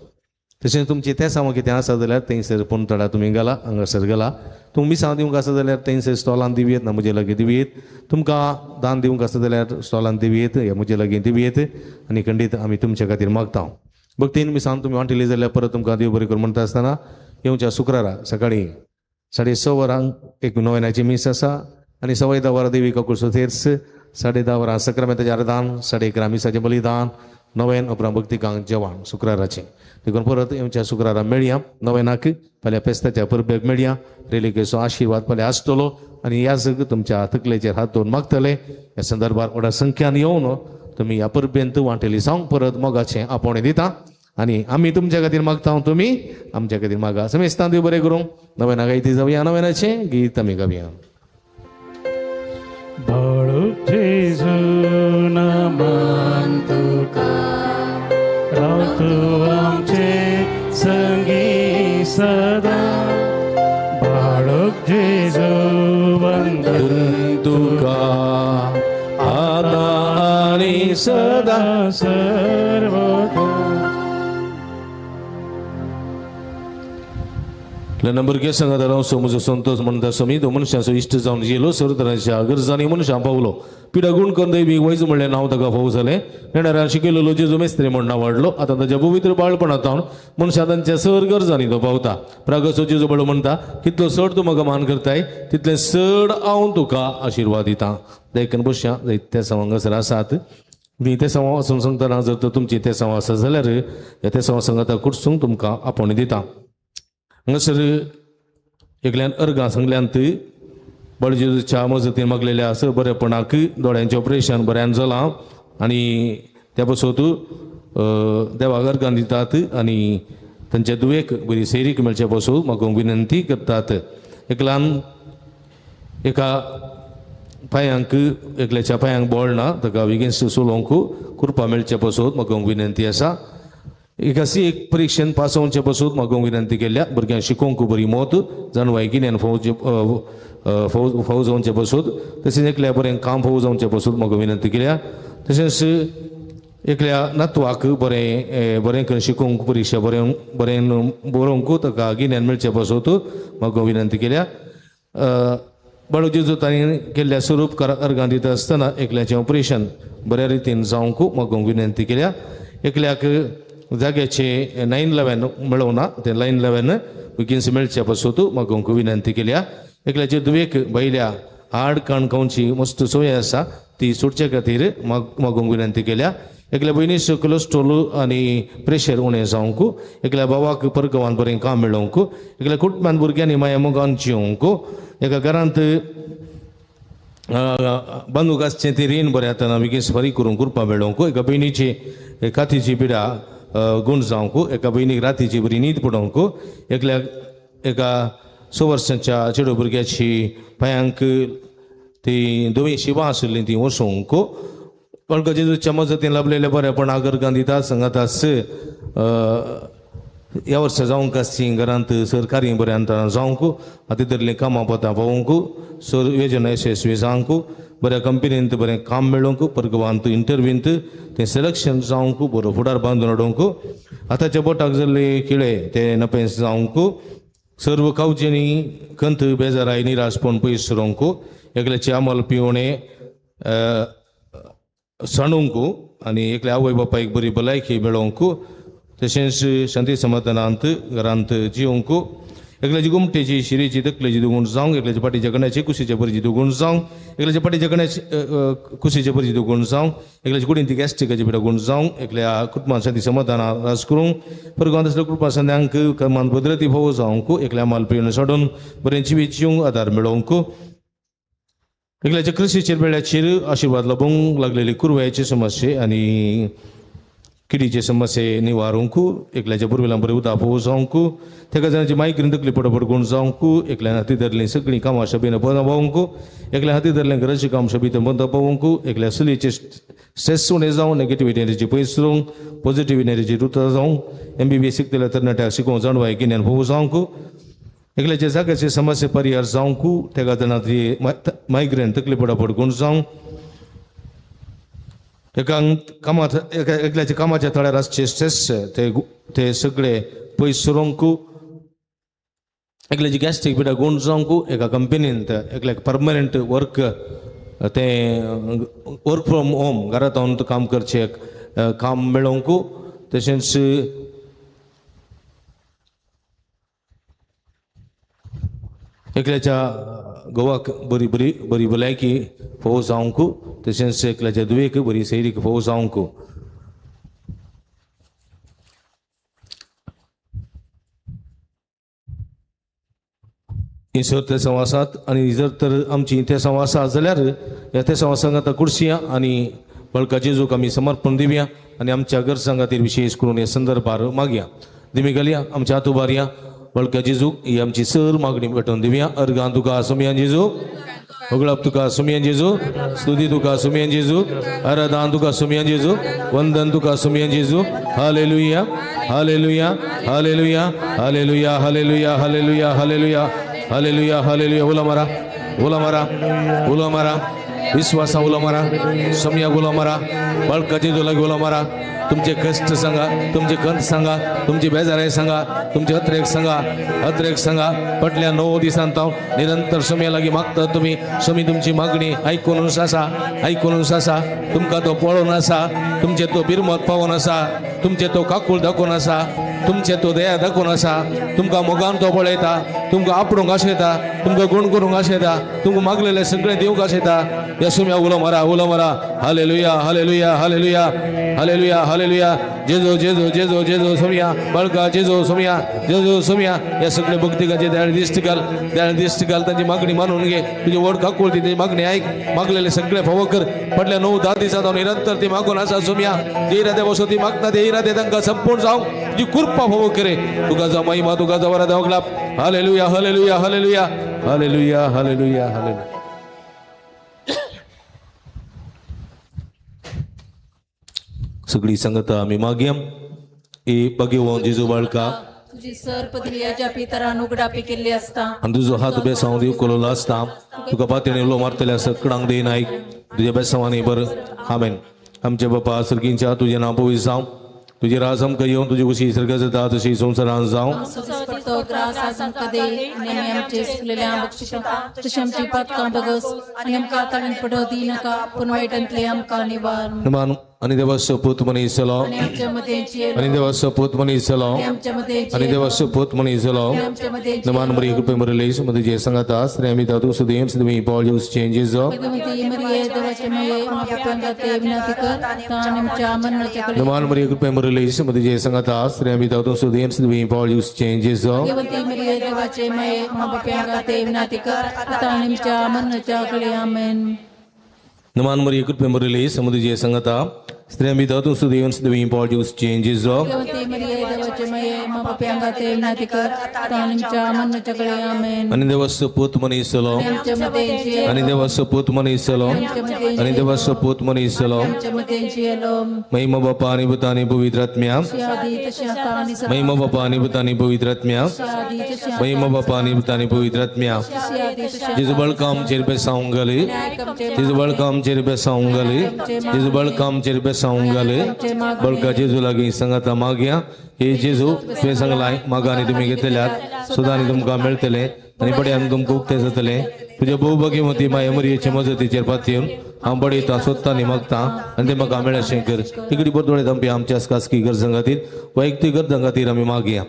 तशेंच तुमची तेसांव कितें आसा जाल्यार थंयसर पुंतडा तुमी घाला, हांगासर घाला. तुमी मिसां दिवंक आसा जाल्यार थंयसर स्टॉलान दिवयेत, ना म्हजे लागीं दिवयेत. तुमकां दान दिवंक आसा जाल्यार स्टॉलान दिवयेत, या म्हजे लागीं दिवयेत आनी खंडीत आमी तुमच्या खातीर मागता. भक्तीन मिसां तुमी वांटिली जाल्यार परत तुमकां देव बरें करूं म्हणटा आसतना येवच्या शुक्रारा सकाळीं 6:30 वरांक एक नोवेनाची मीस आसा आनी 10:15 वरां देवी काकुळसो थेर्स, 10:30 वरां सक्रामेंताचें आरदान, 11:30 मिसाचें बलिदान, नोवेन उपरांत भक्तिकांक जेवण शुक्राराचें. देखून परत येवच्या शुक्रारा मेळया नोवेनाक. फाल्यां फेस्ताच्या परबेक मेळया. रेलिकेचो आशिर्वाद फाल्यां आसतलो आनी ह्या सग तुमच्या तकलेचेर हात दवरून मागतले. ह्या संदर्भार व्हडा संख्यान येवन तुमी ह्या परबेंत वांटेली जावंक परत मोगाचें आपोवणें दिता आनी आमी तुमच्या खातीर मागता, तुमी आमच्या खातीर मागा. समेस्तां देव बरें करूं. नवेना गायती जावया, नवेनाचें गीत आमी गावया. बाळूक जेजू नमन तुका, राव तूं आमचे संगी सदा. बाळूक जेजू वंदन तुका, आतां आनी सदा सर्वदा. नंबर सांगात रावचो म्हजो संतोष म्हणटा स्वामी, तो मनशाचो इश्ट जावन जियेलो, सर्व तरांच्या गरजांनी मनशां पावलो. पिडा गुण करून दैवीक वैज म्हणलें नांव ताका फावो जालें. नेणाऱ्यान शिकयलेलो जेजू मेस्त्री म्हण नांव वाडलो. आतां ताच्या पवित्र बाळपणांत मनशां तांच्या सर गरजांनी तो पावता. प्रागसो जेजू बळो म्हणटा, कितलो चड तूं म्हाका मान करताय तितलें चड हांव तुका आशिर्वाद दिता. देखून बसया जायते सवां हांगासर आसात. मी ते सवां वचून सांगतना जर तर तुमची ते सवां आसा जाल्यार ह्या ते सवां सांगाता कुडसूंक तुमकां आपोवणें दिता. हांगासर एकल्यान अर्गां सांगल्यांत बळजेजूच्या मजतीन मागलेल्या आसा बरेपणाक दोळ्यांचें ऑपरेशन बऱ्यान जालां आनी त्या पासत देवाक अर्गां दितात आनी तांच्या दुयेक बरी सैरीक मेळचे पासून म्हाका विनंती करतात. एकल्यान एका पांयांक एकल्याच्या पांयांक बळ ना ताका बेगीन चलोवंक कृपा मेळचे पासून म्हाका विनंती आसा. एक अशी एक परिक्षेन पास जावचे पासून मागूंक विनंती केल्या. भुरग्यांक शिकोवंक बरी मत जाणवाय गिन्यान फाव फाव जावचे पासून, तशेंच एकल्या बरें काम फाव जावचे पासून मागूंक विनंती केल्या. तशेंच एकल्या नातवाक बरें बरें करून शिकोवंक परिक्षा बरें बरें बरोवंक ताका गिन्यान मेळचे पासून मागूंक विनंती केल्या. बाळू जेजू तांणी केल्ल्या स्वरूप अर्गां दिता आसतना एकल्याचें ऑपरेशन बऱ्या रितीन जावंक मागूंक विनंती केल्या. एकल्याक जाग्याचे 911 मेळोवना तें 911 बेगीन मेळचे पासून मागूंक विनंती केल्या. एकल्याचे दुवेक भायल्या हाड काण खावची मस्त सोय आसा ती सोडचे खातीर मागूंक विनंती केल्या. एकल्या भयणीचो कोलेस्ट्रोल आनी प्रेशर उणें जावंक, एकल्या भावाक परगांवान बरें काम मेळोवंक, एकल्या कुटुंबान भुरग्यांनी माया मोगान जिवंक, एका घरांत बांदूक आसचें ती रीण बरें आतां बेगीन फारीक करूंक कृपा मेळोवंक, एका भयणीची कातीची पिडा गूण जावंक, एका भयणीक रातीची बरी न्हीद पडोवंक, एकल्या एका 6 वर्सांच्या चेडो भुरग्याची पांयांक ती धवी शिवां आशिल्लीं ती वसोवंक. वळखा जेजूच्या मजतीन लाभलेले बरेपण आगरगां दिता सांगातास ह्या वर्सा जावंक आसची घरांत सरकारी बऱ्या अंतरान जावंक, हाती धरलीं कामां पतां पावोवंक, सर योजना यशस्वी जावंक, बऱ्या कंपनींत बरें काम मेळोवंक, परगवांत इंटरव्यूंत तें सिलेक्शन जावंक, बरो फुडार बांदून हाडूंक, आतांच्या बोटाक जाल्ले किळे ते नपेंस जावंक, सर्व कावजेनी कंत बेजाराय निराशपण पयस रोवंक, एकल्याचे अमल पिवणे सांडूंक आनी एकल्या आवय बापायक बरी भलायकी मेळोवंक, तशेंच शांती समाधानांत घरांत जिवंक, एकल्याची गुमटेची शिरेची तकलेची दुगूण जावंक, एकल्याच्या फाटीच्या कण्याची कुशीचे बरीची दुगूण जावंक, एकल्याच्या फाटीच्या कण्याची कुशीचे बरीची दुगूण जावंक, एकल्याची कुडीन ती गॅस्ट्रिकाची पिडा गूण जावंक, एकल्या कुटुंबान शांती समाधानां राज करूंक, परगांवांत आसल्या कुटुंबा संद्यांक कर्मान भद्रती भोव जावंक, एकल्या माल पिवन सोडून बरें जिवीत जिवंक आदार मेळोवंक, एकल्याच्या कृशीचेर बेळ्याचेर आशिर्वाद लाबूंक लागलेली कुरवयाची समस्ये आनी किडीचे समस्ये निवारूंक, एकल्याच्या पुर्विलां बरें उदक फोव जावंक, तेका जाणाची मायग्रेन तकली पडपड गूण जावंक, एकल्यान हाती धरलीं सगळीं कामां शबीन बंद पावोवंक, एकल्या हाती धरलें घराचीं काम शबीत बंद पावोवंक, एकल्या चलयेचे स्ट्रेस उणें जावं, नेगेटिव्ह एनर्जी पयस उरूंक, पॉझिटिव्ह एनर्जी रुता जावंक, MBBS शिकतल्या तरणाट्याक शिकोवंक जाणवाय गिन्यान फोव जावंक, एकल्याच्या जाग्याचे समस्ये परिहार जावंक, तेका जाणा ती मायग्रेन तकली पडापड गूण जावंक, एका कामात एकल्याच्या कामाच्या थळार आसचे स्ट्रेस ते ते सगळे पयस सरूंक, एकल्याची गॅस्ट्रीक पिडा गूण जावंक, एका कंपनींत एकल्याक परमनंट वर्क तें वर्क फ्रॉम होम घरांत रावन काम करचें काम मेळोवंक, तशेंच एकल्याच्या गोवाक बरी बरी बरी भलायकी फोव जावंक, तशेंच एकल्याच्या दुयेक बरी सैरीक फोव जावंक. ही सर तेसांव आसात आनी जर तर आमची तेसांव आसा जाल्यार ह्या तेसांव सांगाता कुर्सिया आनी बळका जेजूक आमी समर्पण दिवया आनी आमच्या गरजां खातीर विशेश करून हे संदर्भार मागया. दिमी घालया आमच्या हात उबारया बळका जेजूक ही आमची सर मागणी भेटोवन दिवया. अर्गां तुका सुमयान जेजू, होगळप तुका सुमयान जेजू, स्तुती तुका सुमयान जेजू, आराधन तुका सुमयान जेजू, वंदन तुका सुमयान जेजू. Hallelujah hallelujah hallelujah hallelujah hallelujah hallelujah hallelujah hallelujah hallelujah. उलो मारा उलो मारा उलो मारा, विश्वासा उलो मारा, समया उलो मारा, बळका जेजू लागीं उलो मारा. तुमचे कष्ट सांगा, तुमचे कंत सांगा, तुमची बेजाराय सांगा, तुमचे अत्रेक सांगा, अत्रेक सांगा. पटल्या 9 दिसांत हांव निरंतर समया लागीं मागता तुमी, समी तुमची मागणी आयकून आसा, आयकून आसा. तुमकां तो पळोवन आसा, तुमचे तो बिरमत पावोवन आसा, तुमचे तो काकूळ दाखोवन आसा, तुमचे तो दया दाखोवन आसा. तुमकां मोगान तो पळयता, तुमकां आपडूंक आशेता, तुमकां गुण करूंक आशेता, तुमकां मागलेलें सगळें दिवंक आशेता. ह्या सुम्या उलो मारा उलो मारा. Hallelujah hallelujah hallelujah hallelujah hallelujah. जेजो जेजो जेजो जेजो सोमया बळका जेजो सोमया जेजो सोमया. ह्या सगळे भक्तिकाचे दयाळ दिश्ट घाल, दयाळ दिश्ट घाल. तांची मागणी मानून घे, तुजी व्हड काकूळ ती तांची मागणी आयक, मागलेले सगळे फावो कर. पडल्या 9-10 दिसांत हांव निरंतर ती मागून आसा सोमया. जे इरादे बसो ती मागता ते इरादे तांकां संपूर्ण जावंक तुजी कृपा फावो करे. तुका जावं महिमा, तुका जावं आराधना वगलाप. Hallelujah hallelujah hallelujah hallelujah hallelujah hallelujah. सगळी संगता आमी मागया. ही बगेवन जेजू बाळका तुजी सर पदवियाच्या पितरान उगडापी केल्ली आसता आनी तुजो हात बेसांव दिव कोलोलो आसता तुका पातयेन उलो मारतल्या सकडांक दे नायक तुज्या बेसांवांनी बर. आमेन. आमचे बापा सर्गींच्या तुजें नांव पवित्र जावं, तुजी राज आमकां येवन, तुजी कुशी सर्गात जाता तशी संवसारांत जावं. तो ग्रास आज आमकां दे आनी आमी आमचे चुकलेल्या बक्षिता तशी आमची पातकां बगस आनी आमकां ताळीन पडो दी नाका पूण वायटांतले आमकां निवार. नमान आनी देवाचो पूत मनीस जालो, आनी आमच्या मदें आनी देवाचो पूत मनीस जालो, आमच्या मदें आनी देवाचो पूत मनीस जालो. आमच्या मदें नमान मरी कृपे मरलेश मध्ये सांगता आमी तातूंत सुदेव सुदेवी पॉल ज्यूस चेंजेस. भगवती मरिये देवाचे माये पापांका ते विनंती कर आनी आमच्या मरणाच्या कडे. नमान मरी कृपे मरलेश मध्ये सांगता आमी तातूंत सुदेव सुदेवी पॉल ज्यूस चेंजेस. भगवती मरिये देवाचे माये पापांका ते विनंती कर आनी आमच्या मरणाच्या कडे. आमेन. नमान मरी कृपे मरलेश मध्ये सांगता स्त्रियांनी तातूंत सुदेव सुदेवी पॉल ज्यूस चेंजेस. भगवती मरिये देवाचे माये पापांका ते विनंती कर आनी आमच्या मरणाच्या कडे. आमेन. आनी देवाचो पूत मनीस जालो, आमच्या मदें आनी देवाचो पूत मनीस जालो, आनी देवाचो पूत मनीस जालो. आमच्या मदें जियेलो. महिमा बापा आनी पुता आनी पवित्र आत्म्या, आदी तशी आता आनी सदां. महिमा बापा आनी पुता आनी पवित्र आत्म्या, आदी तशी महिमा बापा आनी पुता आनी पवित्र आत्म्या. आदी तशी जेजू बळका आमचेर बेसावंक घाली, जेजू बळका आमचेर बेसावंक घाली, जेजू बळका आमचेर बेसावंक घाली. बळका जेजू लागीं सांगाता मागया. हे जेजू तुवें सांगलाय मागा आनी तुमी घेतल्यात सुद्दां आनी तुमकां मेळटलें आनी बड्यान तुमकां उक्तें जातलें. तुज्या बहुभाग्यवती माये मरियेचे मजतीचेर पातयेवन हांव बडयतां सोदतां आनी मागतां आनी तें म्हाका मेळशें कर. तिगडी बरदोळे आमपी आमच्या खासगी गरजां खातीर वैयक्तीक गरजां खातीर आमी मागया.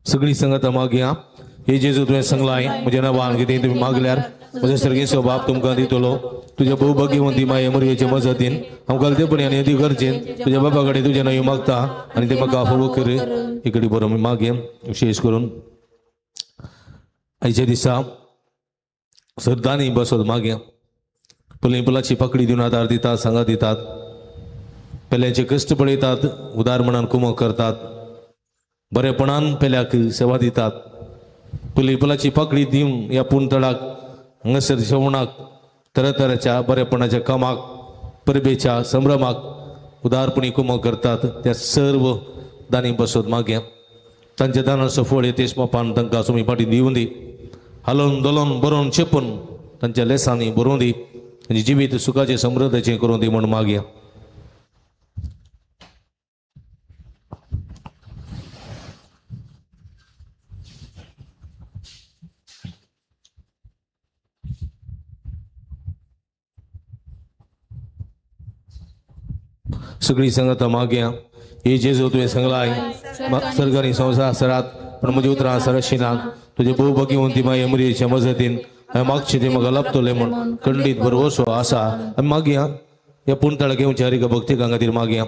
सगळी संगत मागया. हे जेजू तुवें सांगलाय म्हज्या नांवान कितें तुमी मागल्यार म्हज्या सर्गेचो बाप तुमकां दितलो. तुज्या बहुभाग्यवंती माये मरियेचे मजतीन हांव गलतेपणी आनी अती गरजेन तुज्या बाबा कडेन तुजें नांव मागता आनी ते म्हाका फावो कर. इकडे बरो आमी मागया. विशेश करून आयच्या दिसा श्रद्धांनी बसत मागया. पयलीं पुलाची पाकडी दिवन आदार दितात, सांगात दितात, पेल्याचे कश्ट पळयतात, उदार मनान कुमक करतात, बरेपणान पेल्याक सेवा दितात. पयलीं पुलाची पाकडी दिवन ह्या पुणतळाक हांगासर जेवणाक तरातराच्या बरेपणाच्या कामाक परबेच्या संभ्रमाक उदारपणी कुमक करतात. त्या सर्व दानी बसत मागया. तांच्या दानाचो फळ येतेश बापान तांकां सुमी फाटी दिवन दी. हालोवन दलोन बरोवन चेपून तांच्या लेसांनी बरोवन दी. तांचें जिवीत सुखाचें समृद्धीचें करूं दी म्हूण मागया. सगळी संगत मागया. हे जेजू तुवें सांगलाय सर्ग आनी संवसार सरात पण म्हजी उतरां सरशिनात. तुजे बहुभाग्यवंती माये मरियेच्या मजतीन हांवें मागचें तें म्हाका लाभतलें म्हूण खंडीत भरवसो आसा. आमी मागया ह्या पुणतळाक येवच्या हरिका भक्तिकां खातीर मागया.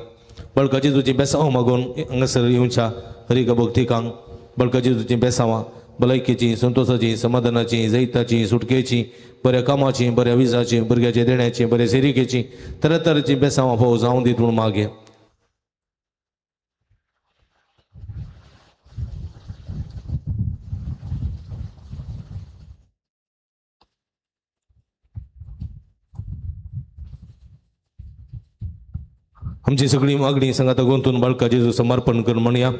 बळका जेजूचीं बेसांव मागून हांगासर येवच्या हरिका भक्तिकांक बळका जेजूचीं बेसांवां भलायकेची, संतोषाची, समाधानाची, जैताची, सुटकेची, बऱ्या कामाची, बऱ्या विजाची, भुरग्याच्या देण्याची, बऱ्या सेरिकेची तरातराची बेसांवां फावो जावं दीत म्हूण मागया. आमची सगळी मागणी सांगाता गुंतून बाळका जेजू समर्पण कर म्हणया.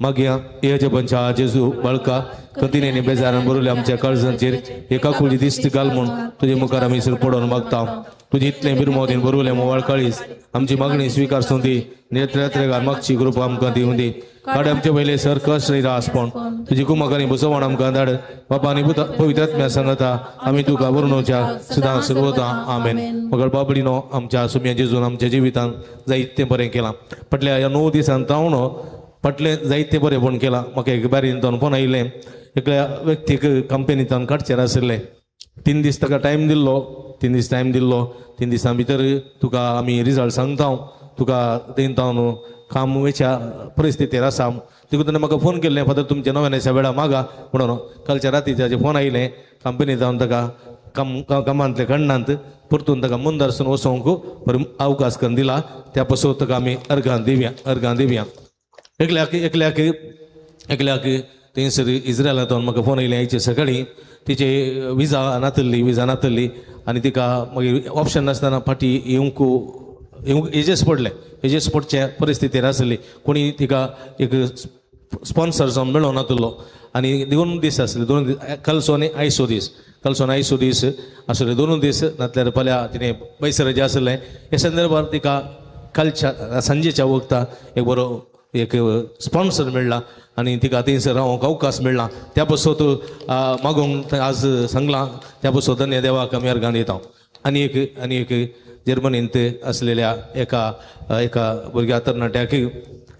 मागया हेच्या पंचा जेजू बाळका कंतिनेनी बेजारान बरवले आमच्या काळजांचेर एका कुळी दिस्त घाल म्हूण तुजे मुखार आमी सर पडोवन मागता. तुजी इतलें बिरमोदीन बरवलें मोवाळ काळीज आमची मागणी स्विकार दी. नेत्रेगार मागची कृपा आमकां दिवं दी. काड आमचे पयले सर कश्ट आसपण तुजी कुमक आनी बसवण आमकां धाड. बापा आनी पवित्र आत्म्या सांगता आमी तुका वरुणोच्या सदां सर्वता. आमेन. मगळ बाबडीनो आमच्या सुम्या जेजून आमच्या जिवितान जायतें बरें केलां. फाटल्या ह्या 9 दिसान तावणो फाटलें जायतें बरेंपण केलां. म्हाका एक बारीन फोन आयिल्लें एकल्या व्यक्तीक कंपनींतल्यान काडचें आशिल्लें. 3 दीस ताका टायम दिल्लो, 3 दीस टायम दिल्लो. 3 दिसां भितर तुका आमी रिजल्ट सांगता, तुका दिता न्हू काम वेच्या परिस्थितीर आसा. तितून ताणें म्हाका फोन केल्लें, फादर तुमच्या नव्याच्या वेळा मागा म्हणून. कालच्या राती ताजे फोन आयलें कंपनी जावन ताका काम कामांतले खंडांत परतून ताका मुंदारसून वचोंक बरो अवकाश करून दिला. त्या पासून ताका आमी अर्घां दिवया, अर्घां दिवया. एकल्याक एकल्याक एकल्याक थंयसर इस्रायलांतून म्हाका फोन येयले आयचे सकाळीं. तिचे विजा नातल्ली, विजा नातल्ली आनी तिका मागीर ऑप्शन नासतना फाटीं येवंक येवंक एजेस पडलें. एजेस पडचे परिस्थितीर आसली. कोणी तिका एक स्पॉन्सर जावन मेळों नातलो आनी 2 दीस आसले, 2 दीस, कालचो आनी आयचो दीस, कालचो आनी आयचो दीस आसले, 2 दीस नातल्यार फाल्यां तिणें पयसर जें आसलें. हे संदर्भार तिका कालच्या सांजेच्या वखता एक बरो एक स्पॉन्सर मेळ्ळा आनी तिका थंयसर रावंक अवकाश मेळ्ळा. त्या पासत मागूंक आज सांगलां. त्या पासत धन्य देवाक आमी अर्घां दिता. आनी एक आनी एक जर्मनींत आसलेल्या एका एका भुरग्या तरणाट्याक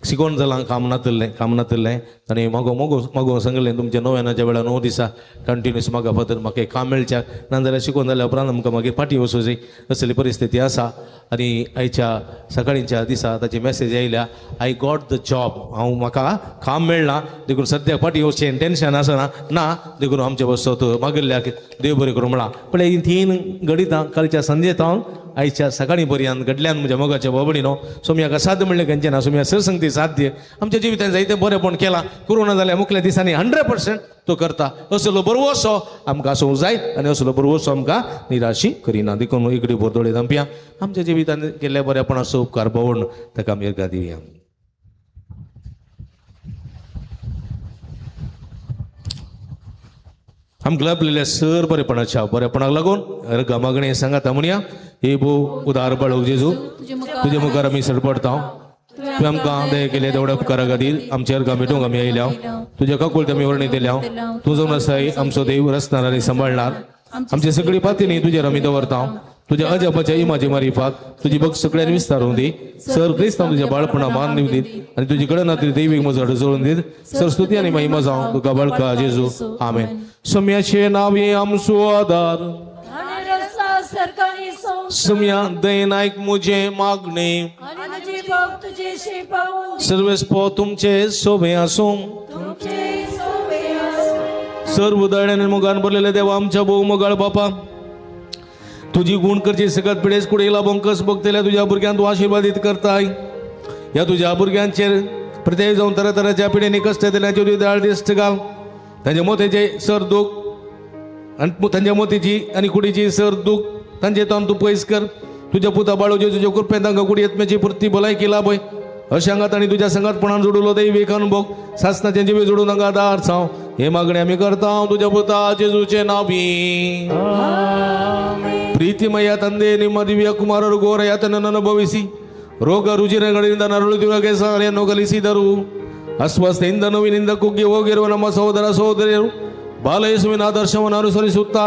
शिकोवन जालां, काम नातल्लें, काम नातल्लें आनी मागो मोगो मागो सांगलें तुमच्या नव्यानाच्या वेळार 9 दिसा कंटिन्यूस मागा फातर म्हाका एक काम मेळच्याक, नाजाल्यार शिकोवन जाल्या उपरांत आमकां मागीर फाटीं वचूं जाय असली परिस्थिती आसा. आनी आयच्या सकाळींच्या दिसा ताची मॅसेज आयल्या, I got the job, हांव म्हाका काम मेळ्ळां देखून सद्याक फाटीं वचचें टेंशन आसना ना, देखून आमचे बसत मागिल्ल्याक देव बरें करूं म्हळां. पळय हीं 3 घडितां कालच्या सांजे तावन आयच्या सकाळीं पर्यंत घडल्यान म्हज्या मोगाच्या बाबडीनो. सोमयाक असाध्य म्हणलें खंयचें ना, सोमया सरसंगती साध्य. आमच्या जिवितान जायतें बरेंपण केलां. कोरोना जाल्यार मुखल्या दिसांनी 100% तो करता. असलो बरवसो आमकां आसूंक जाय आनी असलो बरवसो आमकां निराशी करिना. देखून इकडे बोरदोळे धांपया आमच्या जिवितान केल्ल्या बऱ्यापणाचो उपकार पावून ताका आमी अर्घां दिवया. आमकां लाभलेल्या सर बरेपणाच्या बरेपणाक लागून अर्घां मागणें सांगाता म्हणया. हे भो उदार बाळक जेजू, तुजे मुखार आमी सडपडटा. तुवें आमकां दया केल्या तेवड्या उपकारा खातीर आमच्या अर्घां भेटूंक आमी आयल्या. तुज्या काकुळट आमी वर्णी दिल्या. तूं जावन आसाय आमचो देव, रचणार आनी सांबाळणार. आमचे सगळी पातीनी तुजेर आमी दवरता. तुज्या अजापाच्या इमाजी मारिफात तुजी भक्त सगळ्यांनी विस्तारून दी. सर क्रिस्तांव तुज्या बाळपणा मान दिवन दीत आनी तुजी कडे नातली दैवीक मजड जोडून दीत. सर स्तुती आनी महिमा जावं तुका बाळका जेजू. आमेन. सम्याचे नांव हे आमचो आदार, सम्या दयनायक मुझे मागणे, सर्वेस्पो तुमचे सोबे आसूं. सर्व दळ्याने मोगान भरलेले देवा आमच्या भोव मोगाळ बापा, तुजी गुण करची सगळ्यात पिडेस कुडीला बोंकस बघतल्या तुझ्या भुरग्यांक तूं आशिर्वादीत करताय. ह्या तुझ्या भुरग्यांचेर प्रत्यय जावन तरातराच्या पिढ्यांनी कश्ट येतल्याची तुजी दयाळ दिश्ट घाल. तांच्या मोतेचे सर दूख आनी तांच्या मोतीची आनी कुडीची सर दूख तांचे तान तूं पयस कर. तुज्या पुता बाळोचे तुज्या कृपेन तांकां कुडी आत्म्याची पुर्ती भलायकी लाभय. अशें हांगा तांणी तुज्या संगातपणान जोडलो दैवीक अनुभव सासनाचें जिवे जोडून हांगा आदार जावं. हे मागणें आमी करता तुज्या पुता जेजूचे नांवी. ಪ್ರೀತಿಮಯ ತಂದೆ, ನಿಮ್ಮ ದಿವ್ಯ ಕುಮಾರರು ಘೋರ ಯಾತನನ್ನು ಅನುಭವಿಸಿ ರೋಗ ರುಜಿನಗಳಿಂದ ನರಳುತ್ತಿರುವ ಸಹನೆಯನ್ನು ಕಲಿಸಿದರು. ಅಸ್ವಸ್ಥೆಯಿಂದ ನೋವಿನಿಂದ ಕುಗ್ಗಿ ಹೋಗಿರುವ ನಮ್ಮ ಸಹೋದರ ಸಹೋದರಿಯರು ಬಾಲಯೇಸುವಿನ ಆದರ್ಶವನ್ನು ಅನುಸರಿಸುತ್ತಾ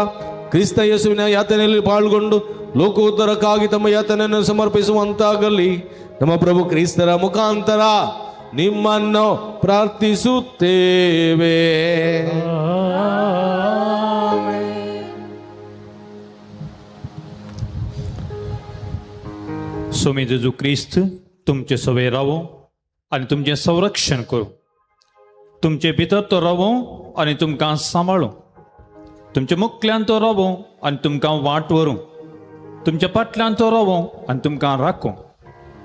ಕ್ರಿಸ್ತ ಯೇಸುವಿನ ಯಾತನೆಯಲ್ಲಿ ಪಾಲ್ಗೊಂಡು ಲೋಕೋತ್ತರಕ್ಕಾಗಿ ತಮ್ಮ ಯಾತನೆಯನ್ನು ಸಮರ್ಪಿಸುವಂತಾಗಲಿ. ನಮ್ಮ ಪ್ರಭು ಕ್ರಿಸ್ತರ ಮುಖಾಂತರ ನಿಮ್ಮನ್ನು ಪ್ರಾರ್ಥಿಸುತ್ತೇವೆ. स्वामी जेजू क्रिस्त तुमचे सवे रावो आनी तुमचें संरक्षण करूं. तुमचे भितर तो रावो आनी तुमकां सांबाळूं. तुमच्या मुखल्यान तो रावो आनी तुमकां वाट व्हरूं. तुमच्या फाटल्यान तो रावो आनी तुमकां राखूं.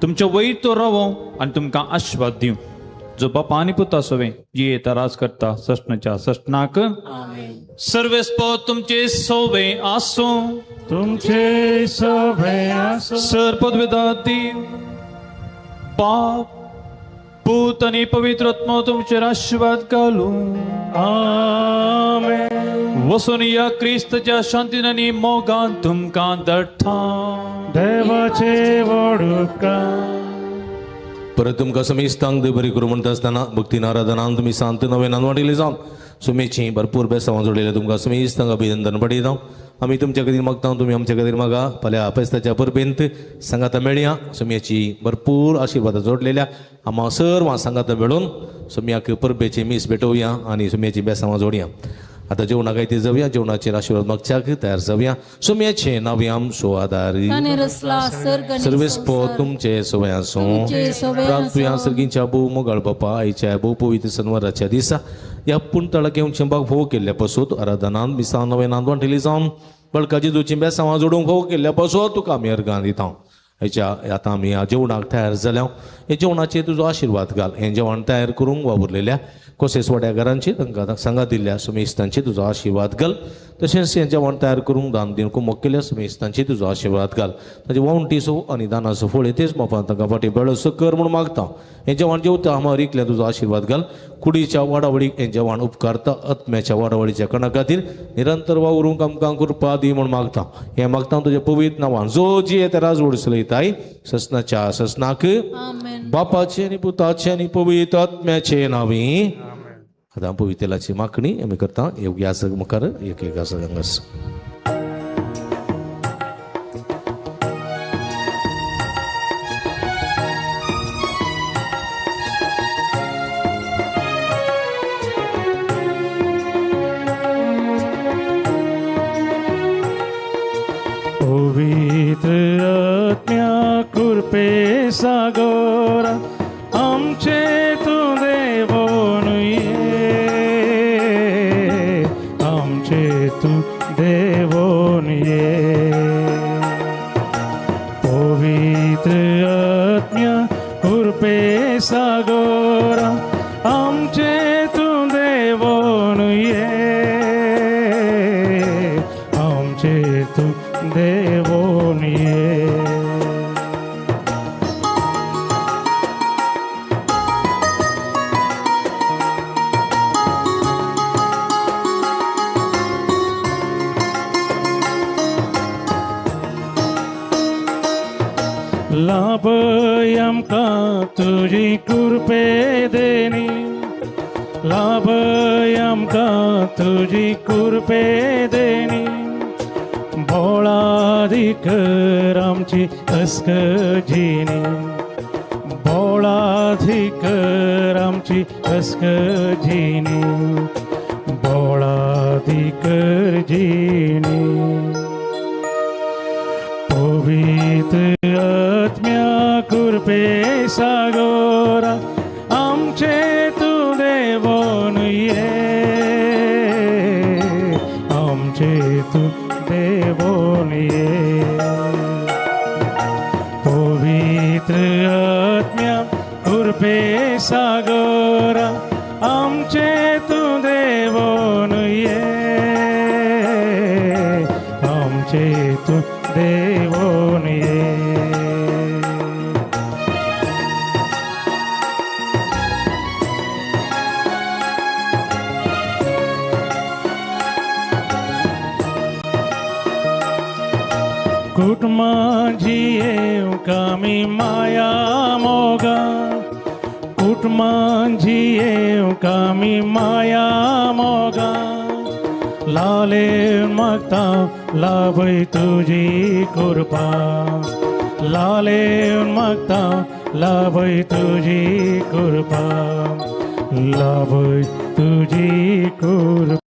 तुमच्या वयर तो रावो आनी तुमकां आशिर्वाद दिवं. जो बापा आनी पुता सवे जियेता राज करता सस्नाच्या सस्नाक. सर्वेस्पो तुमचे सोवे आसूं. तुमचे सोवे आसूं. सर पदवेदाती बाप पूत आनी पवित्र आत्मो तुमचेर आशिर्वाद घालूं. आमेन. वसून या क्रिस्तच्या शांतीन आनी मोगान तुमकां दडटा. देवाचे व्हड उपकार. परत तुमकां समेस्तांक देव बरी करूं म्हणटा आसतना भक्तीन आराधनान तुमी सांत नवेनान वांटिल्ले जावन सुमेची भरपूर बेसांव जोडिल्ले तुमकां समेस्तांक अभिनंदन पडयता. आमी तुमच्या खातीर मागता, तुमी आमच्या खातीर मागा. फाल्यां फेस्ताच्या परबेंत सांगाता मेळया. सुमयाची भरपूर आशिर्वादां जोडलेल्या आमा सर्वां सांगाता मेळून सुमयाक परबेची मीस भेटोवया आनी सुमयाची बेसांवां जोडया. आतां जेवणाक ते जावया. जेवणाचेर आशिर्वाद मागच्याक तयार जावया. सुमयाचे नांव आमचो आदार, सर्वेस्पो तुमचे सोवे आसूं. प्रार्थुया सर्गींच्या भोव मोगाळ बापा, आयच्या भोव पवित्र सनवाराच्या दिसा ह्या पुणतळाक येवन शेंबाक भोव केल्ल्या पासून आराधनान मिसां नवेनान वांटिल्ली जावन बळका जेजूची बेसांवां जोडूंक फावो केल्ल्या पासो तुका आमी अर्गां दिता. हेच्या आतां आमी ह्या जेवणाक तयार जाल्या, हे जेवणाचेर तुजो आशिर्वाद घाल. हें जेवण तयार करूंक वावुरलेल्या कोसेस वाड्याघरांची तांकां सांगा दिल्ल्या सुमेस्तांची तुजो आशिर्वाद घाल. तशेंच हें जेवण तयार करूंक दान दिवन कुमक केल्या सुमेस्तांची तुजो आशिर्वाद घाल. ताजे वावंटीचो आनी दानाचो फळ तेच मापान तांकां फाटी बेळसो कर म्हूण मागता. हें जेवण जेवता आमार इकल्या तुजो आशिर्वाद घाल. कुडीच्या वाडावळीक हें जेवण उपकारता, आत्म्याच्या वाडावळीच्या कणा खातीर निरंतर वावरूंक आमकां कृपा दी म्हूण मागता. हें मागता तुज्या पवित्र नांवान जो जी येता राजवड चलयताय ससनाच्या ससनाक बापाचे आनी पुताचे आनी पवित्र आत्म्याचे नांवी. आतां पवित्रतेलाची मागणी आमी करता. एक याजक मुखार एक एक हांगास. पवित्र आत्म्या कृपे सागोरा आमचे तूं देवोन ये, आमचे तूं देवोन ये. पवित्र आत्म्या कृपे सागोरा आमचे तूं देवोन ये, आमचे तूं देवोन ये. लाभय आमकां तुजी कृपे देणी, लाभय आमकां तुजी कृपे देणी. बोळाधिकर आमची अस्कजिनी, बोळाधिकर आमची अस्कजिनी, बोळाधिकर जिनी. पवित्र आत्म्या कृपे सागोरा आमचे तूं देवोन ये, आमचे तूं देवोन ये. पवित्र आत्म्या कृपे सागोरा आमचे तूं देवोन ये, आमचे तूं देवोन ये. कुटुंबां जियेवंक आमी माया मोगा, कुटुंबां जियेवंक आमी माया मोगा. लाले मागता लाभय तुजी कृपा, लाले मागता लाभय तुजी कृपा, लाभय तुजी कृपा.